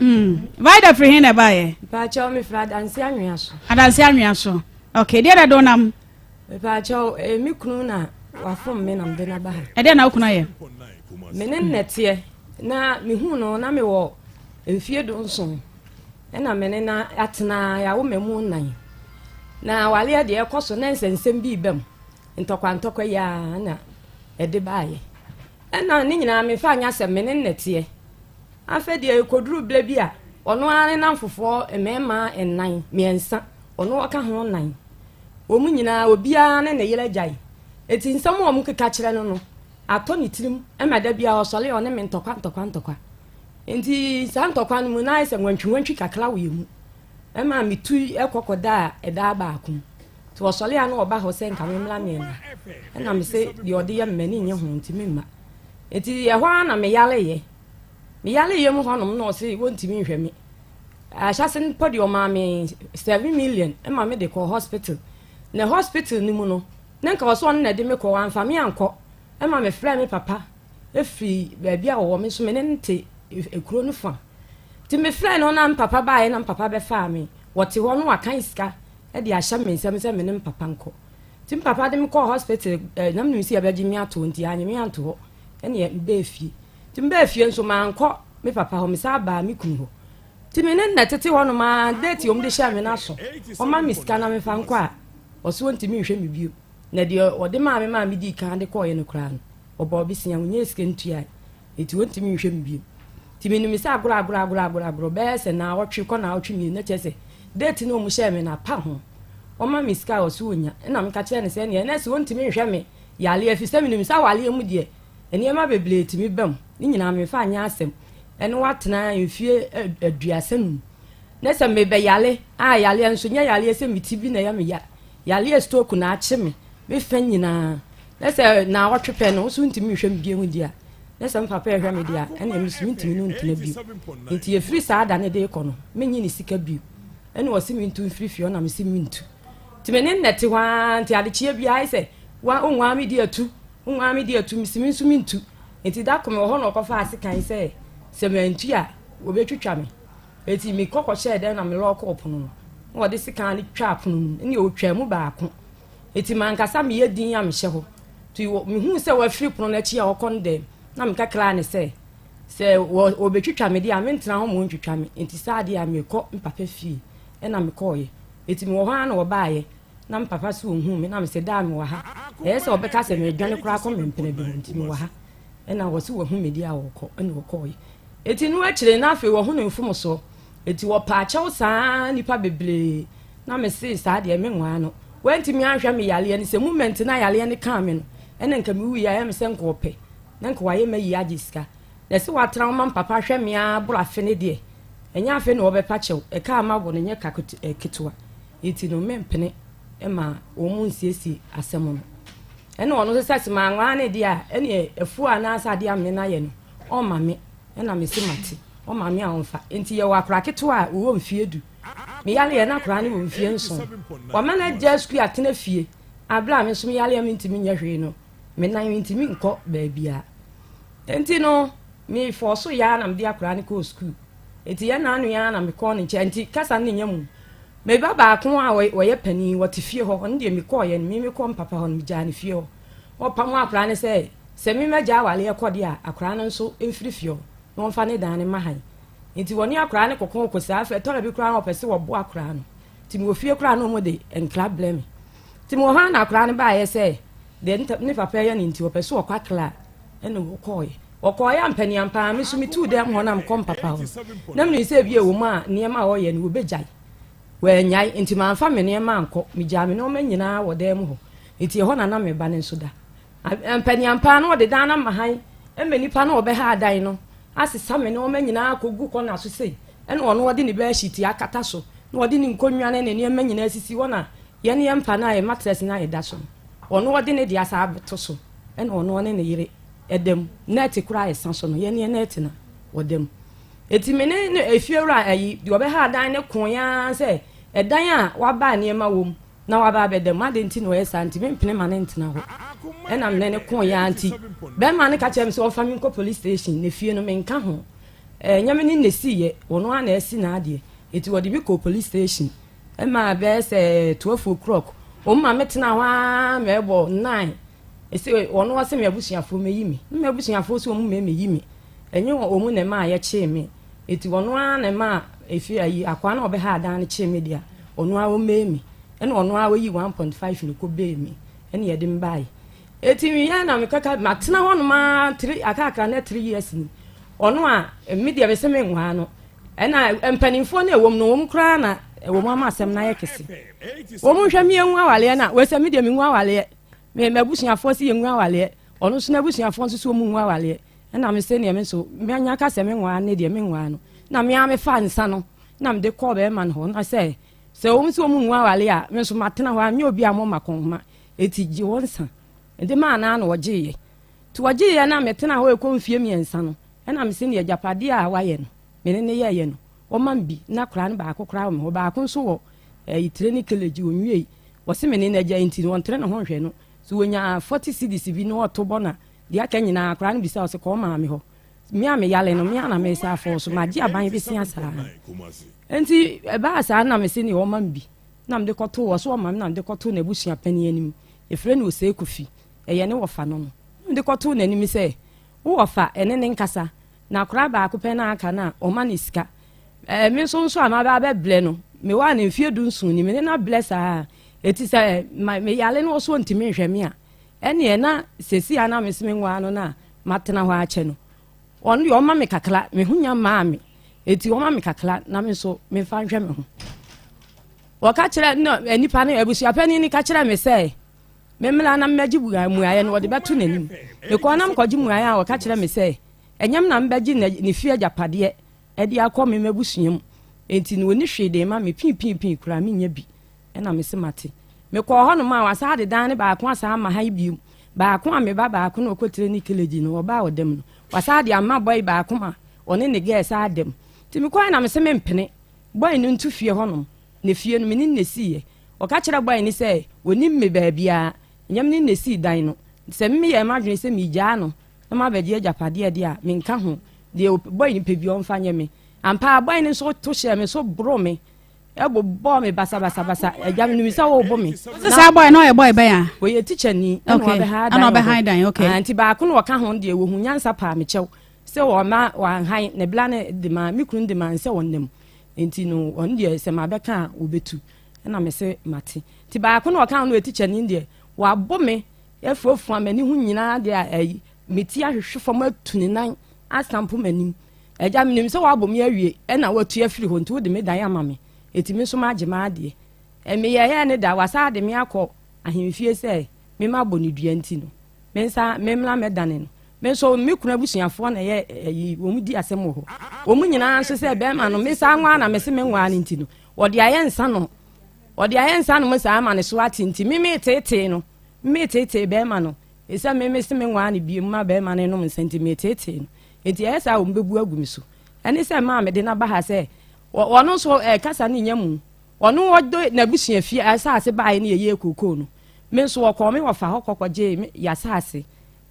Mm. Vida firi he na ɛbaeɛ? Mpaakyɛw mefiri Adanse Anwea so. Adanse Anwea so. Okay, deɛ na ɛde nam? Mpaakyɛw eh, me kunu na wafom me na mede no aba ha. Ɛdeɛ na wo kunu ayɛ? Me ne nnɛteɛ na mehu no na mewɔ mfie dunson ɛna me ne na atena yɛawo mmamu nnan na awaleɛ deɛ ɛkɔ so na nsɛnsɛm bi ba mu ntɔkwa ntɔkwa yi ara na ɛde baeɛ ɛna ne nyinaa mefa nyɛ asɛm me ne nnɛteɛ Afei deɛ ɛkɔduruu berɛ bi a, ɔno ara ne nnamfofoɔ mmarima nnan, mmiɛnsa, ɔno ɔka ho nnan. Wɔn nyinaa, obiara ne ne yere agyae. Enti nsɛm a wɔkeka kyerɛ no no, atɔ ne tirim ma da biara ɔsɔre a ɔne me ntɔkwa ntɔkwa ntɔkwa. Enti saa ntɔkwa no mu na ayɛ sɛ nwantwinwantwi kakra wɔ yɛn mu. Ɛma metu kɔ kɔdaa ɛdaa baako mu. Nti ɔsɔre a na ɔba hɔ sɛ nka memmra mmiɛnna. Ɛna mese deɛ ɔde yɛ me m'ani nnye ho nti memma. Enti ɛhɔ ara na meyareeɛ. Me yareyɛ mu hɔnom na ɔse wɔntumi nhwɛ me. Ahyɛse no mpo deɛ ɔmaa me 7 million ma me de kɔɔ hospital. Na hospital no mu no, na nka ɔsɛ ɔno na ɛde me kɔ, wamfa me ankɔ. Ɛma mefrɛɛ me papa firi baabi a ɔwɔ, me nso me ne no te kuro no fa. Nti mefrɛɛ no na me papa baeɛ na me papa bɛfaa me. Wɔte hɔ no wakan sika de ahyɛ me nsam sɛ me ne me papa nkɔ. Nti me papa de me kɔɔ hospital, eh, na menim sɛ yɛbɛgye me ato nti anyɛ me anto hɔ. Ɛneɛ mebɛɛ fie. Nti mebaa fie nso mankɔ me papa hɔ, mesan baa me kunu hɔ. Nti me ne no na ɛtete hɔnom ara, date a wɔde hyɛɛ me no aso. Ɔma me sika na memfa nkɔ a, ɔse ɔntumi nhwɛ me bio. Na deɛ ɔde maa me maa medii kan de kɔeɛ no koraa no, ɔbɔɔ bosea, ɔnyaa sika ntuae. Nti ɔntumi nhwɛ me bio. Nti menim sɛ agorɔ agorɔ agorɔ agorɔ agorɔ bɛyɛ sɛ naawɔtwe kɔ naawɔtwe mmienu na kyerɛ sɛ date no a wɔhyɛɛ me no apa ho. Ɔma me sika a ɔse ɔnya. Ɛna meka kyerɛɛ no sɛ ɛneɛ ɛnɛ sɛ ɔntumi nhwɛ me yareɛ ɛfiri sɛ menim sɛ awareɛ mu deɛ Nneɛma bebree tumi ba mu. Ne nyinaa memfa nyɛ asɛm. Ɛne wo atena mfie 35. Na sɛ mebɛyare a, yareɛ nso nyɛ yareɛ sɛ me ti bi na ɛyɛ me ya. Yareɛ stroke na akye me, me fɛ nyinaa. Na sɛ naawɔtwe pɛ no, wo so wontumi nhwɛ me bio deɛ a, na sɛ me papa ɛhwɛ me deɛ a, ɛnna me so mentumi ne wo ntena bio. Nti ɛfiri saa da no de rekɔ no, mennye ne sika bio. Ɛnna ɔse mentu mfiri fie hɔ na mese mentu. Nti me ne no na ɛte hɔ ara, nti adekyeɛ biara ayɛ sɛ wa wonwaa me di atu. Wo maame deɛ tu, mese me nso mentu. Enti da koro mewɔ hɔ na ɔkɔfaa sekan sɛ sɛ mantu a wɔbɛtwitwa me. Enti mekɔ kɔhyɛɛ dɛm na melɔɔkoo pono no. Na wɔde sekan no twaa pono no mu, ɛnna ɔtwaa mu baako. Enti m'ankasa meyɛ dinn a mehyɛ hɔ. Nti mehuu sɛ wafiri pono no akyi a ɔkɔ ne dɛm, na meka kraa no sɛ, sɛ wɔbɛtwitwa me deɛ a mentena hɔ ma wɔntwitwa me. Enti saa deɛ a mekɔ me papa fie. Ɛnna mekɔeɛ. Enti mewɔ hɔ ara na wɔbaeɛ. Na me papa so ohuu me na mese daa mewɔ ha. Ɛyɛ sɛ ɔbɛka sɛ meredwane koraa kɔ me mpena bi ho nti mewɔ ha. Ɛna wɔse wahu me deɛ a ɔkɔ ɛna ɔkɔɔeɛ. Eti no akyire na afei wɔho ne mfomsoɔ. Eti wɔpaa kyɛw saa nnipa bebree na mese saa deɛ menwaa no. Wantumi anhwɛ me yareɛ no sɛ moment na yareɛ no kaa me no ɛna nka mewuiɛ a ɛyɛ me sɛ nka ɔpɛ na nka wayɛ mayi agye sika. Na ɛsɛ watena hɔ ma me papa hwɛ me ara boro afe ne deɛ ɛnyɛ afei na wɔbɛpa kyɛw. Ɛka a mabɔ no nyɛ ka ketewa. Nti no mempene ma wɔn nsiesie asɛm no. Ɛna ɔno nso sɛ sɛ manwaa ne deɛ a, ɛneɛ afuo anaasɛ adeɛ a mene no ayɛ no, ɔmma me. Ɛna mese mate, ɔma me a ɔmfa. Nti yɛwɔ akora ketewa a ɔwɔ mfeɛ 10. Meyareɛ na akora no wɔ mfeɛ 7. Wama no agya sukuu atena fie. Aberɛ a me nso meyareɛ mentumi nyɛ hwee no, me nan mentumi nkɔ baabiara. Nti no, mefɔɔso yɛ ara na mede akora no kɔɔ sukuu. Nti yɛn naano yi ara na mekɔɔ ne nkyɛn. Nti kasa no nyɛ mu. Me ba baako a ɔyɛ panin, ɔte fie hɔ, ɔno deɛ mekɔeɛ no, me mekɔɔ me papa hɔ no, megyaa no fie hɔ. Wɔpamo akwadaa no sɛ, sɛ me magya awareɛ kɔ deɛ a, akwadaa no nso mfiri fie hɔ na wɔmfa ne dan no mma han. Nti wɔne akwadaa no kɔkɔɔkɔ saa. Afei ɛtɔ da bi koraa na wɔpɛ sɛ wɔbo akwadaa no. Nti mewɔ fie koraa na wɔde nkra brɛ me. Nti mewɔ hɔ ara na akwadaa no baeɛ sɛ deɛ ne papa yɛ no nti wɔpɛ sɛ wɔkɔ Accra ɛna wɔkɔɔeɛ. Wɔkɔɔeɛ ampaniampa ara me nso metuu dɛm hɔ na mekɔ mpapa hɔ. Na menim sɛ ebi ɛwɔ mu a nneɛma a wɔyɛ no wɔbɛgyae. Wɔannyae, nti mamfa me nneɛma ankɔ. Megyaa me nneɛma nyinaa wɔ dan mu hɔ. Nti ɛhɔ na na me ba no nso da. Ampaniampa ara na wɔde dan no ama hann ma nnipa no a wɔbɛha dan no asesa me nneɛma nyinaa akɔgu kɔna so sei. Ɛna ɔno ɔde ne bɛɛhyiti akata so, na ɔde ne nkonnwa ne ne nneɛma nyinaa asisi hɔ na yɛn yɛn mpa no a yɛn matress no a ɛda so no, ɔno ɔde ne deɛ asan abɛto so, ɛna ɔno ɔne ne yere ɛda mu. Nɛɛte koraa a ɛsa so no, yɛn yɛn nɛɛte na ɔda mu. Eti me ne ne efiewura ayi, deɛ ɔbɛha dan no koe ara sɛ ɛdan a waba nneɛma wɔ mu na waba abɛda mu, adɛn nti na ɔyɛ saa nti mempene ma no ntena hɔ. Ɛna me ne no koe ara nti, bɛrima no ka kyerɛɛ me sɛ ɔmfa me nkɔ police station, na fie no menka ho. Ɛnyɛ me ne no na esiiɛ, ɔno ara na asi n'adeɛ. Enti wɔde me kɔɔ police station. Ɛmaa bɛyɛ sɛ 12 o'clock. Wɔn ma metenaa hɔ ara ma ɛbɔ 9. Ese ɔno ɔse me abusuafoɔ mɛyi me. Me abusuafoɔ se wɔn mmɛyi me. Ɛnyɛ wɔn na ɛmaa yɛkyee me. Enti ɔno ara na ɛmaa efi ayi akwaa na ɔbɛha adan no kyee me deɛ ɔno ara ɔmmɛyi me. Ɛna ɔno ara ɔyi 1.5 no kɔbɛyi me. Ɛna yɛde me baeɛ. Eti meyɛ na mekaka matena hɔnom ara three akakra na 3 years ni. Ɔno a, me deɛ mese menwaa no. Ɛna mpanimfoɔ no a ɛwɔ mu no, wɔn koraa na wɔn ama asɛm no ayɛ kɛse. Wɔn nhwɛ me yɛngu awaleɛ no a, wɔsɛ me deɛ mengu awaleɛ. Me m'abusuafoɔ se yɛngu awaleɛ. Ɔno nso n'abusuafoɔ nso so wɔn ngu awaleɛ. Ɛna me se neɛ me nso manya ka sɛ menwaa ne deɛ menwaa no. Na me ara mefa nsa no na mede kɔɔ bɛrima no hɔ na sɛ sɛ wɔn nso wɔn ngu awaleɛ a, me nso matena hɔ a menyɛ obi a mɔma kɔnhoma. Eti gye wɔn nsa. Mede maa no ara na ɔgyeeɛ. Nti wɔgyeeɛ no a metenaa hɔ ɛkɔ mfeɛ mmiɛnsa no, ɛna mese neɛ agyapadeɛ a wayɛ no, me ne no yɛeɛ no, wɔma me bi, na koraa no baako koraa wɔ me hɔ, baako nso wɔ ɛyi training college, ɔnwiei, wɔse me ne no agyae nti no ɔntere ne ho nhwɛ no, so wɔnya 40 cedis bi na ɔto bɔ na deɛ aka nyinaa koraa no bisa ɔse kɔ wo maame hɔ, me a meyale no, me a na mesa afɔɔ so, magye aban besia saa. Nti ɛbaa saa na mese neɛ ɔma me bi, na mede kɔtoo, ɔse ɔma me na mede kɔtoo n'abusua panin anim, yɛfrɛ no Osei Kofi. ɛyɛ ne wɔfa no no, na ɔde kɔtoo n'anim sɛ, Wo wɔfa, ɛne ne nkasa, na akwadaa baako pɛ na aka no a, ɔma no sika. Ɛɛ, me nso nso a maba abɛbrɛ no, mewɔ a ne mfeɛ dunson ni, me ne no abrɛ saa. Eti sɛ ma meyare no ɔso ntumi nhwɛ me a, ɛneɛ na sɛsi a na mese menwaa no no a matena hɔ akyɛ no, ɔno deɛ ɔma me kakra, me ho nya maa me, eti ɔma me kakra na me nso memfa nhwɛ me ho. Wɔka kyerɛ no, nipa no, abusuapanin no ka kyerɛ me sɛ, Memmra na memmɛgye mmuaeɛ no, wɔde bɛto n'anim. Mekɔɔ na mekɔgye mmuaeɛ a, wɔka kyerɛɛ me sɛ, ɛnyɛ me na mebɛgye ne fie agyapadeɛ de akɔ me m'abusua mu. Enti no ɔnni hwee de rema me, pii-pii-pii koraa mennya bi. Ɛnna mese mate. Mekɔɔ hɔnom a, wɔasan de dan no baako asan ama ha yi bio. Baako a me ba baako na ɔkɔ training college no, ɔbaa ɔda mu no, wɔasan de ama bɔe baako ma ɔne ne girl san da mu. Nti mekɔe na mese mempene bɔe no ntu fie hɔnom. Na fie no, me ne no na esiiɛ. Ɔka kyerɛɛ bɔe no sɛ, Ɔnnim me baabiara. Ɛnyɛ me ne no na esii dan no. Sɛ me meyɛɛ m'adwene sɛ meregyaa no na mabɛgye agyapadeɛ deɛ a, menka ho. Deɛ bɔe no pɛ biara, ɔmfa nyɛ me. Ampa ara, bɔe no nso to hyɛɛ me so boroo me, bobɔɔ me basabasabasa. Agya, menim sɛ worebo me. Sɛ saa bɔe no, ɔyɛ bɔe bɛn a? Ɔyɛ tikyani, ɛna wabɛha dan wɔ hɔ. Ah, nti baako na ɔka ho deɛ, wɔhu nyansa paa me kyɛw sɛ wɔma wɔanhan ne bla no de maa me kunu de maa no sɛ ɔnna mu. Nti no ɔno deɛ sɛ mabɛka a wɔbɛtu. Ɛna me se mate. Nti baako na ɔka ho no yɛ tikyani deɛ wabo me afuafua m'ani ho nyinaa deɛ a ayi me ti ahwehwe fam atu ne nan asampo m'anim. Agya menim sɛ wabɔ me awie ɛna watu afiri hɔ nti wode me dan ama me. Enti me nso magye m'adeɛ. Meyɛeɛ ne da wasan de me akɔ ahemfie sɛ me mabɔ no dua nti no me nsa memmra mɛdane no. Me nso me kunu abusuafoɔ na ɛyɛ ɛyi wɔn di asɛm wɔ hɔ. Wɔn nyinaa nso sɛ bɛrima no me saa nwaa na mese me nwaa no nti no wɔde ayɛ nsa nom. Wɔde ayɛ nsa nom saa ama ne so ate nti me meteetee no meteetee bɛrima no ɛsɛ me mese me nwaa no biem ma bɛrima no nom nsa nti meteetee no. Nti ɛyɛ saa wɔn bɛbu agu me so. Ɛne sɛ maa mede no aba ha sɛ wɔn nso ɛkasa ne nya mu. Ɔno ɔde n'abusua fie asaase baeɛ ne yɛyɛɛ kookoo no. Me nso wɔkɔɔ me wɔfa hɔ kɔkɔgyee yɛ asaase.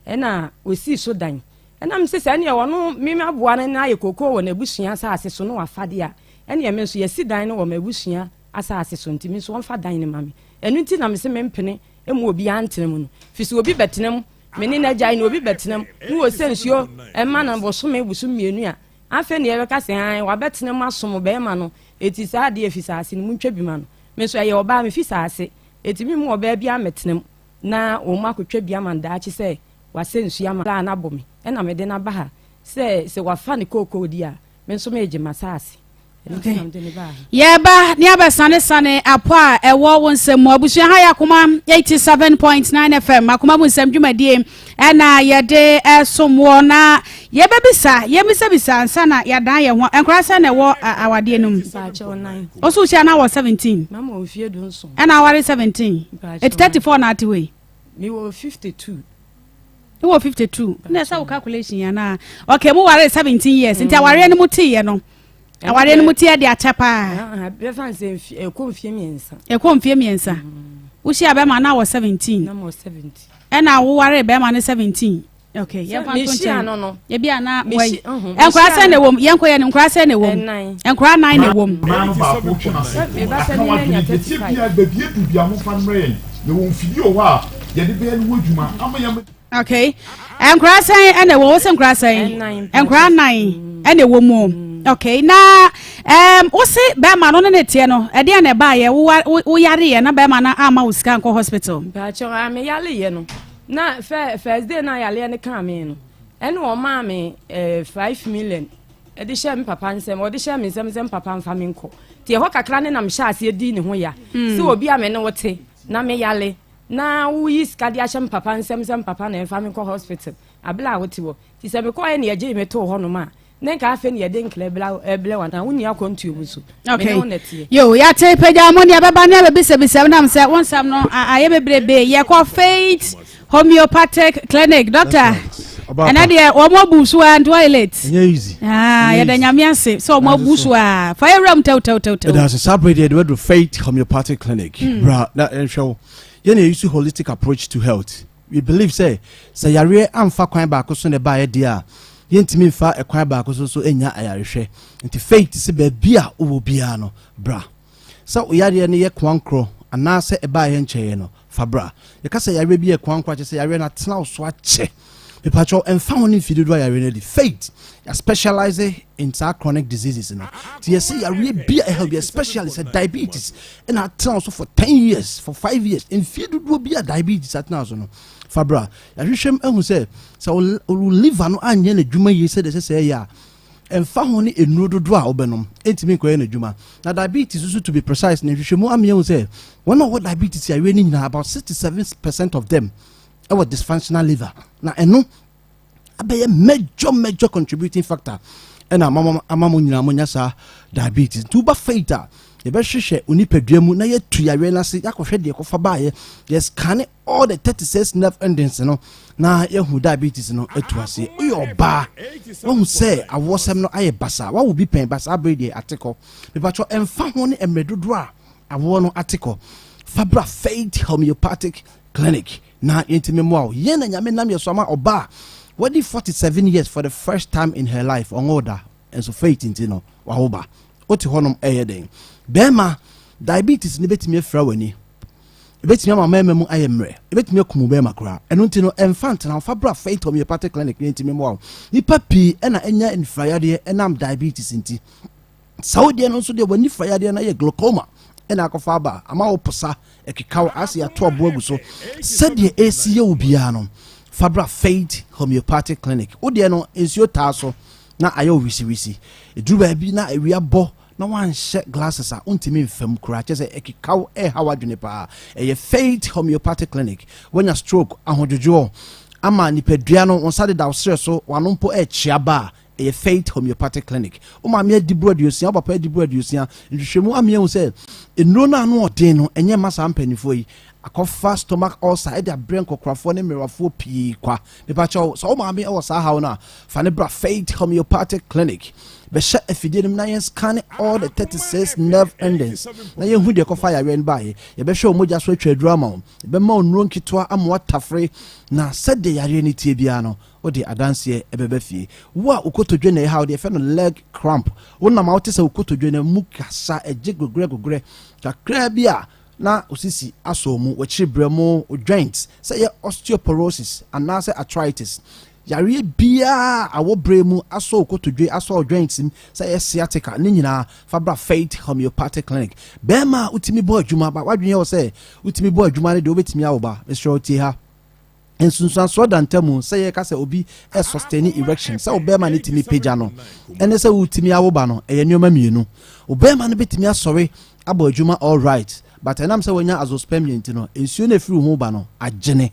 Ɛna ɔsii so dan. Ɛna mese sɛ ɛneɛ ɔno me aboa no na ayɛ kookoo wɔ n'abusua asase so na wafa deɛ a, ɛneɛ me nso yɛasi dan no wɔ m'abusua asase so nti me nso ɔmfa dan no ma me. Ɛno nti na mese mempene. mma obiara ntena mu no. Firi sɛ obi bɛtena mu, me ne no agyae no, obi bɛtena mu na wɔsɛ nsuo ma no bosome, bosom mmienu a, afei na yɛbɛka sɛ ae, wabɛtena mu asom barima no, enti saa adeɛ ɛfi saa ase no, montwa bi ma no. Me nso ɛyɛ ɔbaa, mefi saa ase, enti memmu ɔbaa biara mmɛtena mu na wɔn akɔtwa bi ama no daakye sɛ wasɛ nsuo ama no abɔ me, ɛna mede no aba ha sɛ sɛ wafa ne kookoo di a, me nso meregye m'asase. Yɛreba ne abɛsanesane apɔ a ɛwɔ wo nsɛm mu. Abusua ha yɛ Akoma 87.9 FM, Akoma mu nsɛm dwumadie ɛna yɛde ɛsom wɔ na yɛbɛbisa, yɛbisabisa ansa na yɛadan yɛn ho. Nkora sɛ na ɛwɔ awadeɛ no mu. Ɔso hyia na wɔ 17. Ɛna aware 17. Ɛti 34 na ate wei. Mewɔ 52. Wowɔ 52. Na ɛsɛ wo calculation yɛ na. Okay, mo ware 17 years. Nti awareɛ no mu teeɛ no. Awareɛ no mu teɛ de akyɛ paa. Bɛfa nsɛ ɛkɔ mfie mmiɛnsa. Ɛkɔ mfie mmiɛnsa. Wohyia bɛrima na wɔ 17. Na wɔ 17. Ɛna woware bɛrima no 17. Okay, yɛmfa nto nkyɛn. Ebi a na wɔyi. Nkora sɛ na ɛwɔ mu. Yɛnkɔ yɛ no nkora sɛ na ɛwɔ mu. Nkora nan na ɛwɔ mu. Nan no baako twe n'ase. Aka w'adwene deɛ tie biara baabi adu biara momfa no mmrɛ yɛn. Yɛwɔ mfidie wɔ hɔ a yɛde bɛyɛ ne ho adwuma ama yɛn. Okay. Nkora sɛn ɛna ɛwɔ wosɛ nkora sɛn? Nkora nan ɛna ɛwɔ mu. Okay. Na um, wose bɛrima no ne ne teɛ no ɛdeɛ na ɛbaayɛ woyareɛ na bɛrima no ama wo sika nkɔ hospital. Mpakyɛw a meyareɛ no na fɛ first day na yareɛ no kaa me no ɛna ɔmaa me eh, 5 million ɛde hyɛ me papa nsɛm, ɔde hyɛ me nsɛm sɛ me papa mfa me nkɔ. Nti ɛhɔ kakra ne na mehyɛ aseɛ di ne ho ya sɛ obi a me ne wo te na meyale na woyi sika de ahyɛ me papa nsɛm sɛ me papa na ɛmfa me nkɔ hospital abere a wote hɔ. Nti sɛ mekɔɛ ne yɛgyee me too hɔnom a, ne nka afei ne yɛde nkra blɛ wa na wonni akwantuo mu so. Me ne wo na teɛ. Yo, yɛate pagya mo nea bɛba ne abɛbisabisa nam sɛ wo nsɛm no ayɛ bebrebe. Yɛkɔ Faith Homeopathic Clinic. Doctor, ɛnɛ deɛ wɔn abu so a nti wɔyɛ late. Ɛnyɛ easy. Ah, yɛda Nyame ase sɛ wɔn abu so a. Fa yɛ wura mu tɛw tɛw tɛw tɛw. Ɛda ase saa bere deɛ de bɛduru Faith Homeopathic Clinic. Bra na yɛnhwɛ wo. Yɛn na yɛuse holistic approach to health. We believe sɛ sɛ yareɛ amfa kwan baako so na ɛbaeɛ deɛ a, yɛntumi mfa ɛkwan baako so nso nnya ayarehwɛ. Nti Faith sɛ baabi a wowɔ biara no, bra. Sɛ wo yareɛ no yɛ koankorɔ anaasɛ ɛbaeɛ nkyɛeɛ no, fa bra. Yɛka sɛ yareɛ bi yɛ koankorɔ a, kyerɛ sɛ yareɛ no atena wo so akyɛ. Mepakyɛw, ɛmfa ho ne mfe dodoɔ a yareɛ no adi. Faith, yɛ specialize in saa chronic diseases no. Nti yɛsɛ yareɛ bi a ɛhaw bi, especially sɛ diabetes ɛna atena wo so for 10 years, for 5 years, mfie dodoɔ bi a diabetes atena wo so no, fa bra. Yɛahwehwɛ mu ahu sɛ sɛ wo liver no anyɛ n'adwuma yie sɛdeɛ ɛsɛ sɛ ɛyɛ a, ɛmfa ho ne nnuro dodoɔ a wobɛnom, ɛntumi nkɔyɛ n'adwuma. Na diabetes nso, to be precise, na nhwehwɛmu ama yɛahu sɛ wɔn a wɔwɔ diabetes yareɛ no nyinaa, about 67% of them ɛwɔ dysfunctional liver, na ɛno abɛyɛ major major contributing factor ɛna ama mo nyinaa monya saa diabetes. Nti woba Faith a, yɛbɛhwehwɛ onipadua mu na yɛatu yareɛ no ase, yɛakɔhwɛ deɛ ɛkɔfa baeɛ, yɛscan all the 36 nerve endings no na yɛhu diabetes no atu aseɛ. Woyɛ ɔbaa, wahu sɛ awoɔsɛm no ayɛ basa, wawo bi pɛn ba saa bere deɛ ate kɔ, mepatwɔ, ɛmfa ho ne mmerɛ dodoɔ a awoɔ no ate kɔ, fa bra Faith Homeopathic Clinic na yɛntumi mmoa wo. Yɛn na Nyame nam yɛ so ama ɔbaa wadi 47 years, for the first time in her life ɔnwo da, nso Faith nti no wawo ba. Wote hɔnom ɛyɛ den, bɛrima, diabetes no bɛtumi afira w'ani, ɛbɛtumi ama mmarima mu ayɛ mmerɛ, ɛbɛtumi akum bɛrima koraa. Ɛno nti no, ɛmfa ntena, fa bra Faith Homeopathic Clinic na yɛntumi mmoa wo. Nipa pii ɛna ɛnya nfirayadeɛ ɛnam diabetes nti. Saa wodeɛ no nso deɛ, w'ani firayadeɛ no ayɛ glaucoma ɛna akɔfa aba ama wo posa ɛkeka wo ase ato aboa gu so. Sɛdeɛ ɛsi yɛ wo biara no, fa bra Faith Homeopathic Clinic. Wodeɛ no nsuo taa so na ayɛ wo wisiwisi, ɛduru baabi na awia bɔ na wanhyɛ glasses a, wontumi mfam koraa, kyɛ sɛ ɛkeka wo, ɛha w'adwene paa, ɛyɛ Faith Homeopathic Clinic. Woanya stroke, ahodwodwoɔ ama nipadua no, wo nsa deda wo serɛ so, w'ano mpo ɛkyea ba a, ɛyɛ Faith Homeopathic Clinic. Wo maame adi boro 60, wo papa adi boro 60, nhwehwɛmu ama yɛhu sɛ nnuro no ano ɔden no ɛnyɛ mma saa mpanimfoɔ yi. Akɔfa stomach ulcer ɛde abrɛ nkɔkorafoɔ ne mmerewafoɔ pii kwa. Mepakyɛw, sɛ wo maame ɛwɔ saa haw no a, fa ne bra Faith Homeopathic Clinic. Bɛhyɛ afidie no mu na yɛn scan all the 36 nerve endings na yɛnhu deɛ ɛkɔfa yareɛ no baeɛ. Yɛbɛhwɛ wo mogya so atwa aduro ama wo. Yɛbɛma wo nnuro nketewa ama woatafere, na sɛdeɛ yareɛ no tie biara no, wode adanseɛ ɛbɛba fie. Wo a wo kotodwe na ɛha wo deɛ, yɛfrɛ no leg cramp, wonam a wote sɛ wo kotodwe no mu kasa ɛgye gogrɛ gogrɛ kakraa bi a. na wo sisi asɔ mu, w'akyiri berɛmo, wo joints, sɛ ɛyɛ osteoporosis anaasɛ arthritis, yareɛ biara a awɔ berɛ mu asɔ wo kotodwe, asɔ wo joints mu, sɛ ɛyɛ sciatica, ne nyinaa fa bra Faith Homeopathic Clinic. Bɛrima a wotumi bɔ adwuma ba, w'adwene yɛ wo sɛ wotumi bɔ adwuma no deɛ wobɛtumi awo ba, mesrɛ wo tie ha. Nsunsuansoɔ da ntamu sɛ yɛka sɛ obi sustain erection, sɛ wo bɛrima no tumi pagya no, ɛne sɛ wotumi awo ba no, ɛyɛ nneɛma mmienu. Wo bɛrima no bɛtumi asɔre abɔ adwuma all right, but ɛnam sɛ wanya azoospermia nti no, nsuo no ɛfiri wo ho ba no agyene.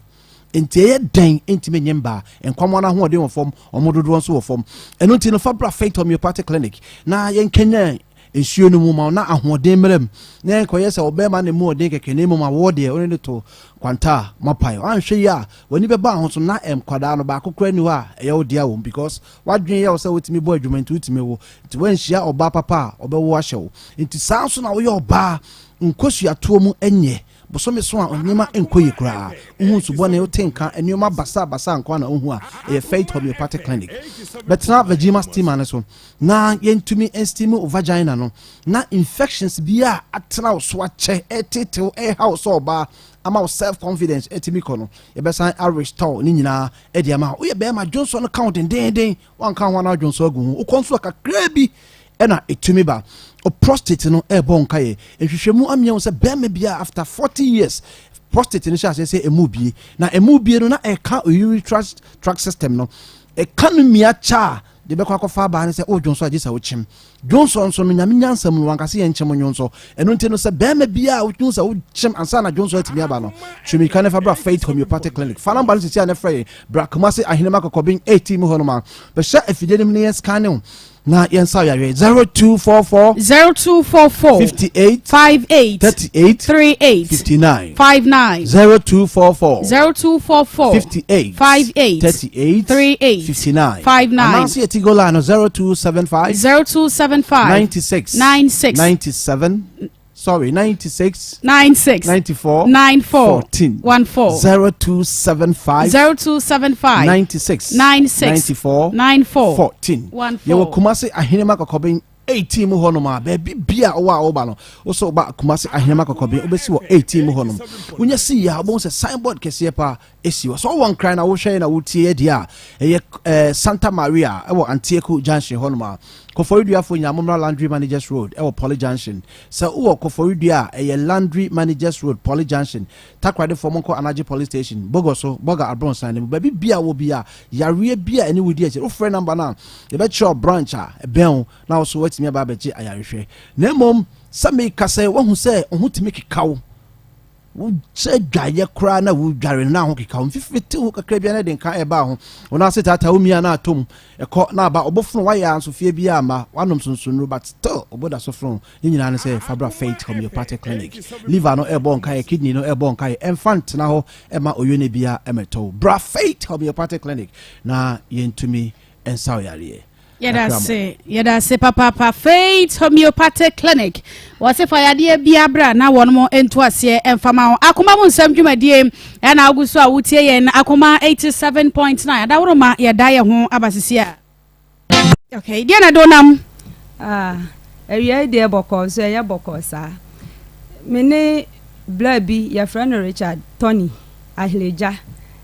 Nti ɛyɛ dɛn ntumi nye mbaa nkwammoa no ahoɔden wɔ fam, wɔn dodoɔ nso wɔ fam. Ɛno nti no, fa bra Faith Homeopathic Clinic na yɛnkanyan nsuo no mu ma wo na ahoɔden mmra mu, na ɛnkɔyɛ sɛ ɔbarima na emu ɔden kɛkɛ na mmom awoɔ deɛ wo ne no to kwanta a moapae. Woanhwɛ yie a w'ani bɛba ho so na nkwadaa no baako koraa nni hɔ a ɛyɛ wo dea wom because w'adwene yɛ wo sɛ wotumi bɔ adwuma nti wotumi wo nti woanhyia ɔbaa papa a ɔbɛwo ahyɛ wo nti saa nso na woyɛ ɔbaa nkɔsuatoɔ mu nyɛ Bosome so a nneɛma nkɔ yie koraa, wohu nsu bɔne, wote nka, nneɛma basabasa nko ara na wohu a, ɛyɛ Faith Homeopathic Clinic. Bɛtena Vagima steamer no so na yɛntumi nsteam wo vagina no na infections bi a atena wo so akyɛ, ɛretetew, ɛreha wo sɛ ɔbaa, ama wo self confidence atumi kɔ no, yɛbɛsan a restore ne nyinaa de ama wo. Woyɛ bɛrima, dwonsɔ no ka wo dendeenden, wanka ho anaa dwonsɔ agu ho, wokɔ nso a kakraa bi ɛna ɛtumi ba. O prostate no ɛrebɔ nkaeɛ. Nhwehwɛmu amia wo sɛ bɛrima biara after 40 years prostate no hyɛ aseɛ sɛ ɛmu bie, na ɛmu bie no na ɛka urethral tract system no, ɛka no mia kyɛ a de bɛkɔ akɔfa abaa no sɛ o dwonsɔ agye sɛ wokyem dwonsɔ nso no nyame nyansa mu no wanka sɛ yɛnkyem nwonsɔ. Ɛno nti no sɛ bɛrima biara wotumi sɛ wokyem ansa na dwonsɔ atumi aba no, twemika no fa bra Faith Homeopathic Clinic. Fa namba no sisi a ne frɛ yɛn. Bra Kumase Ahenema Kɔkɔben 18 mu hɔ nom a bɛhyɛ afidie no mu ne yɛn scanne wo na yɛn nsa yareɛ 0244 0244 58 58 38 38 59 59 0244 0244 58 58 38 38 59 59. Anaasɛ yɛti go line no 0275 0275 96 96 97 sorry 96 96 94 94 14 14 0275 0275 96 96 94 94 14 14. Yɛwɔ Kumase Ahenema Kɔkɔben 18 mu hɔnom a baabi bia ɔwɔ a woba no wosɛ woba Kumase Ahenema Kɔkɔben wobɛsi wɔ 18 mu hɔnom. Wonya si yɛ a wobɛhu sɛ signboard kɛseɛ paa ɛsi hɔ. Sɛ wowɔ Nkran na wohwɛ na wotie yɛ deɛ a ɛyɛ eh, Santa Maria ɛwɔ Antieku Junction hɔnom a Kɔfɔreduafoɔ nyinaa mommra Landry Managers Road ɛwɔ Poly Junction. Sɛ wowɔ Kɔfɔredua a ɛyɛ Landry Managers Road Poly Junction. Takoradefoɔ monkɔ Anagye Police Station, Bogoso, Bɔga Abronsan no mu. Baabi biara wɔ biara, yareɛ bi a ɛne wo di akyire, wofrɛ number no a, yɛbɛkyerɛ wo branch a ɛbɛn wo na wo so woatumi aba abɛgye ayarehwɛ. Na mmom sɛ meka sɛ woahu sɛ wo ho tumi keka wo, wokyɛ dwaeɛ koraa na wodware no na ho keka wo, mfifiri te ho kakra biara na ɛde nka ɛba ho, wo nan ase taataa wo mia na atɔ mu, ɛkɔ na aba, ɔbofono woayɛ a nso fie biara mma, woanom sonsonnuro but still ɔbo da so fono. Ne nyinaa ne sɛ fa bra Faith Homeopathic Clinic. Liver no ɛrebɔ nkaeɛ, kidney no ɛrebɔ nkaeɛ, ɛmfa ntena hɔ ɛma oyone biara ɛmɛtɔ wo. Bra Faith Homeopathic Clinic na yɛntumi nsa wo yareɛ. Yɛda ase, yɛda ase papaapa. Faith Homeopathic Clinic. Wɔse fa yadeɛ bia bra na wɔn mo nto aseɛ mfa ma wo. Akoma mu nsɛm dwumadie ɛna agu so a wotie yɛn Akoma 87.9 Adaworoma yɛda yɛn ho aba sisi a. Okay, deɛ na ɛde nam? Ah, awia yi deɛ bɔkɔɔ nso ɛyɛ bɔkɔɔ saa. Me ne bla bi yɛfrɛ no Richard Tony Ahlegya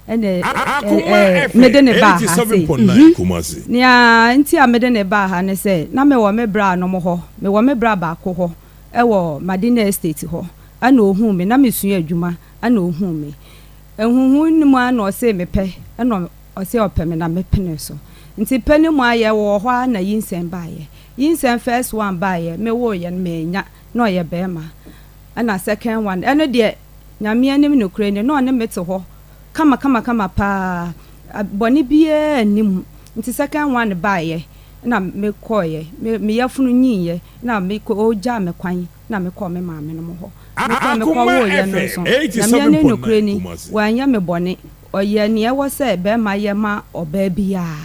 ɛna ɛɛ mede ne baa ha sei. Mhm. Nea nti a mede ne baa ha ne sɛ na mewɔ me bra nom hɔ, mewɔ me bra baako hɔ ɛwɔ Madina Estate hɔ ɛna ohuu me na mesua adwuma ɛna ohuu me. Nhuhu no mu ara na ɔsee mepɛ ɛna Ɔse ɔpɛ me na me pene so. Nti pɛ no mu ara yɛwɔ hɔ ara na yinsɛn baeɛ. Yinsɛn first one baeɛ, me woeɛ no mannya, na ɔyɛ barima. Ɛna second one, ɛno deɛ Nyame anim nokorɛ ni, na ɔne me te hɔ kama kama kama paa, bɔne biara nni mu. Nti second one baeɛ na me kɔeɛ, me me yafunu nyiiɛ na me kɔ, ɔgyaa me kwan na me kɔɔ me maame nom hɔ. Me kɔɔ me kɔ woeɛ no nso, Nyame anim nokorɛ ni, wanyɛ me bɔne. Ɔyɛɛ nea ɛwɔ sɛ barima yɛ ma ɔbaa biara.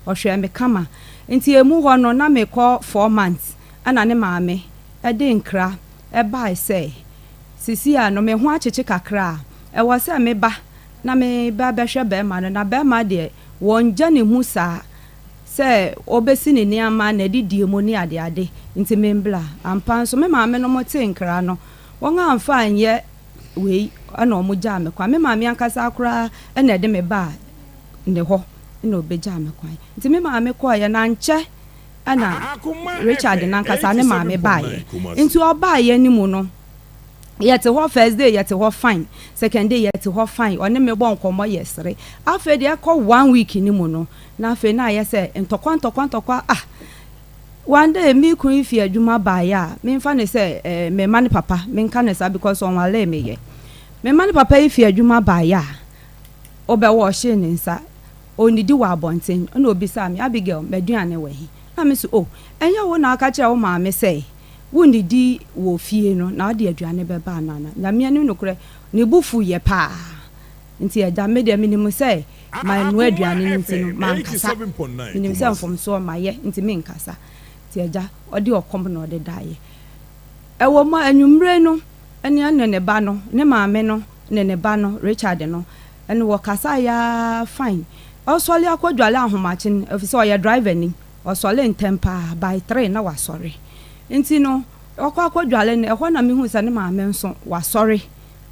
Ɔhwɛɛ me kama. Nti emu hɔ no, na mekɔ 4 months ɛna ne maame de nkra bae sɛ, Sisi a no me ho akyekye kakra a, ɛwɔ sɛ meba na meba bɛhwɛ barima no. Na barima deɛ, wɔngya ne mu saa sɛ ɔbɛsi ne nneɛma, n'adidie mu ne adeade, nti membra. Ampa nso, me maame nom tee nkra no. Wɔn amfa anyɛ wei ɛna wɔn gyaa me kwan. Me maame ankasa koraa ɛna ɛde me baa ne hɔ ɛna ɔbɛgyaa me kwan. Nti me maame kɔeɛ na ankyɛ ɛna Richard nankasa ne maame baeɛ. Nti ɔbaeɛ no mu no, yɛte hɔ first day yɛte hɔ fine, second day yɛte hɔ fine, ɔne me bɔ nkɔmmɔ yɛsere. Afei deɛ ɛkɔ one week no mu no, na afei na ayɛ sɛ ntɔkwa ntɔkwa ntɔkwa ah one day me kunu yi fi adwuma baeɛ a, memfa no sɛ eh, me mma ne papa, menka no saa because ɔnwalee me yɛ. Me mma ne papa yi fi adwuma baeɛ a, ɔbɛwɔ ɔhyee ne nsa, ɔnnidi wɔ abɔnten, ɛna ɔbisaa me, Abigail, m'aduane wɔ he? Na me se, oh, ɛnyɛ wo na aka kyerɛɛ wo maame sɛ wonnidi wɔ fie no na wode aduane bɛba anaa? Na Nyame anim nokorɛ, ne bo fuiɛ paa. Nti agya, me deɛ menim sɛ mannoa aduane no nti no, mankasa. Menim sɛ mfomsoɔ mayɛ nti menkasa. Nti agya, ɔde ɔkɔm na ɔde daeɛ. Ɛwɔ mu a, anwummere no, ɛne ɛne ne ba no, ne maame no ne ne ba no, Richard no, ɛne wɔkasaeɛ ara fine. Ɔsɔre akɔdware ahomakye no, ɛfiri sɛ ɔyɛ driver ni, ɔsɔre ntɛm pa ara, by three na wasɔre. Nti no, ɔkɔ akɔdware no, ɛhɔ na mehuu sɛ ne maame nso wasɔre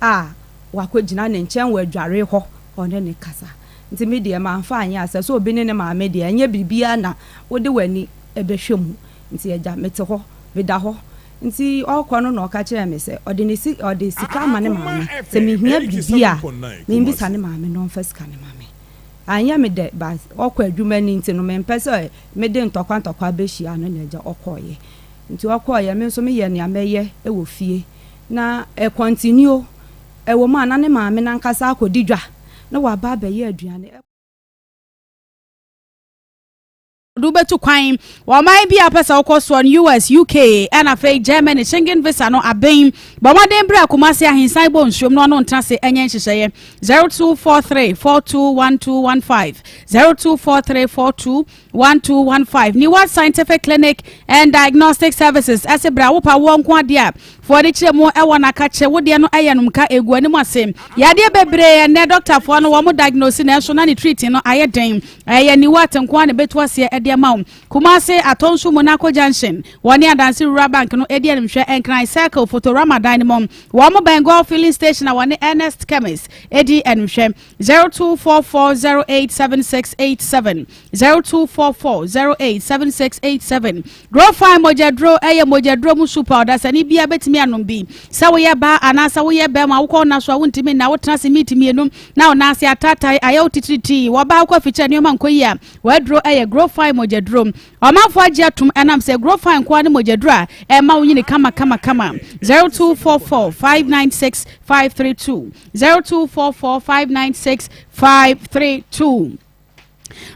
a wakɔgyina ne nkyɛn wɔ adwaree hɔ ɔne no kasa. Nti me deɛ mamfa anyɛ asɛ sɛ obi ne ne maame deɛ ɛnyɛ biribiara na wode w'ani bɛhwɛ mu. Nti agya mete hɔ, meda hɔ. Nti ɔrekɔ no na ɔka kyerɛɛ me sɛ ɔde ne si ɔde sika ama ne maame sɛ mehia biribi a membisa ne maame na ɔmfa sika no ma me. Anyɛ me dɛ but ɔkɔ adwuma no nti no mempɛ sɛ mede ntɔkwa ntɔkwa bɛhyia no na agya ɔkɔeɛ. Nti ɔkɔeɛ me nso meyɛɛ nea mɛyɛ wɔ fie na ɛkɔntinio. Ɛwɔ mu a na ne maame no ankasa akɔdi dwa na waba abɛyɛ aduane. Wode wobɛtu kwan wɔ ɔman bi a wopɛ sɛ wokɔ soɔ no, US, UK, ɛna afei Germany, Schengen visa no aben. Bɔ mmɔden berɛ a Kumasi Ahensan bɔ nsuom na ɔno ntena ase ɛnyɛ nhyehyɛeɛ. 0243 421215 0243 421215 New Scientific Clinic and Diagnostic Services ɛse berɛ a wopa woɔ nko adeɛ a Foɔ de kyerɛ mu ɛwɔ n'akakyɛ wo deɛ no ɛyɛ nom ka egu anim ase yadeɛ bebree ɛnɛ doctor foɔ no wɔn diagnose nanso na ne treat no ayɛ den ɛyɛ niwa atenkoa na ebetu aseɛ ɛde ama wo Kumasi Atonso Monaco Junction wɔne Adanse Rural Bank no edi animhwɛ Nkran Circle Fotorama dan no mu wɔn bɛn Goil Filling Station a wɔne Ernest Chemist edi animhwɛ 0244087687 0244087687 Grofine mogyaduro yɛ mogyaduro mu soup a ɔdasani biara bɛtumi anom bi. Sɛ woyɛ baa anaasɛ woyɛ bɛrima a wokɔ wo nna so a wontumi nna, wotena ase miniti mmienu na wo nan ase ataatae ayɛ wo titiritii, wɔ baa wokɔ afikyire a nneɛma nkɔ yie a, w'aduro yɛ Grofine mogyaduro. Ɔmanfoɔ agye atom ɛnam sɛ Grofine nko ara ne mogyaduro a ɛma wo nyini kama kama kama. 0244 596 532 0244 596 532.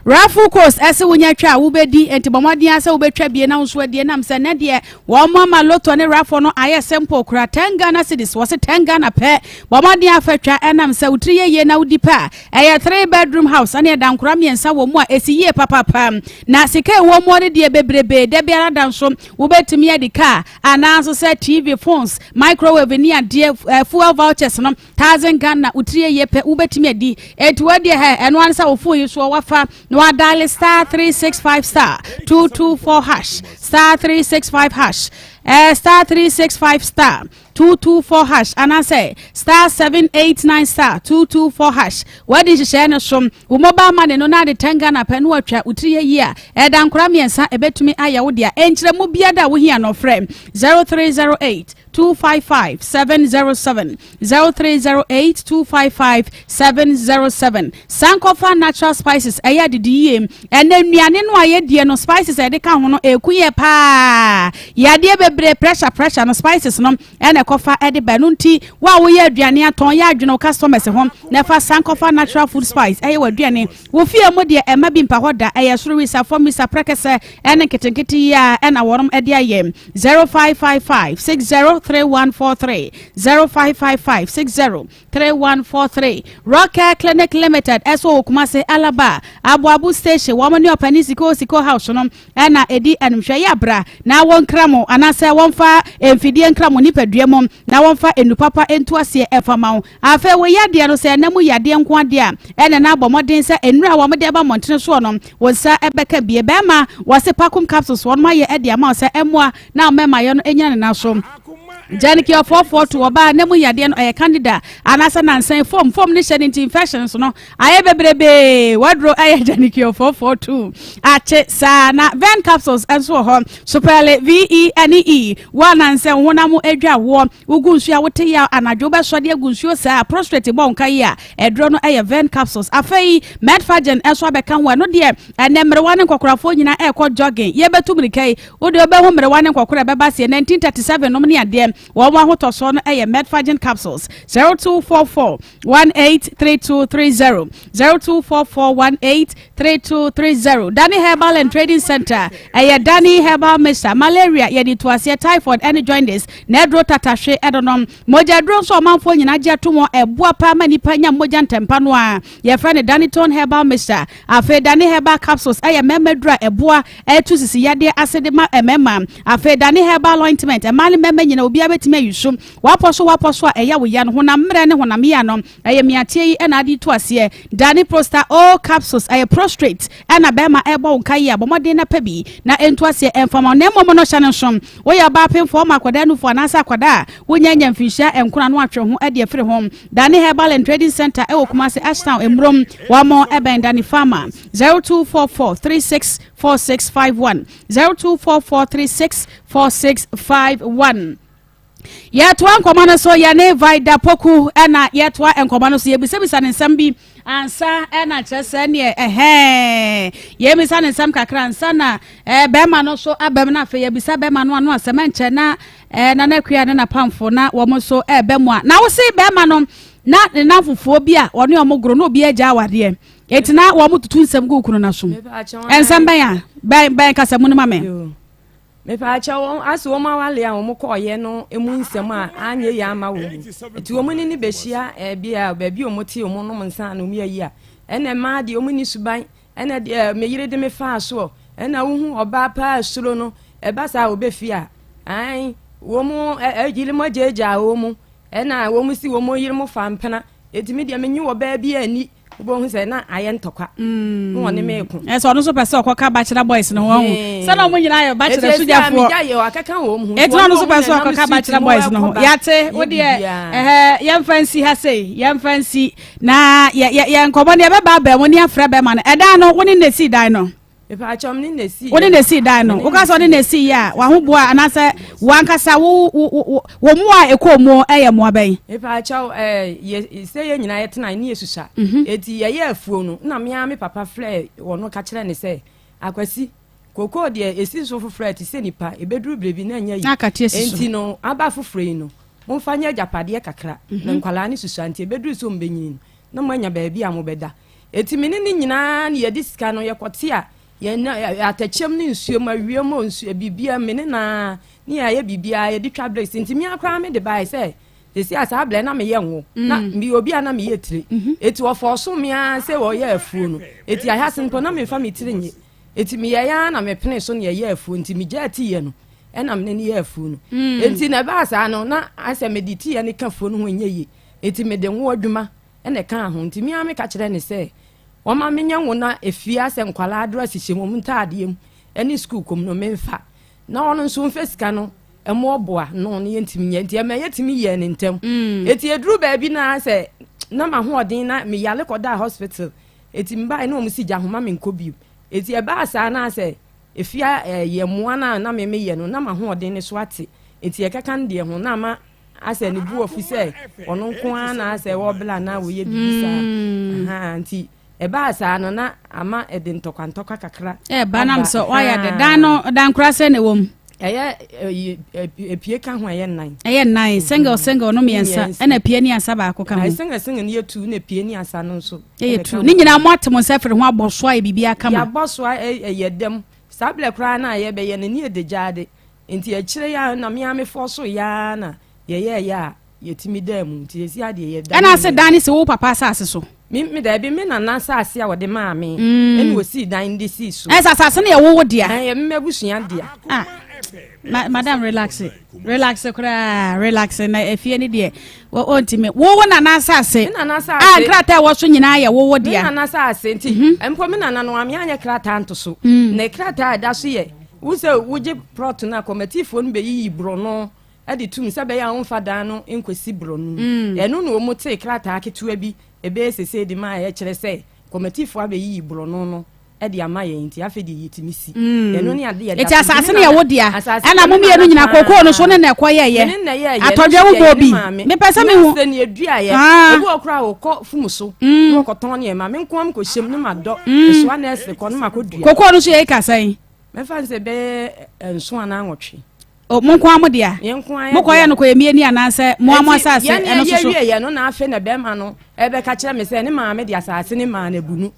Raffle Coast ɛse wonya twa a wobɛdi enti bɔ mmɔden ara sɛ wobɛtwa bie na wo nso adie nam sɛ nɛ deɛ wɔn ama lotto ne raffle no ayɛ simple kora 10 Ghana cedis wɔse 10 Ghana pɛ bɔ mmɔden afa twa ɛnam sɛ wotiri yɛ yie na wodi pɛ a ɛyɛ 3 bedroom house ɛne ɛda nkora mmiɛnsa wɔ mu a ɛsi yie papapa na sika ɛwɔ mu no deɛ bebrebe da biara da nso wobɛtumi adi kaa anaa nso sɛ TV phones microwave ne adeɛ fuel vouchers no Thousand Ghana wo tiri yɛ pɛ wobɛtumi adi enti wo deɛ hɛ ɛno ara ne sɛ wo phone yi soɔ wafa na wadial star 365 star 224 hash star 365 hash eh, star 365 star 224 hash anaasɛ star 789 star 224 hash wadi nhyehyɛɛ no so wo mobile money no na ade 10 Ghana pɛ na watwa wo tiri yɛ yie a ɛda nkora mmiɛnsa ɛbɛtumi ayɛ wo dea ɛnkyerɛ mu biada a wohia no frɛ 0308 255 707 0308 255 707 Sankofa natural spices ɛyɛ adidi yie ɛnɛ nnuane no a yɛdie no spices a yɛde ka ho no ɛku yɛ paa yadeɛ bebree pressure pressure no spices no ɛna ɛkɔfa ɛde ba ɛno nti wo a woyɛ aduane atɔn yɛ adwene wo customers ho na ɛfa Sankofa natural food spice ɛyɛ w'aduane Wo fie mu deɛ ɛmma bi mpa hɔ da, ɛyɛ soro wisa, fam wisa, prɛkɛsɛ ɛne nketenkete yi ara ɛna wɔnom ɛde ayɛ. 0555 603143 0555 603143 Rockcare Clinic Limited ɛso wɔ Kumasi Alaba Aboabo Station wɔn ne ɔpanin Siko Siko House no ɛna ɛdi animhwɛ yɛ abra na wɔnkra mo anaasɛ wɔmfa mfidie nkra mo nipadua mu na wɔmfa nnuru papa ntu aseɛ ɛfa ma wo. Afei wo yadeɛ no, sɛ ɛna mu yadeɛ nko adeɛ a, ɛna na abɔ mmɔden sɛ nnuru a wɔde aba mmɔntene soɔ no, wo nsa bɛka bie. Bɛrima, wɔse Pacum capsules wɔnom ayɛ de ama wo sɛ ɛmmoa na wo mmarima yɛ no nyina ne nan so. Gyanik yɛ ɔfoɔfoɔ to ɔbaa na mu yadeɛ no ɛyɛ candida anaasɛ nansan fom fom ne hyɛ ne nti infections no ayɛ bebrebee waduro ɛyɛ Gyanik yɛ ɔfoɔfoɔ to akye saa na Ven capsules nso wɔ hɔ supɛle V-E-N-E wo a nansɛ wo honam adwa woɔ wogu nsuo a wote yaw anadwo wobɛsɔ de agu nsuo saa prostrate bɔ nka yi a ɛduro no ɛyɛ Ven capsules afei Medfagen nso abɛka ho ɛno deɛ ɛnɛ mmerewa ne nkɔkorafoɔ nyinaa ɛrekɔ jogging yɛbɛtu mirika yi Wo deɛ wobɛhu mmerewa ne nkɔkora a ɛbɛba seɛ 1937 nom ne adeɛ wɔn ahotɔsoɔ no yɛ Medfagen capsules 0244 183230 0244 183230 Dani Herbal and Trading Center ɛyɛ Dani Herbal Mixture malaria yɛde tu aseɛ typhoid ɛne jaundice na aduro tatahwe ɛdonom mogya aduro nso ɔmanfoɔ nyinaa gye ato mu ɛboa paa ma nipa nya mogya ntɛmpa no a yɛfrɛ no Daniton Herbal Mixture afei Dani Herbal capsules ɛyɛ mmarima aduro a ɛboa Ɛtu sisi yadeɛ ase de ma mmarima. Afei dane herbal ointment, mmaa ne mmarima nyinaa obiara bɛtumi ayi so. Wapɔ so wapɔ so a ɛyɛ wo ya no, honam mmerɛ ne honam yea no, ɛyɛ mmeateɛ yi na ade tu aseɛ. Dane Prosta O capsules, ɛyɛ prostrate ɛna bɛrima ɛrebɔ wo nka yie a, bɔ mmɔden na pɛ bi na ɛntu aseɛ ɛmfa ma wo. Na mmom no hyɛ no nso, woyɛ ɔbaa pemfoɔ ma akwadaa nufoɔ anaasɛ akwadaa a wonnya nya mfinhyia nkron ano atwe ho de afiri ho. Dane Herbal and Trading Centre ɛwɔ Kumasi Ashtown, Mmurom, wɔn ɛbɛn Dane Pharma. 0244 36 4651 0244 36 4651 yɛtoa nkɔmmɔ no so yɛne Vida Poku ɛna yɛtoa nkɔmmɔ no so yɛbisabisa ne nsɛm bi ansa ɛna kyerɛ sɛ neɛ ɛhɛn yɛbisa ne nsɛm kakra ansa na ɛɛ bɛrima no so abɛm no afei yɛbisa bɛrima no ano asɛm ɛnkyɛ na ɛɛ nana akua ne napamfo na wɔn nso ɛɛbɛ mu a na wose bɛrima no na ne namfofoɔ bi a wɔne wɔn goro na obi agya awadeɛ Eti na wɔn tutu nsɛm gu kunu n'asom. Nsɛm bɛn a bɛn bɛn kasa mu no ma me. Mepaakyɛ wɔn ase wɔn awale a wɔn kɔɔyɛ no emu nsɛm a anyɛ yie ama wɔn. Eti wɔn ne ne bɛhyia ɛbi a baabi a wɔn te wɔn nom nsa na wɔn yɛ yi a ɛna mmaa deɛ wɔn ni suban ɛna deɛ me yere de me faa soɔ ɛna wohu ɔbaa paa suro no ɛba saa wɔbɛ fie a ae wɔn ɛyere mo agyaagyaa wɔn ɛna wɔn si wɔn yere mo fa mpena eti me deɛ menye ɔbaa bi ani. Wobɛhu sɛ na ayɛ ntɔkwa na wɔne me reko. Ɛsɛ ɔno nso pɛ sɛ ɔkɔka Bachelor Boys no ho ɔho. Sɛ na wɔn nyinaa yɛ Bachelor sogyafoɔ. Eti na ɔno nso pɛ sɛ ɔkɔka Bachelor Boys no ho. Yate wo deɛ ɛhɛ yɛmfa nsi ha sei yɛmfa nsi na yɛ yɛ yɛ nkɔmɔ no yɛbɛba abɛn mu ne afrɛ bɛrima no. Ɛdan no wo ne na esii dan no. Mepaakyɛw me ne na esii. Wo ne na esii dan no. Woka sɛ ɔne na esii yɛ a, w'ahoboa anaasɛ w'ankasa wo wo wo wo mmoa a ɛkɔɔ mu yɛ mmoa bɛn? Mepaakyɛw ɛɛ yɛ sɛ yɛn nyinaa yɛtena ne yɛsusua. Eti yɛyɛ afuo no na me ara me papa frɛɛ ɔno ka kyerɛɛ no sɛ Akwasi, kokoo deɛ esi so foforɔ a ɛte sɛ nipa, ebeduru bere bi na ɛnyɛ yi. Na akate asi so. Enti no aba foforɔ yi no, momfa nyɛ agyapadeɛ kakra na nkwadaa no susua nti ebeduru sɛ wɔbɛnyini no na moanya baabi a mobɛda. Enti me ne no nyinaa na yɛde sika no yɛkɔte a yɛn atɛkyɛm ne nsuo mu awia mu nsuo biribiara me ne na ne yɛayɛ biribiara yɛde twa bricks nti me koraa me de bae sɛ sɛsi a saa berɛ na meyɛ ngo na mm. meyɛ obi a na meyɛ tire mhm. eti wɔfɔɔ so me ara sɛ wɔyɛ afuo no eti ahase mpo na memfa me tiri nye eti meyɛ ya na mepene so na yɛyɛ afuo nti megyaa tiyɛ no ɛna mene ne yɛ afuo no mm. eti na ɛbaa saa no na asɛ mede tiyɛ no ka afuo no ho nyɛ yie eti mede ngo adwuma na ɛkaa ho nti me ara meka kyerɛɛ no sɛ ɔmma menyɛ ngo na efie asɛ nkwadaa adrɛs hyehyɛ wɔn ntaadeɛ mu ne sukuu kɔm no memfa na ɔno nso mfa sika no mmoaboa no na yɛntumi nyɛ nti ɛma yɛtumi yɛɛ ne ntɛm mm. eti eduru baabi na sɛ na m'ahoɔden na meyale kɔdaa hospital eti mbae na wɔn si gya homa menkɔ bio eti ɛbaa saa na sɛ efie ɛyɛ mmoa na na me meyɛ no na m'ahoɔden no so ate eti ɛkɛka no deɛ ho na ama asɛ ne bu afu sɛ ɔno nko ara na asɛ wɔbla na wɔyɛ biribi saa mm. nti ɛbaa saa no na ama ɛde ntɔkwa ntɔkwa kakra ɛba nam sɛ ɔyɛ de dan no dan kora sɛ na ɛwɔ mu ɛyɛ epie ka ho ɛyɛ nnan ɛyɛ nnan single single no mmiɛnsa ɛna pie ne asa baako ka ho single single no yɛ tu na pie ne asa no nso ɛyɛ tu ne nyinaa mo ate mo nsa firi ho abɔ so ayɛ biribi aka ma yɛabɔ so ɛyɛ dɛm saa berɛ koraa na yɛbɛyɛ no ne yɛde gyaade Nti akyire yi ara na me ara me fɔɔso yɛ ara na yɛyɛɛyɛ a yɛtumi daa mu nti seesei ara deɛ yɛda Ɛna ase dan no si wo papa asase so? Me me daabi me nana asase a ɔde maa me mm. ɛna osii dan no de sii so. Ɛsɛ asase no yɛ wo wo dea? Ɛyɛ me m'abusua dea. Ah ma madam relax relax koraa relax na efie no deɛ ɔntumi wo wo nana asase a nkrataa ɛwɔ so nyinaa yɛ wo wo dea. Me nana asase nti mhm. mpo me nana no ame anyɛ krataa nto so mm. na krataa a ɛda so yɛ Wo sɛ wogye prɔt no a, kɔmɛtifoɔ no bɛyiyi borɔno de tum sɛ ɛbɛyɛ a wɔmfa dan no nkɔsi borɔno mu. Ɛno na wɔtee krataa ketewa bi ɛbɛyɛ sesei de maa ɛkyerɛ sɛ kɔmatifoɔ abɛyiyi borɔno no de ama yɛn nti afei deɛ yɛtumi si. Ɛno ne adeɛ Nti asase no yɛ wo dea ɛna mo mmienu nyina kokoo no so ne na ɛkɔ yɛyɛ atɔdwe wo bɔ bi mepɛ sɛ mehu. Sɛ ne ɛduaeɛ ebi wɔ koraa wɔkɔ fum so na wɔkɔtɔn nneɛma me nko ara mekɔhyɛm ne madɔ ɛsoa nɛɛsere kɔ ne makɔdua. Kokoo no so yɛ eka sɛn? Mɛfa no sɛ bɛyɛ nson anaa nwɔtwe. O, mo nko ara mo dea? Yɛn nko ara Mokɔyɛ dea. no kɔyɛ mieni anaasɛ mo ara mo Enti, asase yɛn ɛno nso so? yɛwieɛ no na afei na bɛrima no ɛbɛka kyerɛ me sɛ ne maame de asase no maa no abunu.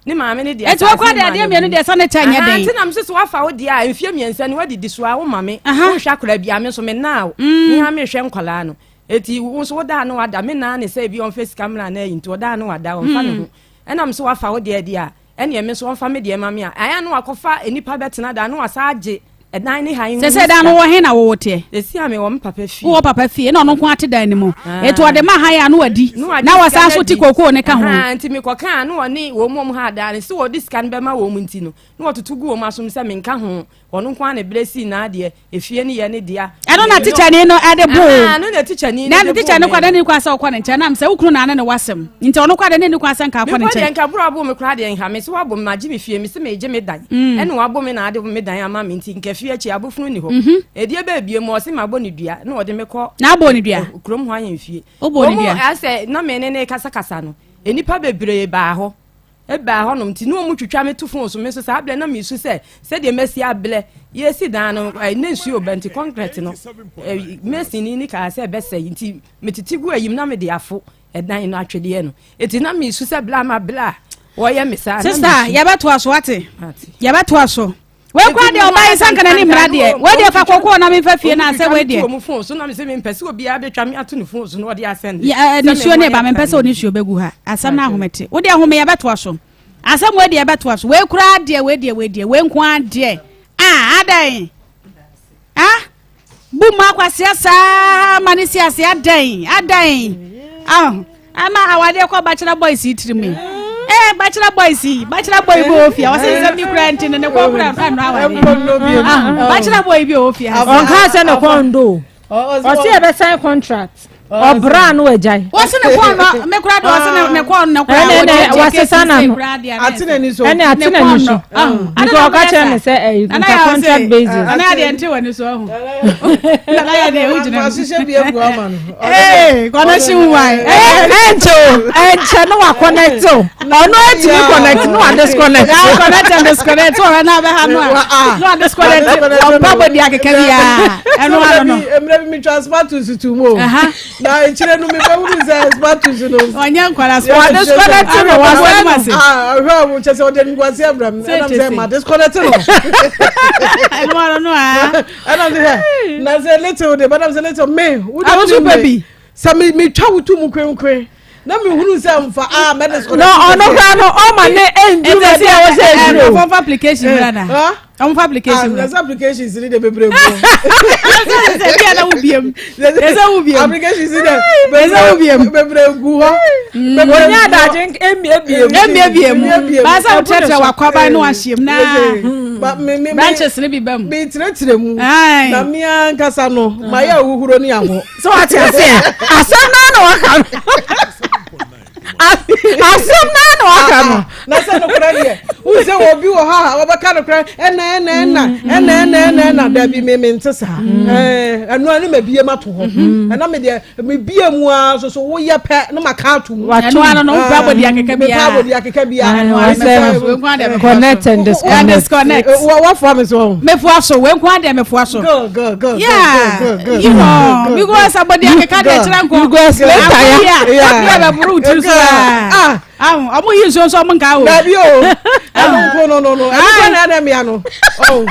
Ne maame no de Enti asase wokora no de maa adeɛ no mmienu abunu. deɛ sɛ ne kyɛ nyɛ Aha, den. nti na mese sɛ woafa wo deɛ a mfeɛ mmiɛnsa ni woadidi so a woma me. Aha. Wonhwɛ akwadaa biara, me nso menaa wo. Me ara mehwɛ nkwadaa no. Enti wo nso wodaa ne wada, me naa ne sɛ ebi ɔmfa sika mmra anaa ayi nti ɔdaa ne wada, ɔmfa ne ho. Ɛna mese woafa wo deɛ deɛ a, ɛneɛ me nso ɔmfa me deɛ ma me a, ayɛ a na wakɔfa nnipa bɛtena da na wasa agye ɛdan ne han ho Sɛsɛ dan no wɔ he na wowɔ teɛ? Sɛsi a mewɔ me papa fie. Wowɔ papa fie na ɔno nko ate dan no mu. Eti ɔde ma han a na wadi na wasan so te kookoo ne ka ho. Nti mekɔka a na ɔne wɔn mu ha dan no sɛ wɔde sika no bɛma wɔn nti no na wɔtoto gu wɔn asom sɛ menka ho. Ɔno nko ara na ɛbrɛ sii n'adeɛ, efie no yɛ ne dea. Ɛno na tikyani no de boo. Ɛno na tikyani no de boo. Na tikyani kɔ de ne kwan sɛ ɔkɔ ne nkyɛn nam sɛ wo kunu na ne ne wasɛm nti ɔno kɔ de ne ne kwan sɛ nka akɔ ne nkyɛn. Mekɔ deɛ nka boro abo me koraa deɛ nka me sɛ wabo me magye me fie me sɛ megye me dan mm. ɛna wabo me na ade me dan ama me nti nka fie akyi abofunu ni hɔ. Mhm. Ɛdeɛ bɛɛ bie mu ɔse mabɔ ne dua na ɔde me kɔ. Na abɔ ne dua. Kurom hɔ ahemfie. Wobɔ ne dua. Wɔn asɛ na me ne ne kasakasa no nnipa bebree baa hɔ. baa hɔnom nti na wɔn twitwa me to fon so me nso saa berɛ na mesu sɛ sɛdeɛ masi abrɛ yɛsi dan no ne nsuo ba nti concrete no masoni ne kaa sɛ ɛbɛsɛe nti metete gu ayim na mede afo ɛdan no atwedeɛ no nti na mesu sɛ bla ma bla a wɔyɛ me saa sista yɛbɛtoa so ate yɛbɛtoa so wei kora deɛ ɔba yi sɛ nka n'ani mmra deɛ wei deɛ fa kɔkɔɔ na memfa fie no asɛ wei deɛ mu fon so na mesɛ mempɛ sɛ obiara bɛtwa me ato ne fon so na ɔde asɛn nisuo ne ba mempɛ sɛ ɔne suo bɛgu ha asɛm no ahomete wo deɛ home yɛbɛtoa so asɛm wei deɛ yɛbɛtoa so wei koraa deɛ wei deɛ wei deɛ wei nko ara deɛ ah adɛn ah Bu mu akwasea saa ma ne si ase adɛn adɛn ah ama awadeɛ kɔ bachelor boys yi tirim yi eh bachelor boys yi bachelor boy bi wɔ fie ɔsɛ nsɛm bi kura nti no ne kɔn kura nfa nnɔ awadeɛ ah bachelor boy bi wɔ fie ɔnka sɛ ne kɔn do ɔsɛ yɛbɛsan contract ɔbra no agyae. Wɔsi ne kɔn no me kura de ɔsi ne ne kɔn no kura ɛnɛ ɛnɛ wasesa na no ate n'ani so ɛnɛ ate n'ani so nti ɔka kyerɛ me sɛ ɛyi nka contract basis. Nana yɛ deɛ nte w'ani so ɔho nana yɛ deɛ wogyina mu. Mahyehyɛ bi agu ama no. Ee connection wine. Ɛnkyɛ o ɛnkyɛ no wa connect o ɔno etumi connect no wa disconnect. Yeah, connect and disconnect wɔn na abɛha no a no wa disconnect wɔn ba bɔ di akeka bi a ɛno ano no. Mmerɛ bi mi twa smartphone tutu mu o na ekyire no mi bɛ wuru sɛ smartphone no. Ɔnyɛ nkwara so. Wa disconnect no wa sɛ no. Ah ɔhwɛ ɔmo kyɛ sɛ ɔde nkwasi abira mi ɛna mi sɛ ma disconnect no. Ɛno ano no a. Ɛna mi sɛ na sɛ little de bɛna mi sɛ little me. Awosu pɛ bi. Sɛ mi mi twa wo tu mu kwenkwen. na mi hunu sɛ nfa a mɛ disconnect. na ɔno kora no ɔma ne ɛndu baabi a wɔsɛ ɛduru. ɔmfa application wura na ɔmfa application wura. ɛsɛ application si ni de bebree gu. ɛsɛ bi a na wo biem ɛsɛ wo biem application si de ɛsɛ wo biem bebree gu hɔ. onye adagye emie bie mu emie bie mu baasa wo tɛtɛ wakwaban no ahyia mu na branches ne bi ba mu. mi tẹrɛtẹrɛ mu na mi ankasa no ma yɛ ahuhuro ni ahɔ. so wate aseɛ asɛm no na waka no asɛm no na waka no ah, ah. na sɛ nokorɛ deɛ wohu sɛ obi wɔ hɔ a wɔbɛka nokorɛ ɛna ɛna ɛna mm. ɛna ɛna ɛna ɛna dabi me mente saa mm. ɛno a ne mabie ma to hɔ mm-hmm. ɛna me deɛ mebie mu a so so woyɛ pɛ ne maka ato mu ɛno ano no wopɛ abɔdi akeka biara mepɛ abɔdi akeka biara connect and disconnect wafoa me so mefoa so wei nko adeɛ mefoa so go go go yeah go go you know because abɔdi akeka deɛ kyerɛ nko you go explain tire yeah yeah bɛboro wo tiri so ah ah ɔmo yi nsuo nso ɔmo nka o dabi o ɛno nko no no no ɛno nko na ɛna mmea no oh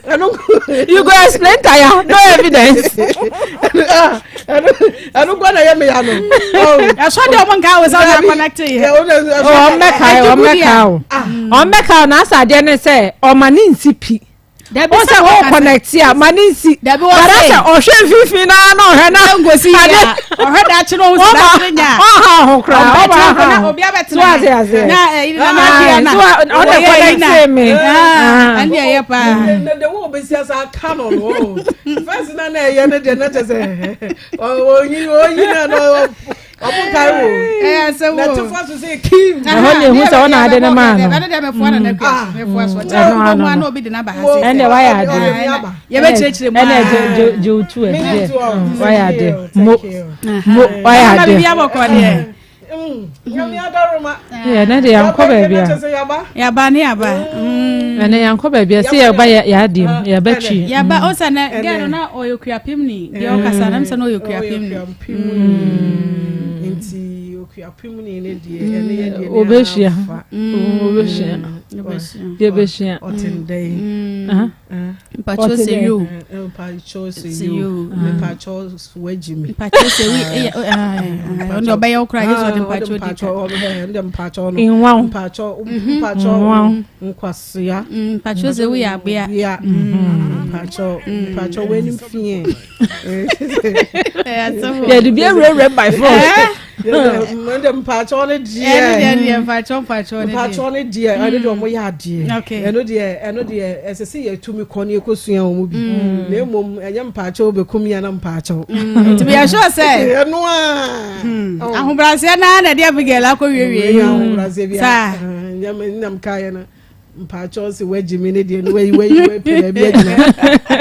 ɛno nko you go explain tire no evidence ɛno nko na ɛyɛ mmea no ɛsɔ deɛ ɔmo nka o sɛ ɔmo akɔnɛkte yɛ ɔmo mɛka o ɔmo mɛka o ɔmo mɛka o na asa adeɛ ne sɛ ɔma ne nsi pi. Dabi sɛ o connect a ma ne nsi. Dabi wɔ Bada sɛ sɛ ɔhwɛ mfimfini na na ɔhwɛ na. Nkosi yie a ɔhwɛ daakye na ɔhu sɛ daakye nya. Ɔha ho koraa ɔba Ɔbɛtena ha. na obi abɛtena. So ase ase. Na ɛyi na na adeɛ na. So ɔna connect me. Ɛnni ɛyɛ paa. Na de wo besi asa aka no no. First na na ɛyɛ ne deɛ na kyɛ sɛ oyi oyi na na ɔmo nkae wo. Ɛyɛ asɛm o. Na te fa so sɛ kim. Ɛhɔ na ehu sɛ ɔna ade ne maa no. Ɛno deɛ mɛfoa na n'akua mɛfoa so. Ɔkyerɛ Ɛno wo ano mu ano no. obi de n'aba ha sɛ. Ɛnna wayɛ adeɛ. Yɛbɛkyerɛkyerɛ mu. Ɛnna gye gye otu ɛ deɛ wayɛ adeɛ mo mo wayɛ Ɛna adeɛ. biribi abɔkɔ deɛ. Nyame adaroma. Yɛ ne de yankɔ baabi a. Yaba ne yaba. Ɛnɛ yankɔ baabi a sɛ yɛba yɛ adeɛ mu yɛba twi. Yaba o sɛ nɛ gɛn no na ɔyɛ okuapem ni deɛ ɔkasa na sɛ na ɔyɛ okuapem ni. Nti okuapem ni ne deɛ ɛne yɛ deɛ ne Obehyia. Obehyia. Yɛbɛhyia. Ɔtendɛn. Mpacho sɛ yo. Mpacho sɛ yo. Mpacho wagyi mi. Mpacho sɛ wi ɛyɛ ɔno ɔbɛyɛ wo koraa Yesu ɔde mpacho di ka. Ɔde mpacho no. Nwaw. Mpacho mpacho nkwasea. Mpacho sɛ woyɛ abea. Bea. Mpacho mpacho w'anim fie. Yɛde bi awurawura by force. Ɛnde mpacho ne deɛ. Ɛno deɛ deɛ mpacho mpacho ne deɛ. Mpacho ne deɛ ɛno deɛ ɔmo yɛ adeɛ. Ɛno deɛ ɛno deɛ ɛsɛ sɛ yɛtumi kɔ ne yɛkɔsua wɔn bi. Na mmom ɛnyɛ mpacho bɛkum yɛn na mpacho. Nti mi yɛ sure sɛ. Ɛno a. Ahobrɛaseɛ naa na ɛde Abigail akɔ wiewie yi. Ahobrɛaseɛ bi a. Saa. Nyame nam kaeɛ no. Mpakyɛw sɛ wagye me ne deɛ no wayi wayi wapɛ baabi agyina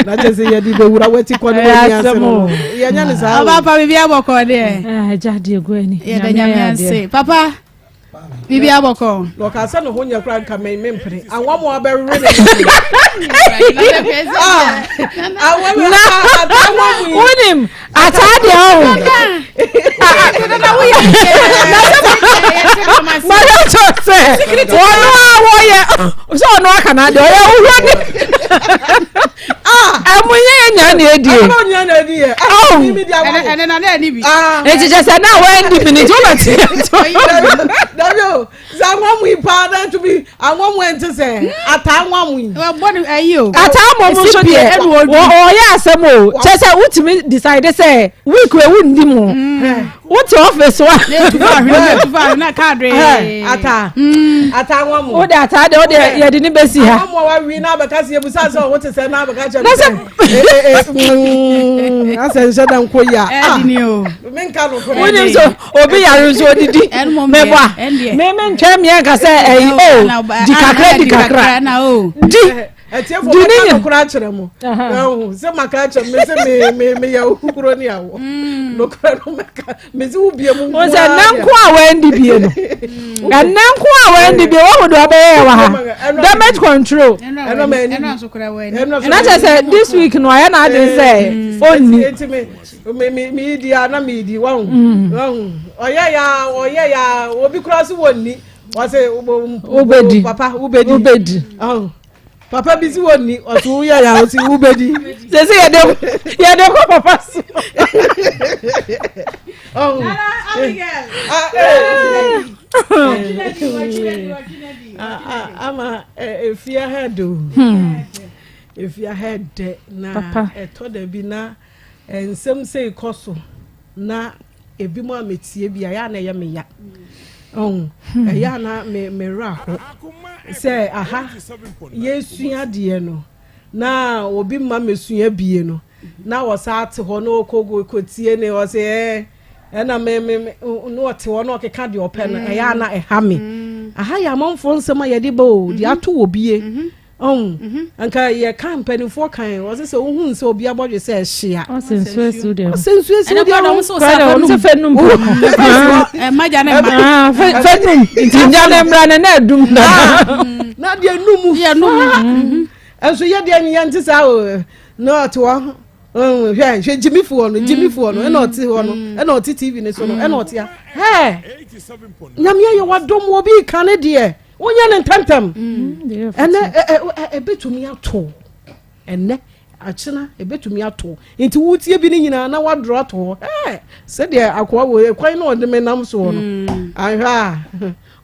na kyɛ sɛ yɛde bɛwura wati kɔ ne wani ase no yɛnyɛ ne saa ɔba pa biribi abɔkɔ deɛ agya deɛ gu ani yɛda nyame ase papa biribi abɔkɔ na ɔka sɛ ne ho nyɛ kora nka me mempene anwa mo abɛwe ne wonim ataa deɛ ɔho maka kyerɛ sɛ ɔno a wɔyɛ sɛ ɔno aka no adeɛ ɔyɛ wohɔ ne ɛmo yɛ yɛ nya na ɛdie nti kyɛ sɛ na wɔandi bi ne nti wobɛte Sɛ anwa mu yi paa na ntumi anwa mu ɛnte sɛ ataa anwa mu yi. Wɔbɔ no ayi o. Ataa mɔ mu nso deɛ wɔyɛ asɛm o kyɛ sɛ wotumi decide sɛ week wei wonni mu wote office wa. Ataa ataa anwa mu. Wode ataa deɛ wode yɛde ne bɛsi ha. Anwa mu a wawi na abɛka sɛ yɛbusa sɛ ɔho te sɛ na abɛka kyɛ sɛ asɛ nhyɛ da nkɔ yi a. Menka no korɛ. Wonim so obi yare nso odidi mɛbɔ a meme ntwɛn mmea nka sɛ ɛyi o di kakra di kakra di ɛtiɛfo di ne nyɛ nokora akyerɛ mo ɛho sɛ maka akyerɛ me sɛ me me me yɛ okukuro ne awɔ mm. nokora no mɛka me sɛ wo bie mu nko sɛ ɛnɛ nko a wɔandi bie no ɛnɛ nko a wɔandi bie wɔn mu de ɔbɛyɛ wɔ ha damage control na kyerɛ sɛ this week no ayɛ n'adwene sɛ ɔnni. me me me di a na me di wahu mm. wahu ɔyɛ ya ɔyɛ ya obi kura so wɔ ni wɔsɛ wobɛdi papa wobɛdi wobɛdi ɔn papa bi si wɔ ni ɔsɛ woyɛ ya ɔsɛ wobɛdi sɛsɛ yɛde yɛde kɔ papa so ɔn ama efia ha do efia ha dɛ na ɛtɔ da bi na. Nsɛm sei kɔ so na ebinom a metie bi a, ɛyɛ a na ɛyɛ me ya. Ɔho, hmm. ɛyɛ a na me me werɛ aho sɛ aha yɛsua adeɛ no na obi mma mesua bie no na wɔsa te hɔ na ɔkɔ kɔtie ne ɔsɛ ɛɛ ɛna me me me na ɔte hɔ na ɔkeka deɛ ɔpɛ no ɛyɛ a na ɛha me. Mm. Aha yɛ amanfoɔ nsɛm a yɛde ba o deɛ mm-hmm. ato wɔ bie. Mm-hmm. Ɔn, anka yɛka mpanimfoɔ kan, wɔse sɛ wohu sɛ obi abɔdwe sɛ ɛhye a. Ɔsɛ nsuo asi wo deɛ ho. Ɔsɛ nsuo asi wo deɛ ho. Kora deɛ wɔn sɛ fɛ num pɛ. Ɛma ne mma. Fɛ num nti gya ne mmra ne na ɛdum dada. Na deɛ num. Yɛ num. Nso yɛ deɛ yɛn ti saa o na ɔte hɔ hwɛ hwɛ gyimifoɔ no gyimifoɔ no ɛna ɔte hɔ no ɛna ɔte tv ne so no ɛna ɔte a hɛɛ nyame ayɛ wadom obi ka ne deɛ. Wonyɛ no ntɛmntɛm. Mm, ɛnɛ ɛbɛtumi ato ɛnɛ akyena ɛbɛtumi ato nti wotie bi no nyinaa na wadorɔ ato hɔ ɛɛ sɛdeɛ akoa wɔ kwan na ɔde me nam soɔ no mm. ahwɛ a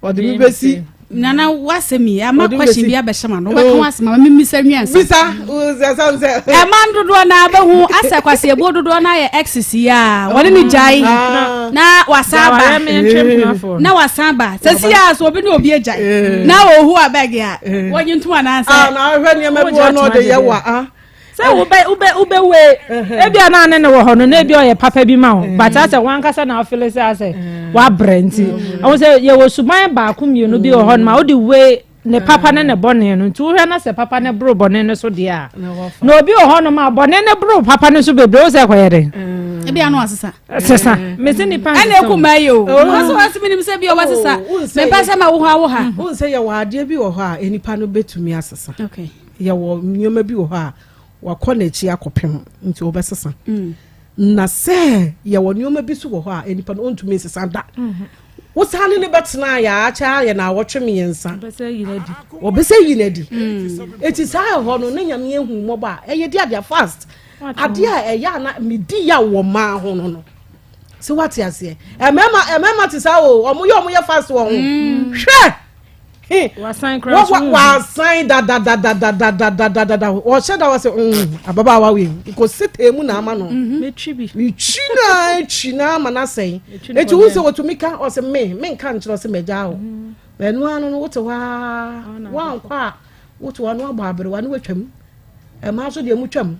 ɔde me bɛsi. Nana wasɛm yi ama question bi abɛhyɛ ma no wobɛka oh. wasɛm ama memisa nwiansa bisa sɛ ɛma dodoɔ no abɛhu asɛ kwaseɛbuo dodoɔ no ayɛ exes yi a wɔne ne gyae ah. na wasan ba na wasan ba sɛ si a so obi ne obi agyae eh. na ɔhu abɛge a eh. wɔnye ntom anaasɛ ah, na ahwɛ nneɛma bi wɔ no ɔde yɛ wa ah. sɛ wobɛ wobɛ wobɛwe ebi a naa ne ne wɔ hɔ no na ebi ɔyɛ papa bi ma wo but asɛ wankasa na afele sɛ asɛ wabrɛ nti ɔmo sɛ yɛwɔ suban baako mmienu bi wɔ hɔ no ma wode we ne papa ne ne bɔne no nti wohwɛ na sɛ papa ne boro bɔne no so deɛ a na obi wɔ hɔ nom a bɔne ne boro papa no so bebree wo sɛ ɛkɔyɛ den ebi ano asesa sesa mesi nipa nsesa ɛna eku maa yi o wɔsi wɔsi mi nim sɛ bi ɔwɔ sesa mepɛ sɛ ma wo hɔ awo ha n sɛ yɛwɔ adeɛ bi wɔ hɔ a nipa no bɛtumi asesa yɛwɔ nneɛma bi wɔ hɔ a wakɔ n'akyi akɔpem nti wɔbɛsesa mm. na sɛ yɛwɔ nneɛma bi so wɔ hɔ a nipa no ɔntumi nsesa da mm-hmm. wosan ne ne bɛtena yɛ akyɛ ayɛ na awɔtwe mmiɛnsa wɔbɛsɛ yi n'adi mm. eti saa ɛhɔ no ne nyame ehu mmɔbɔ a ɛyɛ di adeɛ fast adeɛ a ɛyɛ ana medi ya wɔ mmaa ho no no sɛ wate aseɛ mmarima mmarima te saa o wɔn yɛ wɔn yɛ fast wɔ ho mm. hwɛ. Wasan koraa so nhu. Wasan dadadadadadadadada ɔhyɛ da wɔsɛ mm ababaawa wei nkosi tee mu na ama no. Mhm. Metwi bi. Metwi na etwi na ama na asɛn. Eti wo sɛ wɔtumi ka ɔsɛ me me nka nkyerɛ ɔsɛ mɛgya o. Mhm. Ɛno ano no wote hɔ aa wankɔ a wote hɔ ano abɔ aberewa ne watwam. Ɛmaa nso deɛ mu twam.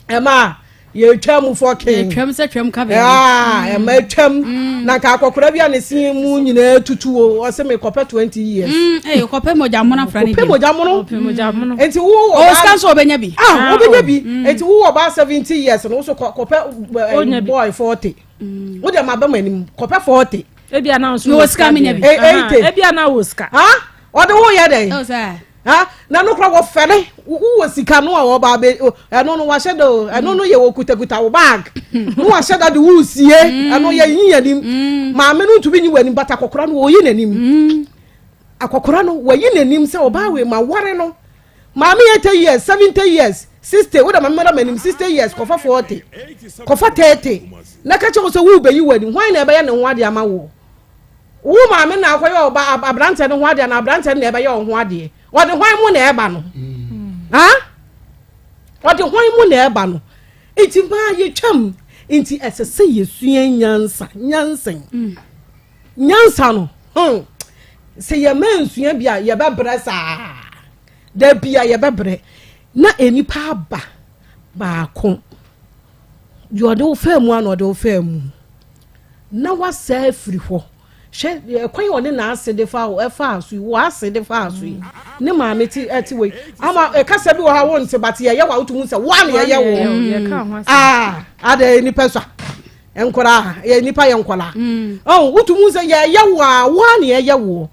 Ɛmaa yɛtwa mu fɔkin yɛtwam sɛ twam ka baabi aa ɛma atwam mm. na nka akɔkora bi a ne se mu nyinaa tutu o ɔsɛ me kɔpɛ 20 years mm ee kɔpɛ mogya mono afra ne kɔpɛ mogya mono nti wo wɔ ba sika nso ɔbɛnya bi ah ɔbɛnya bi mm. nti wo wɔ ba 70 years no wo so kɔpɛ boy 40 mm. wo deɛ ma bɛ mo anim kɔpɛ 40 ebi ana nso wɔ sika mi nya bi 80 ebi ana wɔ sika ɔde wo yɛ dɛn Ha na no kora wɔfɛre wowɔ sika no a wɔba abɛ ɛno no wahyɛ da o ɛno no yɛ wɔkutakuta wo bag no wahyɛ da de wo sie mm. ɛno yɛ yi anim mm. maame no ntumi nyi w'anim bata akɔkora no wɔyi n'anim mm. akɔkora no wɔyi n'anim sɛ ɔbaa wei ma ware no maame 80 years 70 years 60 wo da maame mada m'anim 60 years kɔfa 40 kɔfa 30 na ka kyerɛ wo sɛ wo bɛyi w'anim hwan na ɛbɛyɛ ne ho adeɛ ama woɔ Wo maame na akɔyɛ ɔba aberanteɛ no ho adeɛ na aberanteɛ no na ɛbɛyɛ ɔho adeɛ. Ɔde hwan mu na ɛba no? Ha? Ɔde hwan mu na ɛba no? Nti maa yɛtwam. Nti ɛsɛ sɛ yɛsua nyansa. Nyansa. Mm. Nyansa no. Hmm. Sɛ yɛma nsua bi a yɛbɛbrɛ saa. Da bi a yɛbɛbrɛ. Na nnipa aba baako. Deɛ ɔde wo faa mu a na ɔde wo faa mu. na wasaa afiri hɔ. Hwɛ ɛkwan a ɔne n'ase de fa ɛfaa so yi, w'ase de faa so yi, ne maame te ɛte wɔ yi. Ama ɛkasa bi wɔ ha wɔn nte bate yɛyɛ wa wotu mu sɛ wɔn na yɛyɛ wɔ. Aa ada nipa sa nkɔla yɛ nipa yɛ nkɔla. Ɔn wotu mu sɛ yɛyɛ wɔ a wɔn na yɛyɛ wɔ.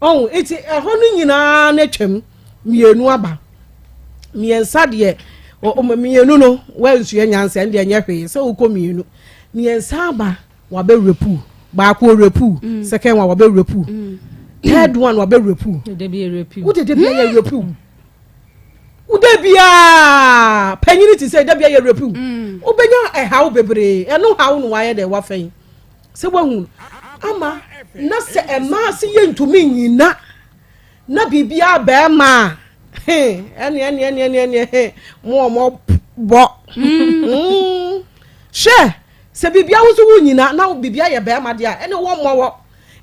Ɔn eti ɛhɔ no nyinaa na atwam mmienu aba mmiɛnsa deɛ mmienu no wɔnsua nyansa ɛndeɛ nyɛ hwee sɛ wokɔ mmienu. Mmiɛnsa aba wabɛ rapu baako ɔrapu mm. second one wabɛ rapu mm. third one wabɛ rapu wo dede bi yɛ rapu wo de bia panyin ti sɛ de bia yɛ rapu mm. wobɛnya ɛhaw bebree ɛno haw no wayɛ dɛ wafɛn sɛ wahu ama na sɛ ɛmaa se yɛ ntumi nyina Na biribiara bɛɛma a, he, ɛne ɛne ɛne ɛne ɛne he, mo ɔmɔ bɔ. Mm. mm. Hwɛ, sɛ biribiara wo nso wo nyina na biribiara yɛ bɛɛma deɛ a, ɛne wɔ mmɔ wɔ.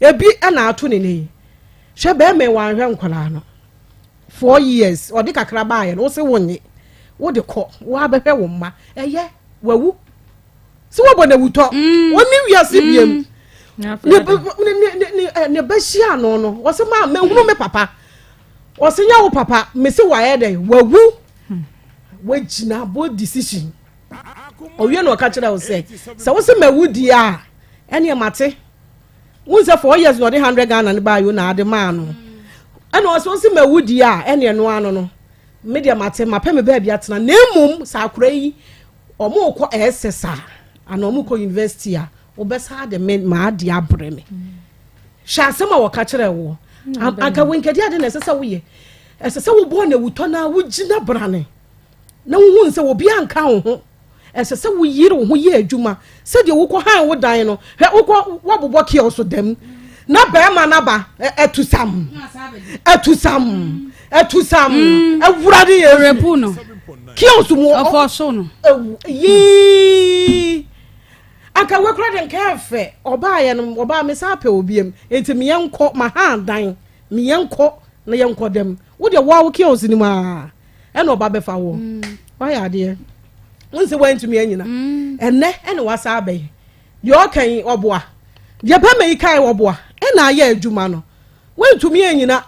Ebi ɛna ato ne ne yi. Hwɛ bɛɛma yi wanhwɛ nkwadaa no. Four years, ɔde kakra baayɛ no, wo se wo nye. Wo de kɔ, wo abɛhwɛ wo mma. Ɛyɛ, wawu. sɛ wɔbɔ no awutɔ mm. ɔne wiase mm. biam ne ba hyia no no ɔsɛ maa mehunu me papa ɔsɛ nyɛ wo papa mese wayɛ dɛ wawu hmm. wagyina bɔ decision ɔwie na ɔka kyerɛ wo sɛ sɛ wo sɛ mawu deɛ a ɛneɛ mate wo sɛ four years na ɔde hundred Ghana no baa yo na ade maa no ɛna ɔsɛ wo sɛ mawu deɛ a ɛneɛ no ano no me deɛ mate mapɛ me baabi atena na mmom sɛ akora yi Wɔrekɔ SS a, anaa wɔrekɔ university a, wobɛsan de me m'adeɛ abrɛ me. Hwɛ asɛm a wɔka kyerɛ wo. Anka wenkadi ade na ɛsɛ sɛ woyɛ. Ɛsɛ sɛ wobɔ na awutɔ na wogyina brane na wohu sɛ obi anka wo ho. Ɛsɛ sɛ woyere wo ho yɛ adwuma sɛdeɛ wokɔ han wo dan no. Hwɛ wokɔ woabobɔ kiosk dam. Na bɛrima no aba atusam atusam atusam mm. awurade yɛ repu no kiosk mu ɔfɔ so no yii anka wekura de nka ɛfɛ ɔbaa yɛ no ɔbaa mi san pɛ obiem nti meyɛ nkɔ ma ha dan meyɛ nkɔ na yɛ nkɔ dɛm wo deɛ wɔn awo kiosk ni mu aa ɛna ɔba bɛfa wɔ mm. wayɛ adeɛ n sɛ wɔntumi anyina mm. ɛnɛ ɛna wasa abɛyɛ. Deɛ ɔka yi ɔboa. Deɛ bɛma yi kae ɔboa. Ɛna ayɛ adwuma no. Wontumi anyina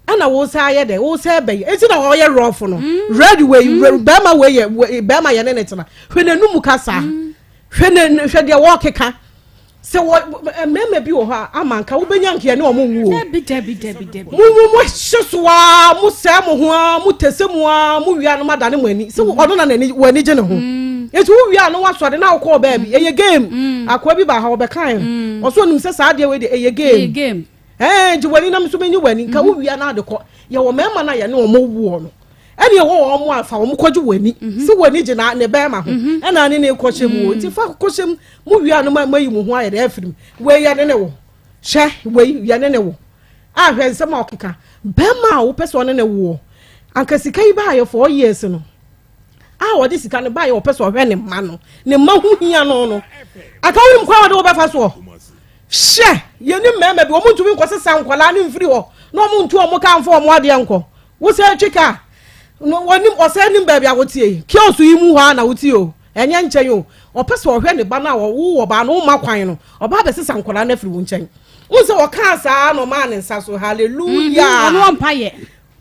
ɛna wo sa ayɛ dɛ wo sɛ bɛyɛ eti na ɔyɛ rough no. Mm. Red wei mm. bɛrima wei yɛ bɛrima yɛ ne ne tena. Hwɛ n'anum kasa. Mm. Hwɛ ne hwɛ deɛ wɔkeka. Sɛ wɔ mmarima bi wɔ hɔ a ama nka wobɛnya nkeɛ ne ɔmo nwu o. Dabi dabi dabi dabi. Mo mo mo hye so aa mo sɛɛ mo ho aa mo tese mu aa mo wia no ma dane mo ani. Sɛ mm. ɔno na n'ani wɔ ani gye ne ho. Eti wo wie a na wasɔre na wokɔɔ baabi. Mm. Ɛyɛ game. Mm. Akoa bi ba ha ɔbɛkae. Mm. Ɔso onim sɛ saa adeɛ wei deɛ ɛyɛ game. Ɛyɛ game. Ɛɛ gye w'ani na nso menyi w'ani. Nka wo wie a na ade kɔ. Yɛwɔ mmarima no a yɛne wɔn woɔ no. Ɛne ɛwɔ wɔn a fa wɔn kɔgye w'ani. Mm-hmm. Sɛ w'ani gye na ne bɛrima ho. Mm-hmm. Ɛna ne ne kɔhyɛ mu. Mm. Nti fa kɔhyɛ mu. Mo wie a no ma mayi mo ho ayɛ dɛ afiri mu. Wei yɛ ne ne wo. Hwɛ wei yɛ ne ne wo. A hwɛ nsɛm a ɔkeka. Bɛrima a wopɛ sɛ ɔne ne woɔ. Anka sika yi baayɛ 4 years no. a ɔde sika no baeɛ ɔpɛ sɛ ɔhwɛ ne mma no ne mma ho hia no no aka wonim kwan a wɔde wobɛfa soɔ hyɛ yɛne mmarima bi wɔn ntumi nkɔsesa nkwadaa no mfiri hɔ na wɔn ntu wɔn ka mfa wɔn adeɛ nkɔ wosɛ twi ka wɔnim ɔsɛ nim baabi a wotie yi kiosk yi mu hɔ a na wotie o ɛnyɛ nkyɛn o ɔpɛ sɛ ɔhwɛ ne ba no a wɔwo wɔ baa no woma kwan no ɔba abɛsesa nkwadaa no afiri wo nkyɛn wo sɛ ɔkaa saa na ɔmaa ne nsa so hallelujah mm-hmm. ɔno ɔmpa yɛ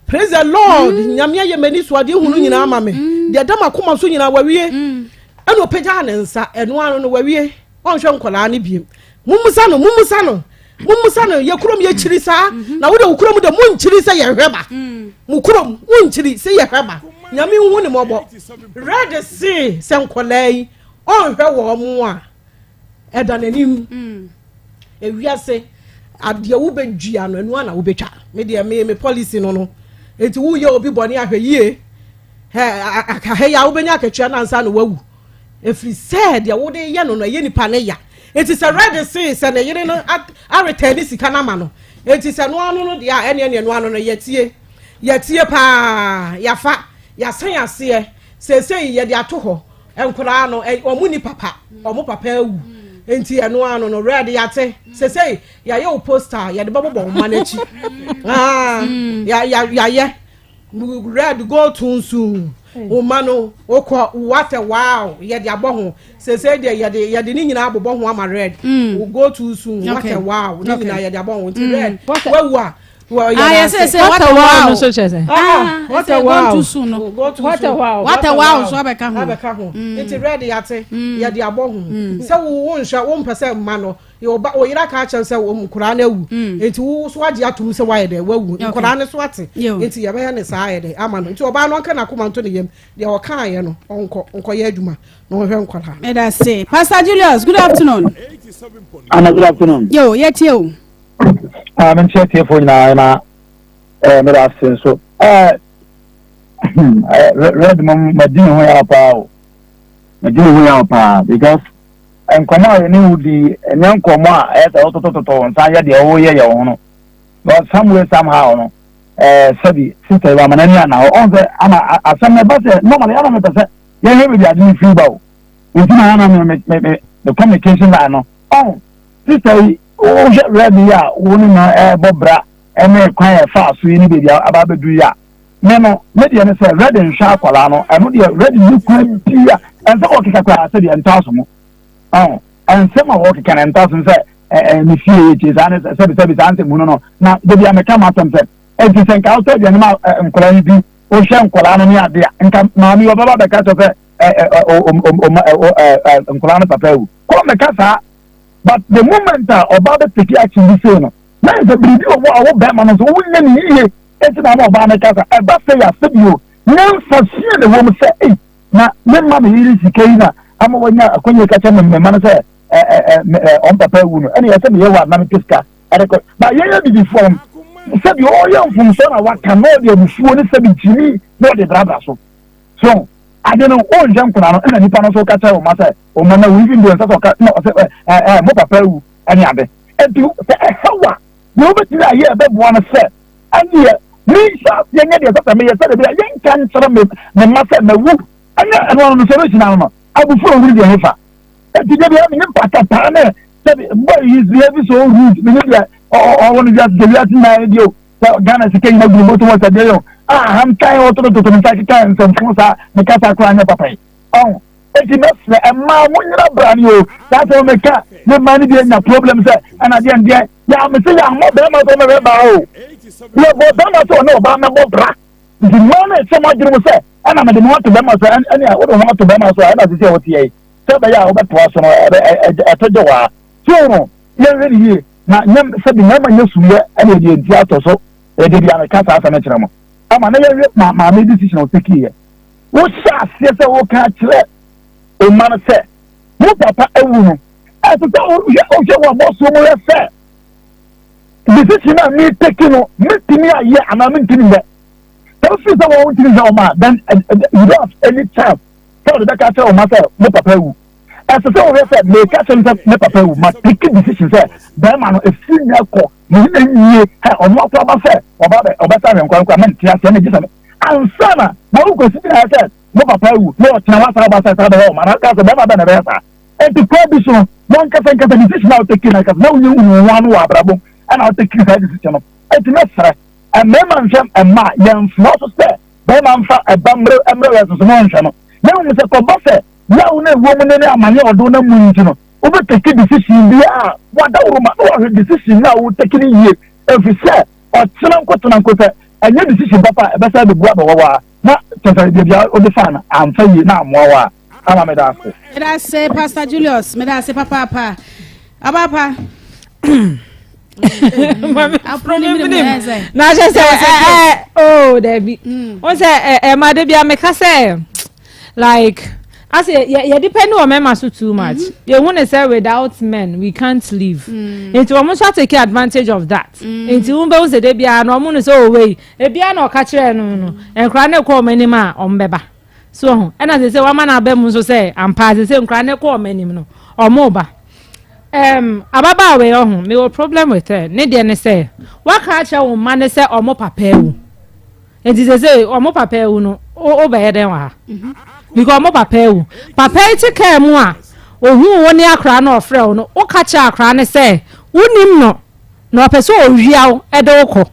Praise the Lord mm. Nyame ayɛ m'ani so adeɛ hunu nyinaa ama me mm. deɛ da m'akoma so nyinaa wawie mm. ɛna ɔpagyaa ne nsa ɛno ano no wawie ɔnhwɛ nkɔlaa no biem mumusa no mumusa no mumusa no yɛ kurom yɛkyiri saa mm-hmm. na wode wo kurom de monkyiri sɛ yɛhwɛ ba mm. mo kurom wonkyiri sɛ yɛhwɛ ba nyame nhu ne mmɔbɔ red se sɛ nkɔlaa yi ɔnhwɛ wɔn mo a ɛda n'anim mm. ewiase adeɛ wobɛdua no ɛno ana wobɛtwa me deɛ me me policy no no eti woyɛ obi bɔne ahwɛ yie hɛ ahɛ ya wobɛnya akatua no ansa na wawu ɛfiri sɛ deɛ wode yɛ no no ɛyɛ nipa ne ya eti sɛ red se sɛ ne yere no aretɛn ne sika no ama no eti sɛ no ano no deɛ a ɛne ɛne ɛno ano no yɛtie yɛtie paa yafa yasan aseɛ seesei yɛde ato hɔ Nkwadaa no, wɔn ni papa, wɔn papa awu. Nti ɛno ano no, red yate. Sesei, yɛayɛ wo poster, yɛde bɛbobɔ wo mma n'akyi. Ah, yɛayɛ. Red go too soon. Wo mma no, wokɔ, what a wow, yɛde abɔ ho. Sesei deɛ yɛde yɛde ne nyinaa abobɔ ho ama red. Wo go too soon, what a wow, ne nyinaa yɛde abɔ ho. Nti red, wawu a, Ah, yes, yes, what a wow. No so kyerɛ sɛ. Ah, what a wow. Gone too soon no. What a wow. What a wow so abɛka ho. Abɛka ho. Mm. Nti red yate mm. yɛde abɔ ho. Mm. Sɛ wo wo nhwɛ wo mpɛ sɛ mma no. Yɛ ɔba wo yere aka akyerɛ sɛ wo nkoraa no awu. Nti wo so agye atom sɛ wayɛ dɛ wawu. Nkoraa no so ate. Nti yɛbɛyɛ ne saa ayɛ dɛ ama no. Nti ɔbaa no ɔnka n'akoma nto ne yam. Deɛ ɔkaeɛ no ɔnkɔ nkɔyɛ adwuma na ɔhwɛ nkwadaa no. Meda se. Pastor Julius, good afternoon. Ana good afternoon. Yo, yɛtie o. Ah, menkyerɛ atiefoɔ nyinaa na eh, meda ase nso eh, hmm, eh, red mo madi me ho yaw paa o madi me ho yaw paa because nkɔmɔ a yɛne wo di ɛnyɛ nkɔmɔ a ɛyɛ sɛ wototototɔ wo nsa yɛ deɛ woyɛ yɛ wo ho no but some way somehow no eh, sɛbi sister yi wama n'ani ana hɔ ɔn sɛ ama asɛm no ɛba sɛ normally ana mepɛ sɛ yɛhwɛ baabi ade no firi ba o nti na ana me me me me communication line no ɔn Sista yi, wohwɛ red yi a wo ne no ɛrebɔ bra ɛne kwan a ɛfaa so yi ne baabi a aba abɛduru yi a, me no, me deɛ ne sɛ red nhwɛ akwadaa no, ɛno deɛ red ni kwan bi a ɛnsɛ wɔkeka koraa sɛdeɛ ɛntɔ aso mo. Ɔn, ɛnsɛm a wɔkeka no ɛntɔ aso sɛ ɛɛ ne fie yɛ tie saa ne sɛbi sɛbi saa nsɛm hunu no, na dabi a meka m'asɛm sɛ ɛnti sɛ nka wotɔ aduane ma nkwadaa yi bi, wohwɛ nkwadaa no ne ade a, nka maame yi ɔbɛba bɛka kyerɛ sɛ ɛ ɛ nkwadaa no papa awu. Kɔ mɛka saa. But the moment a ɔbaa bɛ take action bi sei no, na yɛ sɛ biribi wɔ hɔ a wo bɛrima no nso wonyɛ ne yie eti na ama ɔbaa no kasa. Ɛba sɛ yɛ asɛ bio, nyansa sie na ɛwɔ mu sɛ ei na me mma me yere sika yi na ama wanya akwanya ka kyerɛ me me mma no sɛ ɛ ɛ ɛ ɛ ɔn papa awu no, ɛna yɛ sɛ meyɛ wa na mepɛ sika ɛde kɔ. Ba yɛyɛ bibifoɔ no, sɛbi ɔyɛ mfomsoɔ na waka na ɔde abufuo ne sɛbi gyimi na ɔde brabra so. So ade no wonhwɛ nkona no ɛna nipa no nso ka kyerɛ wɔn ma sɛ wɔn na wo even though ɛnsɛ sɛ ɔka na ɔsɛ ɛ ɛ mo papa awu ɛne ade nti sɛ ɛha wa. Deɛ wobɛtumi ayɛ a ɛbɛboa no sɛ, ɛnneɛ menhyɛ aseɛ nyɛ deɛ ɛsɛ sɛ meyɛ sɛdeɛ ɛbɛyɛ a yɛnka nkyerɛ me me mma sɛ mawu. Ɛnyɛ ɛno ano no solution ano no. Abufuo a ɔhunu deɛ hefa? Enti da biara me ne mpatataa ne sɛbi boy he is behaving so rude me ne deɛ ɔwɔ no wiase sɛ wiase nyinaa ne deɛ o sɛ Ghana sika nyina gu ne bɔtɔ mu sɛ deɛ yɛ o ahantan ɔtotototo ne nsa keka nsɛmfo saa ne kasa koraa nyɛ papa yi ɔho. Enti mɛsrɛ mmaa mo nyina bra ne o saa asɛm meka ne mmaa no bi anya problem sɛ ɛna deɛ ndeɛ yɛ mese yɛ ammɔ bɛrima sɛ ɔmɛbɛ baa o yɛbɔ bɛrima sɛ ɔne ɔbaa mɛbɔ bra nti mmaa no ɛhyɛ mo adwene mu sɛ ɛna mede me ho ato bɛrima so ɛne wode ho ato bɛrima so a ɛna sisi a wɔteɛ yi sɛ ɛbɛyɛ a wobɛtoa so no ɛtɔ gye waa so no yɛnhwɛ ne yie na nyɛ sɛbi mmarima nyɛ suyɛ ɛne ɛdeɛ nti atɔ so ɛdeɛ bi a meka saa asɛm kyerɛ mo ama na yɛhwɛ maame decision a ɔtɛkiiɛ Wohyɛ aseɛ sɛ woka akyerɛ wo mma no sɛ mo papa awu no, ɛsɛ sɛ wohwɛ wohwɛ wɔ abɔsoɔ mu hwɛ sɛ decision a meteki no mɛtumi ayɛ anaa mentumi nyɛ. Sɛ wofiri sɛ wɔn ntumi hwɛ wɔn a, then eh, eh, you don't have any chance sɛ wɔde bɛka akyerɛ wɔn ma sɛ mo papa awu. Ɛsɛ sɛ wohwɛ sɛ meka kyerɛ no sɛ me papa awu, ma take decision sɛ bɛrima no ɛfiri nnɛ kɔ mene no nwie hɛ ɔno akora ba sɛ ɔba bɛ ɔbɛsa ahwɛ nkwa nkwa mente aseɛ na gye sɛ ansa na na wokɔsi gyinaeɛ sɛ mo papa awu na ɔkyena woasan aba sɛ saa bɛyɛ ɔma na aka sɛ bɛrima bɛ na ɛbɛyɛ saa enti kwan bi so no wankasa nkasa decision a wotake no ankasa na wonyɛ hunu ho ano wɔ abrabɔ mu ɛna wotake saa decision no enti mɛsrɛ mmarima nhwɛ mma yɛmfoa so sɛ bɛrima mfa ɛba mmerɛ mmerɛ wɛ soso na ɔnhwɛ no na mmom sɛ kɔba sɛ yaw no ɛwɔ mu ne ne amane a ɔdo no mu nti no wobɛtake decision bi a wadaworo ma na wahwɛ decision no a wotake no yie ɛfiri sɛ ɔkyena nkotena nko sɛ ɛnyɛ decision papa a ɛbɛsan abɛbu abɛwɔ wo a na kyerɛ sɛ baabi a wode faa no amfa yie na ammoa wo a ama meda ase. Meda ase Pastor Julius, meda ase papaapa. Abaapa. Na kyerɛ sɛ ɛ oh dabi. Wo sɛ ɛ ma de bia meka sɛ like ase yɛ yɛ depend wɔ mmarima so too much mm-hmm. yɛhu ne sɛ without men we can't live mm. nti wɔn nso atake advantage of that mm. nti wɔn bɛhu sɛ de biara na wɔn no sɛ ɔwɔ oh, yi ebiara na ɔka kyerɛ no no nkora ne kɔ wɔn anim a wɔn bɛba so ho ɛna sɛ sɛ wɔama no aba mu nso sɛ ampa sɛ sɛ nkora ne kɔ wɔn anim no wɔn ba um, ababaawa yi ɔho mewɔ problem with her ne deɛ ne sɛ waka akyerɛ wɔn mma ne sɛ wɔn papa ewu. Nti sese ɔmo papa awu no wo bɛyɛ dɛn wɔ ha? Because ɔmo papa awu. Papa yi te kaa mu a ohuu wo ne akora no ɔfrɛ wo no wo ka kyerɛ akora no sɛ wonim no na ɔpɛ sɛ owia wo ɛde wo kɔ.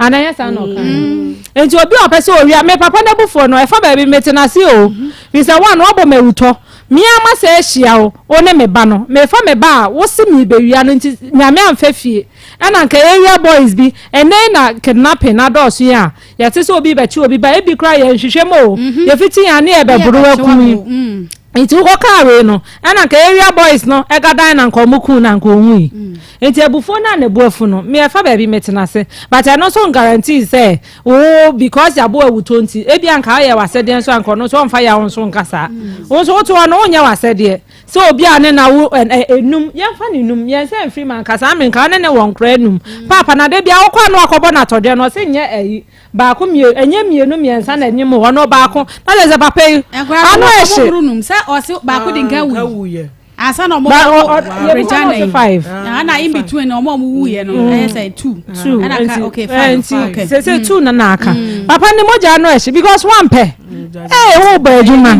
Ana ɛnyɛ saa na ɔka mm. Nti obi a ɔpɛ sɛ owia me papa no abufuo no ɛfa baabi mete n'ase o. Fi sɛ one wabɔ me awutɔ. Me ara ma sɛ ahyia wo wo ne me ba no. Mefa me ba a wo se merebɛwia no nti nyame amfa fie. Ɛna nka area boys bi, ɛnnɛ yi na kidnapping adɔɔso yi a, yɛte sɛ obi rebɛkye obi ba, ebi koraa yɛnhwehwɛ mu o, mhm. yɛfiti yɛn ano yɛbɛboro akum yi. Mm. Nti wokɔkaa wei no, ɛna nka area boys no ɛgadan na nka ɔmo kun na nka ɔhu yi. Mm. Nti abufuo no a na ebu afu no, me ɛfa baabi metena ase. But ɛno nso guarantee sɛ wo because yɛabo awuto nti, ebi anka ɔyɛ w'asɛdeɛ nso anka ɔno nso ɔmfa yaw nso nka saa. Mm. Wo nso wote hɔ no wonyɛ w'asɛdeɛ. Sɛ obi a ne na wo ɛ ɛ enum, yɛmfa no enum, yɛn sɛ mfiri mu anka saa mmerɛ nka ɔne ne wɔ nkora enum. Mm. Paapa na da bia wokɔ ano akɔbɔ no atɔdwɛ no ɔse nyɛ ayi baako mmienu ɛnyɛ mmienu mmiɛnsa na anim hɔ no baako na kyerɛ sɛ papa yi ano ɛhye. Sɛ ɔse baako de nka wuyi. Asa na ɔmo bɛ Regina yi. Na in between na ɔmo ɔmo wuyɛ no ɛyɛ sɛ two. Two ɛna okay five. Nti sɛ sɛ two na na aka. Papa ne mogya ano ɛhye because wampɛ. Ee wo bɔ adwuma.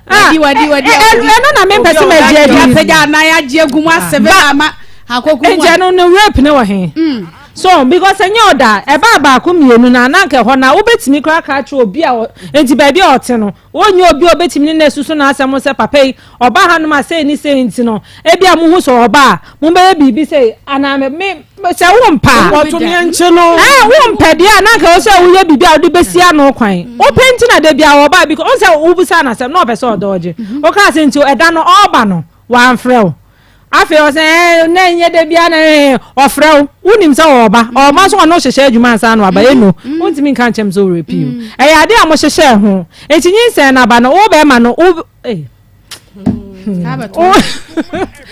Ah, ɛno na mempɛ sɛ magye adi. Apagya anan agye agu mu asɛbɛ ama akoko mu. Nti ɛno no rape ne wɔ he? Mm. So because ɛnyɛ ɔda ɛbaa baako mmienu na ananka ɛhɔ na wobɛtumi koraa ka akyerɛ obi a nti baabi a ɔte no wonyɛ obi a obɛtumi ne no asusu n'asɛm sɛ papa yi ɔba hanom a sei ne sei nti no ebi a mohu sɛ ɔba a mobɛyɛ biribi sei anaa me sɛ wompɛ a ɛɛ wompɛ deɛ a na nka wo sɛ woyɛ biribi a wode bɛsi ano kwan wopɛ nti na da bia wɔba bi ɔn sɛ wobisa no asɛm na ɔpɛ sɛ ɔdɔɔgye wokaa sɛ nti ɛda no ɔreba no wamfrɛ wo afei ɔsɛ ɛɛ na ɛnyɛ da bia na ɛɛ ɔfrɛ wo wonim sɛ ɔreba ɔma so ɔno hyehyɛ adwuma ansa na waba ɛno wontumi nka nkyɛm sɛ ɔwerɛ pii ɛyɛ ade a mohyehyɛ ho nti nyinsɛn no aba no wo bɛrima no wo ee.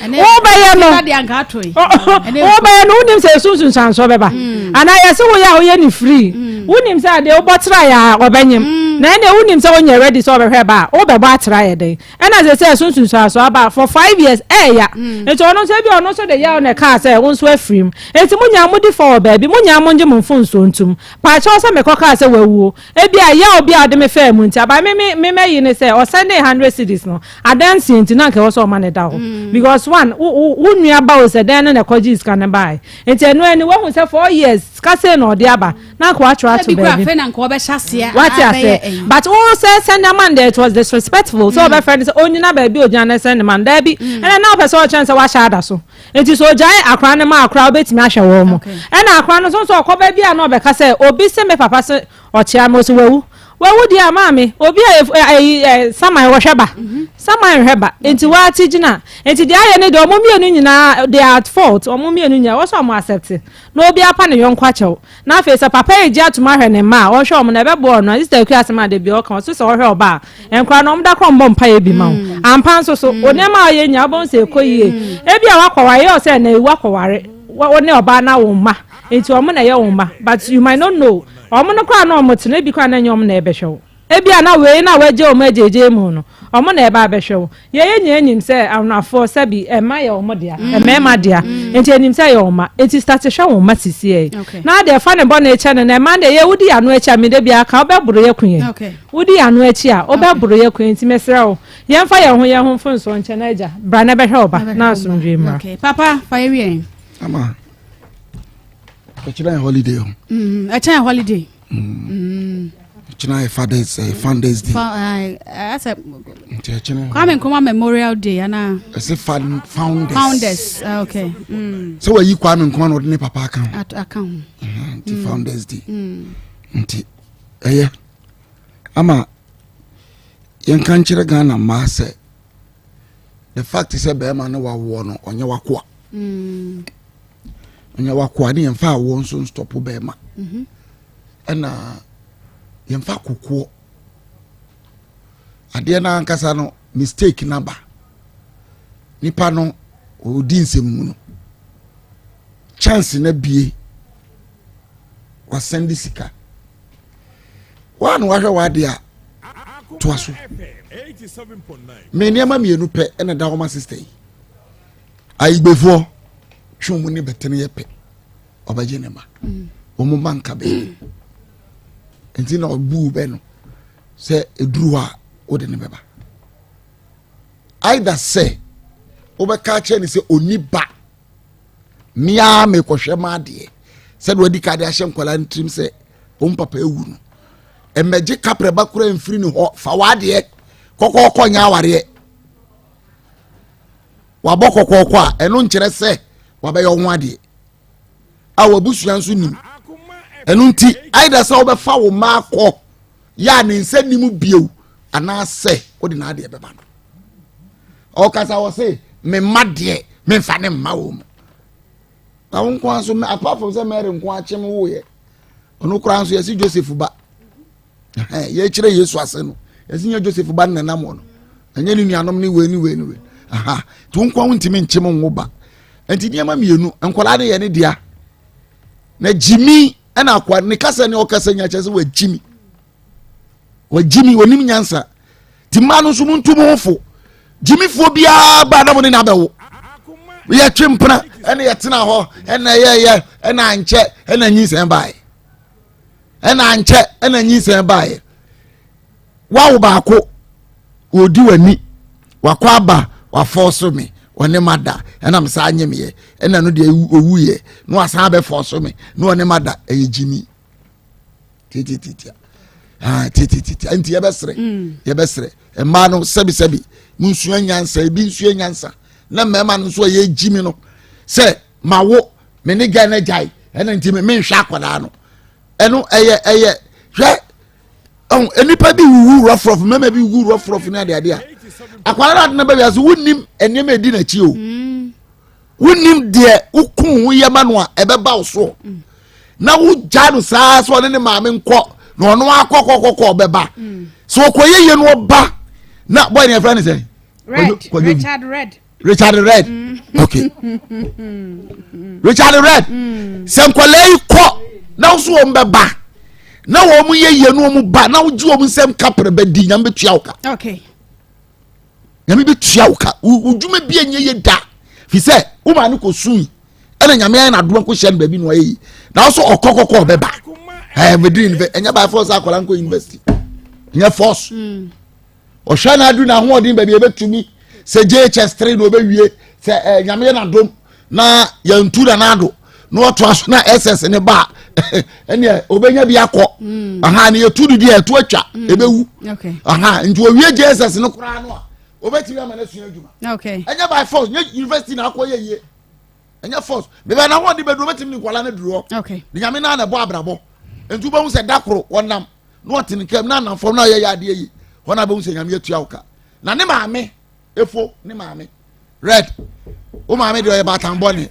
Wobɛyɛ no wobɛyɛ no wonim sɛ ɛso nsunsuansoɔ bɛba mm. anaa yɛse woyɛ a woyɛ ne free mm. wonim sɛ adeɛ wobɔ tra yɛ a ɔbɛnyem mm. na ɛneɛ wonim sɛ wonyɛ ready sɛ ɔbɛhwɛ ba a wobɛbɔ atra yɛ dɛn ɛna sɛ sɛ ɛso nsunsuansoɔ aba for five years ɛɛya nti ɔno nso ebi ɔno nso de yaw na ɛkaa sɛ wo nso afiri mu nti mo nyaa mo di fɔ wɔ baabi mo nyaa mo ngye mo mfonsuo ntum paakyɛw sɛ mekɔ kaa sɛ wawuo Ebia yaw bi a ɔde me faa mu nti, aba me me me mɛyi ne sɛ ɔsɛndee 100 cedis no adanseɛ nti na anka ɛwɔ sɛ ɔma no da hɔ because one wo wo wo nua ba o sɛ dɛn no na ɛkɔgyee sika no baeɛ nti ɛno ani wahu sɛ 4 years sika sei na ɔde aba na anka watwerɛ ato Ebi kura baabi afei na nka ɔbɛhyɛ aseɛ wate abɛyɛ aseɛ ɛyi. But wo sɛ send ama no deɛ, it was disrespectful sɛ ɔbɛfrɛ no sɛ ɔnyina baabi a ɔgyina no send ma no. Daabi, ɛnna na wopɛ sɛ ɔkyerɛ no sɛ wahyɛ ada so. Nti sɛ ogyae akora no ma akora wobɛtumi ahwɛ wɔn mo. Ɛna akora no nso nso ɔkɔ baabi a na ɔbɛka sɛ obi se me papa se ɔkyea me, ɔse wawu. Wawu deɛ a maame, obi a ɛyi ɛ saman wɔhwɛ ba. Saman nhwɛ ba. Nti wate gyina. Nti deɛ ayɛ ne deɛ ɔmo mmienu nyinaa they are at fault. Ɔmo mmienu nyinaa wɔsɛ ɔmo accept. Na obi apa ne yɔnko akyɛw. Na afei sɛ papa yi gye atom ahwɛ ne mma a, ɔhwɛ wɔn no, ɛbɛboa ɔno a. Sister Akua asɛm a da biara ɔka, ɔse sɛ ɔhwɛ ɔba a, nkwadaa no, wɔn da koro wɔmmɔ mpaeɛ bi ma wo. Ampa nso so, wo nneɛma a woyɛ nyinaa, wobɛhu sɛ ɛkɔ yie. Ebia woakɔware, ɛyɛ wo sɛ ɛnnɛ yi woakɔware, wo ne ɔbaa no awo mma, enti wɔn na ɛyɛ wo mma. But you might not know, wɔn no koraa na wɔte no, ebi koraa na ɛnyɛ wɔn na ɛrebɛhwɛ wo. Ebia na wei no a woagye wɔn agyeegyee mu no, wɔn na ɛreba abɛhwɛ wo. Yɛn yɛn nyinaa nim sɛ awonafoɔ sɛbi mma yɛ wɔn dea, mmarima dea, nti yɛnim sɛ ɛyɛ wɔn mma. Nti start hwɛ wo mma sisiɛ yi. Na adeɛ fa ne bɔne kyɛ no, na mma deɛ yɛ wodi yɛn ano akyi a, me da biara ka wobɛboro yɛ ku yɛn. Wodi yɛn ano akyi a, wobɛboro yɛ ku yɛn. Nti mesrɛ wo, yɛmfa yɛn ho yɛn ho mfomsoɔ nkyɛ na agya, bra na bɛhwɛ wo ba na asomdwoeɛ mmra. Papa, fa yɛ wie. Ama, ɛkyerɛ holiday o. Ɛkyɛn holiday. Ɛkyena yɛ fathers ɛyɛ founders day. Asɛ nti ɛkyena. Kwame Nkrumah Memorial Day ana. Ɛsɛ founders. Founders ah, okay. Sɛ wɔyi Kwame Nkrumah na ɔde ne papa aka ho. Aka ho. Nti founders day. Nti ɛyɛ ama yɛnka nkyerɛ Ghana mmaa sɛ the fact sɛ bɛrima no wawoɔ no ɔnyɛ wakoa. Ɔnyɛ wakoa ne yɛmfa awoɔ nso nstɔpo bɛrima. Ɛna yɛmfa kokoɔ adeɛ no ankasa no mistake naba nipa no ɔdi nsɛm mu no chance na bie wasɛnde sika waa na wahwɛ w'adeɛ a toa so. Me nneɛma mmienu pɛ ɛna da hɔ ma sister yi. Ayigbefoɔ twe wɔn ne bɛtene yɛ pɛ ɔbɛgye ne ma wɔn mma nka bɛyɛ nti na ɔbuu bɛ no sɛ eduru hɔ a wode ne bɛba either sɛ wobɛka akyerɛ ne sɛ ɔni ba mmea mekɔhwɛ ma adeɛ sɛdeɛ wadi ka de ahyɛ nkwadaa no tirim sɛ wɔn papa ewu no mmɛgye kaprɛba kora mfiri ne hɔ fa w'adeɛ kɔkɔɔkɔ nyɛ awareɛ wabɔ kɔkɔɔkɔ a ɛno nkyerɛ sɛ wabɛyɛ ɔho adeɛ a wabusua nso nim ɛno nti either sɛ wobɛfa wo mma akɔ yɛ a ne nsa nim bio anaasɛ wode n'adeɛ bɛba no ɔkasa wɔ se me mma deɛ memfa ne mma wɔ mu na wo nko nso apart from sɛ Mary nko akyem woyɛ ɔno koraa nso yɛsi Joseph ba yɛkyerɛ Yesu ase no yɛsi nyɛ Joseph ba no nenam wɔ no ɛnyɛ ne nuanom ne wei ne wei ne wei aha nti wo nko a wontumi nkyem nwo ba nti nneɛma mmienu nkwadaa no yɛ ne dea na gyimi ɛna akoa ne kasa ne ɔkasa nya kyerɛ sɛ wagyimi wagyimi onim nyansa nti mmaa no nso mo ntu mo ho fo gyimifoɔ biara ba na mo ne no abɛwo yɛtwe mpena ɛna yɛtena hɔ ɛna yɛyɛ ɛna ankyɛ ɛna nyinsɛn baeɛ ɛna ankyɛ ɛna nyinsɛn baeɛ wawo baako ɔdi w'ani wakɔ aba wafɔɔso me ɔne ma da ɛna me saa nye meyɛ ɛna no deɛ owuyɛ na wasan abɛfɔɔso me na ɔne ma da ɛyɛ gyimi titititia ah titititia nti yɛbɛsrɛ yɛbɛsrɛ mmaa no sɛbisɛbi mo nsua nyansa ebi nsua nyansa na mmarima no nso a yɛgyi mi no sɛ ma wo me ne gya no gyae ɛna nti me menhwɛ akwadaa no ɛno ɛyɛ ɛyɛ hwɛ ɔn nipa bi wuwu rɔfrɔf mmarima bi wuwu rɔfrɔf ne adeade a akwadaa no adena baabi ase wonim nneɛma edi n'akyi o. Mm. Wonim deɛ woku ho yɛ ma no a ɛbɛba wo soɔ mm. na wogya no saa sɛ ɔne ne maame nkɔ na ɔno akɔkɔkɔkɔ ɔbɛba mm. sɛ ɔkɔyɛ yie no ɔba na bɔyɛ ne yɛfrɛ ne sɛ. Red, Richard Red. Richard Red. Okay. Richard Red. Sɛ nkwadaa yi kɔ na nso wɔn bɛba na wɔn yɛ yie na wɔn ba na wogye wɔn nsɛm kapere bɛ di nyame bɛ tua wo ka. Okay. Nyame bɛ tua wo ka. Wo dwuma bi enye yie da. Fi sɛ wo maame kɔ sun yi ɛna nyame ayɛ n'adoa kɔ hyɛ no baabi na ɔyɛ yi na ɔso ɔkɔ kɔkɔ ɔbɛba ɛɛ mɛdiri university ɛnyɛ by force akwadaa nkɔ university ɛnyɛ force. Ɔhwɛ na adu n'ahoɔden baabi ebetumi sɛ JHS 3 na ɔbɛwie sɛ ɛɛ nyame yɛ n'adom na yɛntu na n'ado na ɔtoa so na SS ne ba ɛnneɛ ɔbɛnya bi akɔ aha ne yɛtu didi a ɛto atwa ɛbɛwu aha nti owie JSS no koraa no a ɔbɛtumi ama no asua adwuma ɛnyɛ by force nyɛ university na akɔ yɛ yie ɛnyɛ force bɛbɛ na ahoɔden bɛduru ɔbɛtumi ne nkwadaa no duru hɔ ne nyame naa na ɛbɔ abrabɔ nti wobɛhu sɛ da koro wɔnam na ɔte ne kam na anam fam na ɔyɛ yɛ adeɛ yi hɔ na bɛhu sɛ nyame atua wo ka na ne maame efo ne maame red wo maame deɛ ɔyɛ baatan bɔne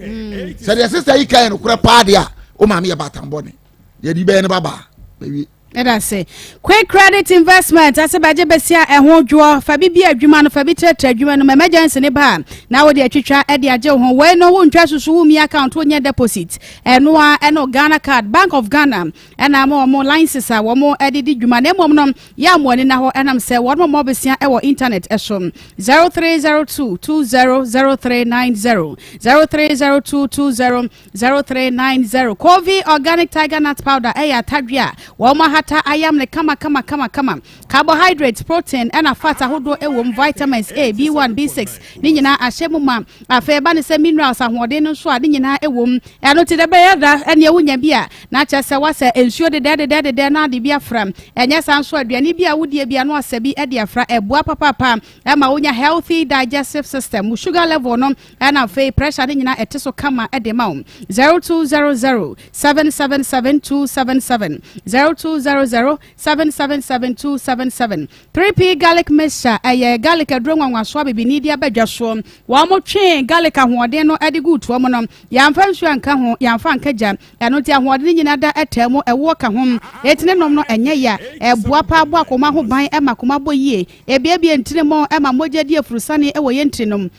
sɛ deɛ sista yi ka yɛ nokorɛ paa deɛ a wo maame yɛ baatan bɔne deɛ de bɛyɛ ne babaa bɛwie. Ɛda se Quick Credit Investment ase bɛgye besia ɛho dwoɔ fa bi bia adwuma no fa bi trɛtrɛ adwuma no ma emergency ne ba a na wode atwitwa de agye wo ho. Wei no wontwa susu wo mi account wonyɛ deposit ɛno a ɛne Ghana card Bank of Ghana ɛna ama wɔn licenses a wɔn de di dwuma na mmom no yɛ a mo ani na hɔ ɛnam sɛ wɔn mmɔ besia ɛwɔ internet ɛso 0302 200390 0302 200390 Kovi Organic Tiger Nut Powder ɛyɛ atadwe a wɔn ahata ayam ne kama kama kama kama carbohydrate protein ɛna fat ahodoɔ ɛwɔ mu vitamins A B1 B6 ne nyinaa ahyɛ mu ma afei ɛba ne sɛ minerals ahoɔden no nso a ne nyinaa ɛwɔ mu ɛno ti dɛ bɛyɛ da ɛne ɛwo nya bi a na kyerɛ sɛ wasɛ nsuo dedɛdedɛdedɛ na ade bi afra ɛnyɛ saa nso aduane bi a wodie bi ano asɛ bi ɛde afra ɛboa papaapa ɛma wonya healthy digestive system wo sugar level no ɛna afei pressure ne nyinaa ɛte so kama ɛde ma wo 0200 777 277 0200 777 277 3P garlic mixture ɛyɛ garlic aduro nwanwaso a bibini de abɛdwa soɔ wɔn mo twe garlic ahoɔden no ɛde gu toɔ mu no yɛamfa nsuo anka ho yɛamfa anka gya ɛno nti ahoɔden no nyinaa da ɛtɛɛ mu ɛwoɔ ka ho eti ne nom no ɛnyɛ ya ɛboa paa bɔ akoma ho ban ɛma akoma bɔ yie ebiebie ntiri mu ɛma mogya di afurusane ɛwɔ yɛn ntiri nom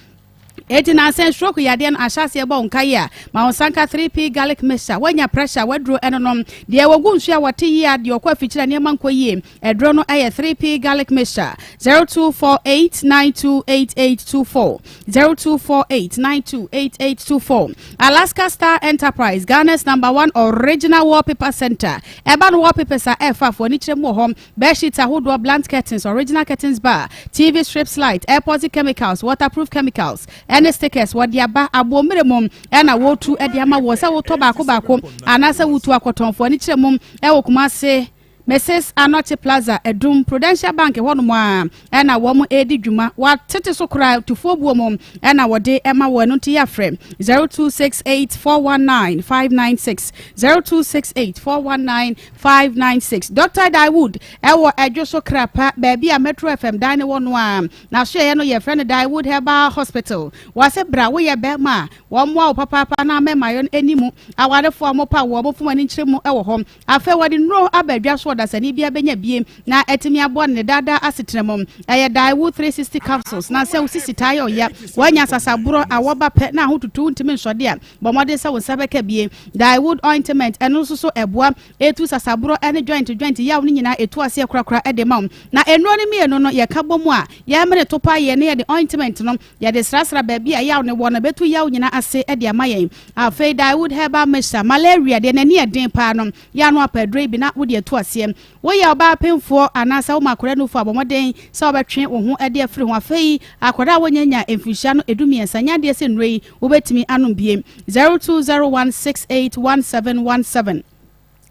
eti na asɛn stroke yadeɛ no ahyɛ aseɛ bɔ nka yi a ma wo nsanka 3P garlic mixture woanya pressure waduro ɛno nom deɛ wɔgu nsuo a wɔte yie a deɛ ɔkɔ afikyire a nneɛma nkɔ yie ɛduro no ɛyɛ 3P garlic mixture 0248928824 0248928824 Alaska Star Enterprise Ghana's number one original wallpaper center ɛba no wallpapers a ɛfa afoɔ ani kyerɛ mu wɔ hɔ bedsheet ahodoɔ blank curtains original curtains bar TV strips light airport chemicals waterproof chemicals ɛne stickers wɔde aba aboɔmmerɛ mu ɛna wɔtu ɛde ama wɔ sɛ wotɔ baako baako anaasɛ wotu akɔtɔnfoɔ ani kyerɛ mu ɛwɔ Kumase Mrs Anɔkye Plaza Adum Prudential Bank hɔnom a ɛna wɔn redi dwuma watete so koraa tufuo buo mu ɛna wɔde ɛma wɔn ɛno nti yɛafrɛ 0268 419 596 0268 419 596 Dr. Dawood ɛwɔ ɛdwo so krapa baabi a Metro FM dan ne wɔ no a n'asoɛyɛ no yɛfrɛ no Dawood Herbal Hospital wɔsɛ bra woyɛ bɛrima a wɔn mmoa wo papaapa na amɛma yɛ no anim awarefoɔ a wɔpa wɔ wɔn fom ani nkyerɛ mu ɛwɔ hɔ afei wɔde nnuro aba adwa so ɔdasani bi abɛnya bie na ɛtumi aboa ne daadaa asetena mu ɛyɛ Dawood 360 capsules na sɛ wosisi taa yɛ ɔya wɔanya sasaborɔ awɔba pɛ na ahotutu ntumi nsɔde a bɔ mmɔden sɛ wo nsa bɛka bie Dawood ointment ɛno nso so ɛboa etu sasaborɔ ɛne joint joint yaw no nyinaa etu aseɛ korakora ɛde ma wo na nnuro no mmienu no yɛka bɔ mu a yɛmene to pa yɛ ne yɛde ointment no yɛde srasra baabi a yaw ne wɔ no bɛtu yaw nyinaa ase ɛde ama yɛn afei Dawood herbal mixture malaria deɛ n'ani yɛ den paa no yɛ ano apɛduro yi bi na wode atu aseɛ woyɛ ɔbaa pemfoɔ anaasɛ woma akwadaa no fo abɔ mmɔden sɛ wobɛtwe wo ho de afiri ho afei akwadaa a wɔnyanya mfirihyia no 13 nyɛ adeɛ sɛ nnuro yi wobɛtumi anom bie 0201681717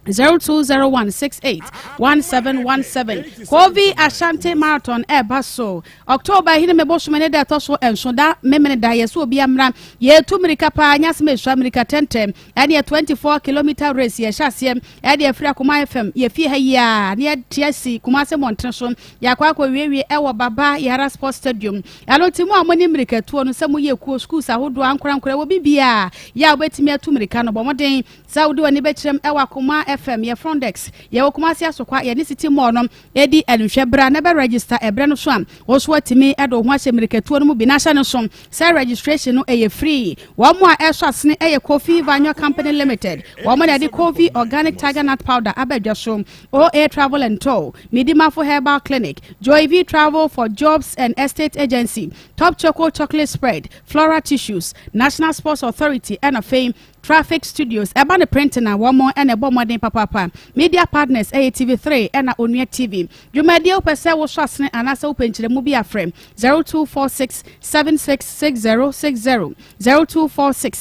0201681717 Kovi Ashanti Marathon ɛɛba so October hene mebɔ soma ne da ɛtɔ so nso da memene da yɛ so obi amra yɛtu mmirika paa nyɛ asɛm esua mmirika tɛntɛm ɛne yɛ 24 kilometer race yɛhyɛ aseɛ ɛde afiri Akoma FM yɛfie ha yi a ne yɛte asi Kumase mmɔntene so yɛakɔ akɔ wiewie ɛwɔ Baba Yara Sports Stadium ɛno nti mu a mo ne mmirikatuo no sɛ moyɛ kuo schools ahodoɔ ankorankora wɔ bibia yɛ a wobɛtumi atu mmirika no bɔ mmɔden. Sɛ wode w'ani bɛkyerɛm ɛwɔ Akoma FM, yɛ front desk, yɛwɔ Kumasi Asokwa, yɛne City Mall no ɛdi ɛnhwɛ. Bra na bɛ register ɛberɛ no so a, wo nso watumi de wo ho ahyɛ mmirikatuo no mu bi na ahyɛ no so sɛ registration no ɛyɛ free. Wɔn a ɛsɔ asene ɛyɛ Kofi Vanyo Company Limited. Wɔn na ɛde Kofi Organic Tiger Nut Powder aba dwa so. OA Travel and Tour, Midimafo Herbal Clinic, Joy V Travel for Jobs and Estate Agency, Top Choco Chocolate Spread, Flora Tissues, National Sports Authority ɛna afei Traffic Studios. Ɛba ne printing a wɔn na ɛbɔ mmɔden papaapa. Media partners ɛyɛ TV3 ɛna Onua TV. Dwumadie wopɛ sɛ wosɔ asene anaasɛ wopɛ nkyerɛmu bi afrɛ 0246 766060 0246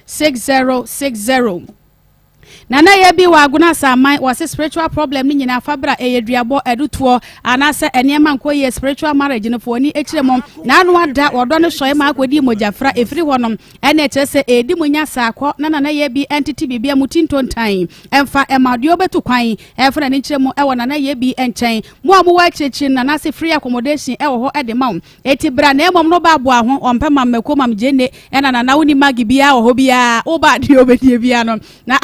766060. Nana yɛ bi wɔ Agona Asaman wɔse spiritual problem no nyinaa fa bra ɛyɛ duabɔ adutoɔ anaasɛ nneɛma nkɔ yie spiritual marriage no fo ani akyire mo na ano ada wɔdɔ no sɔe ma akɔdi mogyafra ɛfiri hɔ nom ɛne ɛkyerɛ sɛ ɛdi mo nya saa kɔ na nana yɛ bi ɛntete biribia mu ti ntontan ɛmfa ɛma deɛ ɔbɛtu kwan ɛmfa n'ani nkyerɛ mu ɛwɔ nana yɛ bi nkyɛn mo a mowɔ akyirikyiri no nana ase free accommodation ɛwɔ hɔ ɛde ma wo eti bra na mmom no ba aboa ho ɔmpɛ mam mako mam gyene ɛna nana woni magi biara wɔ hɔ biara woba deɛ ɔbɛdie biara no na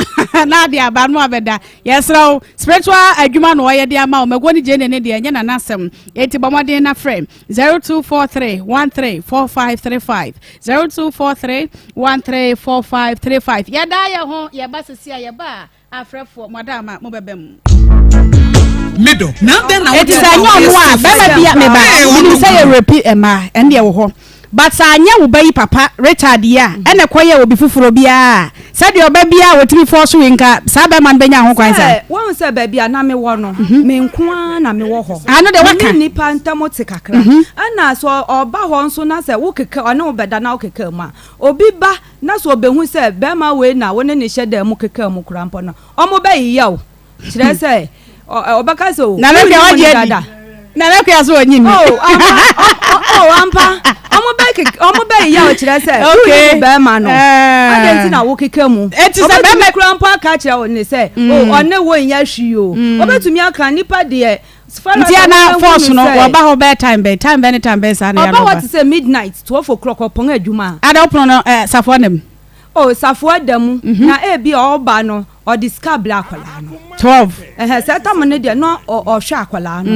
na ade aba no abɛda yɛsrɛ wo spiritual adwuma na ɔyɛ de ama wo mako ne gyene ne deɛ ɛnyɛ nana asɛm eti bɔ mmɔden na frɛ 0243 134535 0243 134535 yɛda yɛ ho yɛba sisi a yɛba a afrɛfoɔ mo ada ama mobɛbɛ mu. Middle. Na dɛn na Eti sɛ ɛnyɛ ɔno a bɛrima bi a meba menim sɛ yɛ rape mmaa ɛno deɛ wɔ hɔ but sɛ anyɛ wo ba yi papa Richard yi a ɛna ɛkɔ yɛ obi foforɔ biara a sɛdeɛ ɔba biara a wɔtumi fɔɔ so yi nka saa bɛrima no bɛnya ho kwan saa. Sɛ woahu sɛ baabi a na mewɔ no me nko ara na mewɔ hɔ. Ano deɛ waka. Me ne nnipa ntam te kakra. Ɛna sɛ ɔba hɔ nso na sɛ wokeka ɔne wo bɛda na wokeka mu a obi ba na sɛ ɔbɛhu sɛ bɛrima wei na wo ne ne hyɛ dan mu keka mu koraa mpo no wɔbɛyeyɛ wo. Kyerɛ sɛ ɔbɛka sɛ o Nana Kua wonni wagye mu adi. dada. Nana Kua so ɔnyi ni. Oh, ampa, oh, ampa. Ɔmo bɛ kek, ɔmo bɛ yeyɛ wo kyerɛ sɛ Okay. wonni mu bɛrima no. Eh. Adɛn nti na wokeka mu? Eti sɛ Ɔbɛtumi bɛrima koraa mpo aka akyerɛ wo ne sɛ, o ɔne wo nyɛ hwee o. Ɔbɛtumi aka nipa deɛ. Nti ana force no wɔba hɔ bɛyɛ time bɛn time bɛn ne time bɛn saa na yɛ Ɔba hɔ te sɛ midnight, 12 o'clock ɔpɔn adwuma a. Ada ɔpono no eh, safoa nam. Oh, safoa da mu. Na ebi a ɔba no ɔde sika brɛ akwadaa no. 12. Ɛhɛn sɛ tam no deɛ na ɔhwɛ akwadaa no.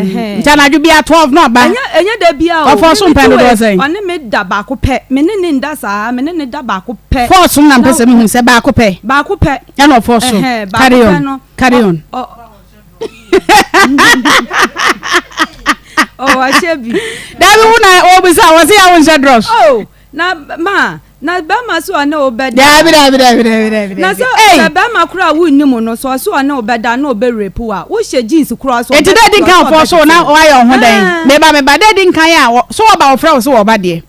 Ɛhɛn. Nti anadwo bia 12 na ɔba. Ɛnyɛ ɛnyɛ da bia o. Ɔfɔ so mpɛn dodoɔ sɛn? Ɔne me da baako pɛ. Me ne ne nda saa. Me ne ne da baako pɛ. Fɔɔ so na mpɛ sɛ mehu sɛ baako pɛ. Baako pɛ. Ɛna ɔfɔ so. Ɛhɛn baako Carry pɛ on. no. Carry on. Ɔ ɔ wahyɛ bi. Dabi wo na ɔbisa wɔ se yɛ wo nhyɛ dross. Oh na ma na bɛrima so ɔne wo bɛda. Dabi dabi dabi dabi dabi. Na sɛ sɛ bɛrima koraa a wonni mu no so ɔso ɔne wo bɛda na ɔbɛ rape wo a wohyɛ jeans koraa so. Eti dɛ di nkan ɔfɔ so na wayɛ ɔho dɛn? Meba meba dɛ di nkan a so ɔba ɔfrɛ wo so ɔba deɛ.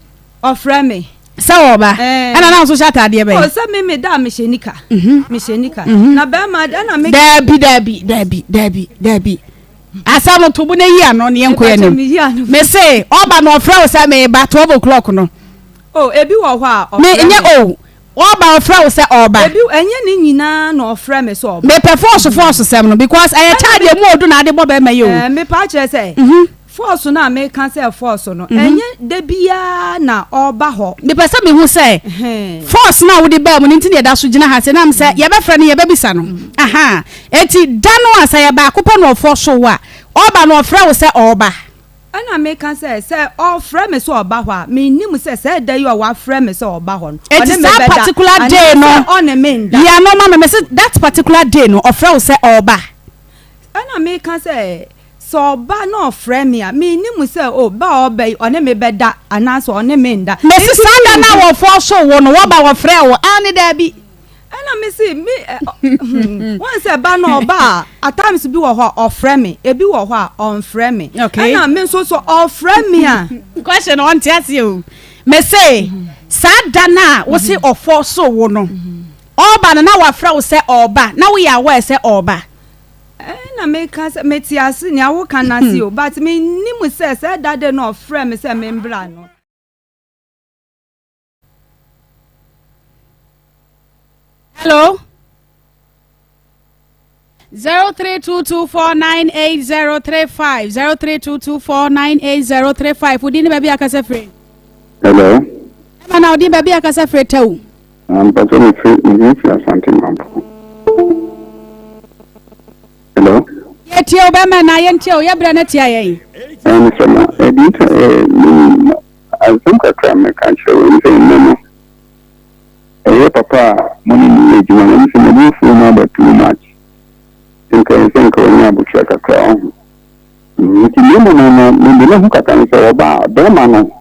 Ɔfrɛ me. Sɛ ɔba ɛna na nso hyɛ ataadeɛ bɛn? Oh sɛ me me da a mehyɛ nika. Mehyɛ nika. Na bɛrima ɛna me. Dabi dabi dabi dabi dabi. Asɛm to bo na yi ano ne yɛnkɔ yɛn anim. Me se ɔba na ɔfrɛ wo sɛ meba 12 o'clock no. Oh ebi wɔ hɔ a ɔfrɛ me. Nyɛ o ɔba ɔfrɛ wo sɛ ɔba. Ebi ɛnyɛ ne nyinaa na ɔfrɛ me sɛ ɔba. Mepɛ force force sɛm no because ɛyɛ charge emu odu na ade bɔ bɛrima yi o. Ɛɛ mepa akyerɛ sɛ. Force no a meka sɛ force no ɛnyɛ da biara na ɔba hɔ. Mepɛ sɛ mehu sɛ force no a wode baa mu no nti na yɛda so gyina ha sɛ nam sɛ yɛbɛfrɛ no yɛbɛbisa no aha eti da no a sɛ yɛ baako pɛ na ɔfɔ so wo a ɔba no ɔfrɛ wo sɛ ɔba. Ɛna meka sɛ sɛ ɔfrɛ me sɛ ɔba hɔ a mennim sɛ saa da yi a wafrɛ me sɛ ɔba hɔ no Eti ɔne me saa bɛda particular day no anaasɛ ɔne me nda. Yi ano ma me mese that particular day no ɔfrɛ wo sɛ ɔba. Ɛna meka sɛ sɛ ɔba na ɔfrɛ me a mennim sɛ o ba a ɔba yi ɔne me bɛda anaasɛ ɔne me nda. Mese Enti saa da no a menhu. wɔfɔ so wo no wɔba wɔfrɛ wo aane daabi. Ɛna me se me ɛ ɔ wɔn sɛ ba no ɔba a at times bi wɔ hɔ a ɔfrɛ me ebi wɔ hɔ a ɔnfrɛ me. Okay. Ɛna me nso so ɔfrɛ me a. Question no ɔnte aseɛ o. Mese saa da no a wose ɔfɔ so wo no ɔba no na wafrɛ wo sɛ ɔba na woyɛ aware sɛ ɔba. Ɛna meka sɛ mete ase nea woka no ase o but mennim sɛ sɛ da de na ɔfrɛ me sɛ membra no. Hello. 0322498035 0322498035 wodin ne baabi akasa firi. Hello. Ɛma na wodin baabi akasa firi tɛw. Ah, mpatsɔ mefiri mefiri Asante Mampong. Hello. Yɛtie wo bɛma na yɛntie wo yɛbrɛ no tia yɛn. Ɛɛ mesɛ ma ɛdi nta ɛɛ me asɛm kakra mɛka kyerɛ wo sɛ nnɛ no ɛyɛ papa a mo ne ne yɛ adwuma no sɛ n'abufuo no aba too much nka ɛsɛ nka ɔnyɛ abotrɛ kakra ɔho nti na mmom no mede ne ho kakra no sɛ ɔbaa bɛrima no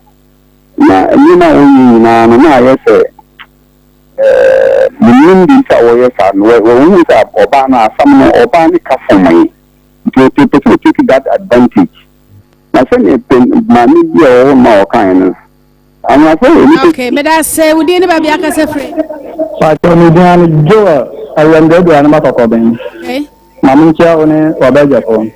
na nneɛma a ɔyɛ nyinaa no na ayɛ sɛ Ɛɛ, mennim deɛ nti a wɔyɛ saa no. Wɔhu sɛ ɔbaa no asɛm no, ɔbaa no ka fam yi. Nti ɔpɛ pɛ sɛ ɔtake that advantage. Na sɛdeɛ pɛ maame bi a ɔwɔ hɔ ma ɔkaeɛ no, anwonafo yɛ nnipa. Okay, meda ase. Wo din ne baabi akasa firi? Pakyɛ me din ane Joel Awuramduadua no makɔkɔbɛn. Okay. Ma menkyia wo ne w'abadwafo.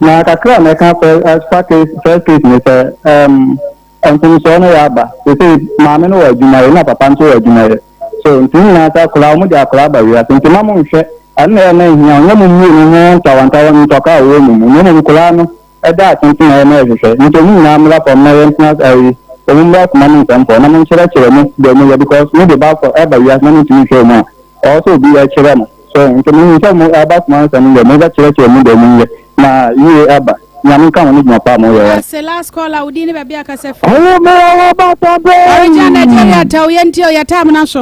Na kakra a mɛka fa case first case ne sɛ um, Mfomsoɔ no yɛ aba. Seesei maame no wɔ adwuma yɛ na papa nso wɔ adwuma yɛ. So nti ne nyinaa sɛ akwadaa wɔn de akwadaa aba wiase nti mma mo nhwɛ ɛno na ɛyɛ na ehia ɔnyɛ mo mmienu ho ntawantawa ntɔkwa a ɛwɔ mo mu na mmom nkwadaa no ɛda atenten na ɛyɛ na ɛhwehwɛ nti wɔn nyinaa mmra fam na yɛntena ɛyi wɔn mmra akoma mu nsɛm na mo nkyerɛkyerɛ mo deɛ mo yɛ because mo de ba akɔ ɛba wiase na mo ntumi nhwɛ wɔn a ɔwɔ sɛ obi ɛkyerɛ mo so nti mo nim sɛ mo ɛba akoma nsɛm deɛ mo bɛkyerɛkyerɛ mo deɛ mo nyɛ na yie aba. Nyame nka ho ne dwuma pa a moyɛ wai. Ase last caller wo din ne baabi a kasa firi. Ɔwɔ me ɔwɔ bata bɛn. Original Nigeria tɛw yɛ ntie o yɛ time na so.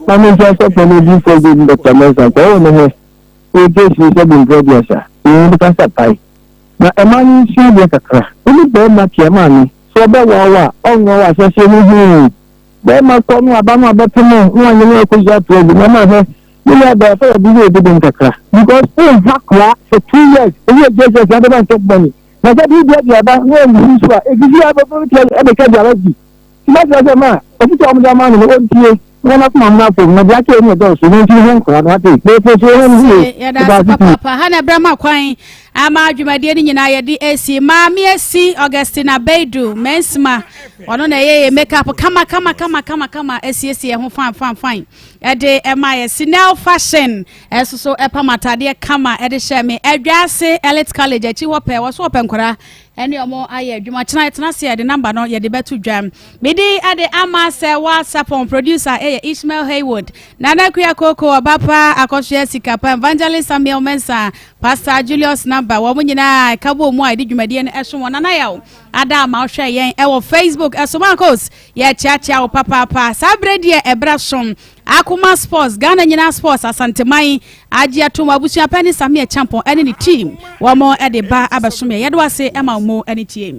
Ma me nkyɛn sɔfo no odiyifoɔ bi Dr. Mensah sɛ ɔwɔ ne hɛ ɔretie sini sɛ bu mprɛ aduasa na wɔn kasa pae na ɛma no nsua adeɛ kakra wo ne barima tea maame sɛ ɔbɛwoa wo a ɔnwoa wo ahyɛseɛ no huu barima kɔ no aba no abɛpem wo na wanyɛ no akɔsi ato agu na ma hwɛ Me nua bɛɛ fɛ yɛde yɛ ebi den kakra because wo ha kora for 2 years eyi yɛ JSS na bɛba ntɔ money na sɛ bi bi aduaba na wɔn nsi so a esisi abɛbɛ bi tia ɛbɛka aduaba bi ti ma kyerɛ sɛ ma ɔfutu a wɔn de ama no no wɔntie na wɔn akoma mu afom na deɛ akyɛ ɛni ɛdɔɔso na nti ho nkora no ate na efe so wɔn yie yɛda ase papaapa ha na ɛbrɛ ma kwan ama dwumadie no nyinaa yɛde esi maame esi Augustina Beidu Mensima ɔno na ɛyɛ yɛ makeup kama kama kama kama kama esiesie ho fine fine fine. Ɛde ɛma yɛ Sinel Fashion ɛso so ɛpam ataadeɛ kama ɛde hyɛ me Adwaase Elite College akyi hɔ pɛɛ wɔso wɔpɛ nkwadaa ɛne ɔmo ayɛ adwuma kyena yɛtena ase yɛde namba no yɛde bɛto dwa medi ɛde ama sɛ WhatsApp producer ɛyɛ Ishmael Haywood Nana Kuya Koko Ɔbapa Akɔsoɛ Sikapa Evangelist Samuel Mensah Pastor Julius Namba wɔn nyinaa ɛka bɔ mu a yɛde dwumadie no ɛso wɔn Nana Yaw ada ama ɔhwɛ yɛn ɛwɔ Facebook ɛso Marcos Yɛkyeakyea wo papaapa. Saa berɛ deɛ ɛberɛ aso. Akoma Sports, Ghana nyinaa Sports, Asanteman agye atom. Abusua panin Sammy Acheampong ɛne ne team wɔn de ba abɛsom yɛn. Yɛde wo ase ma wo mo ne tie.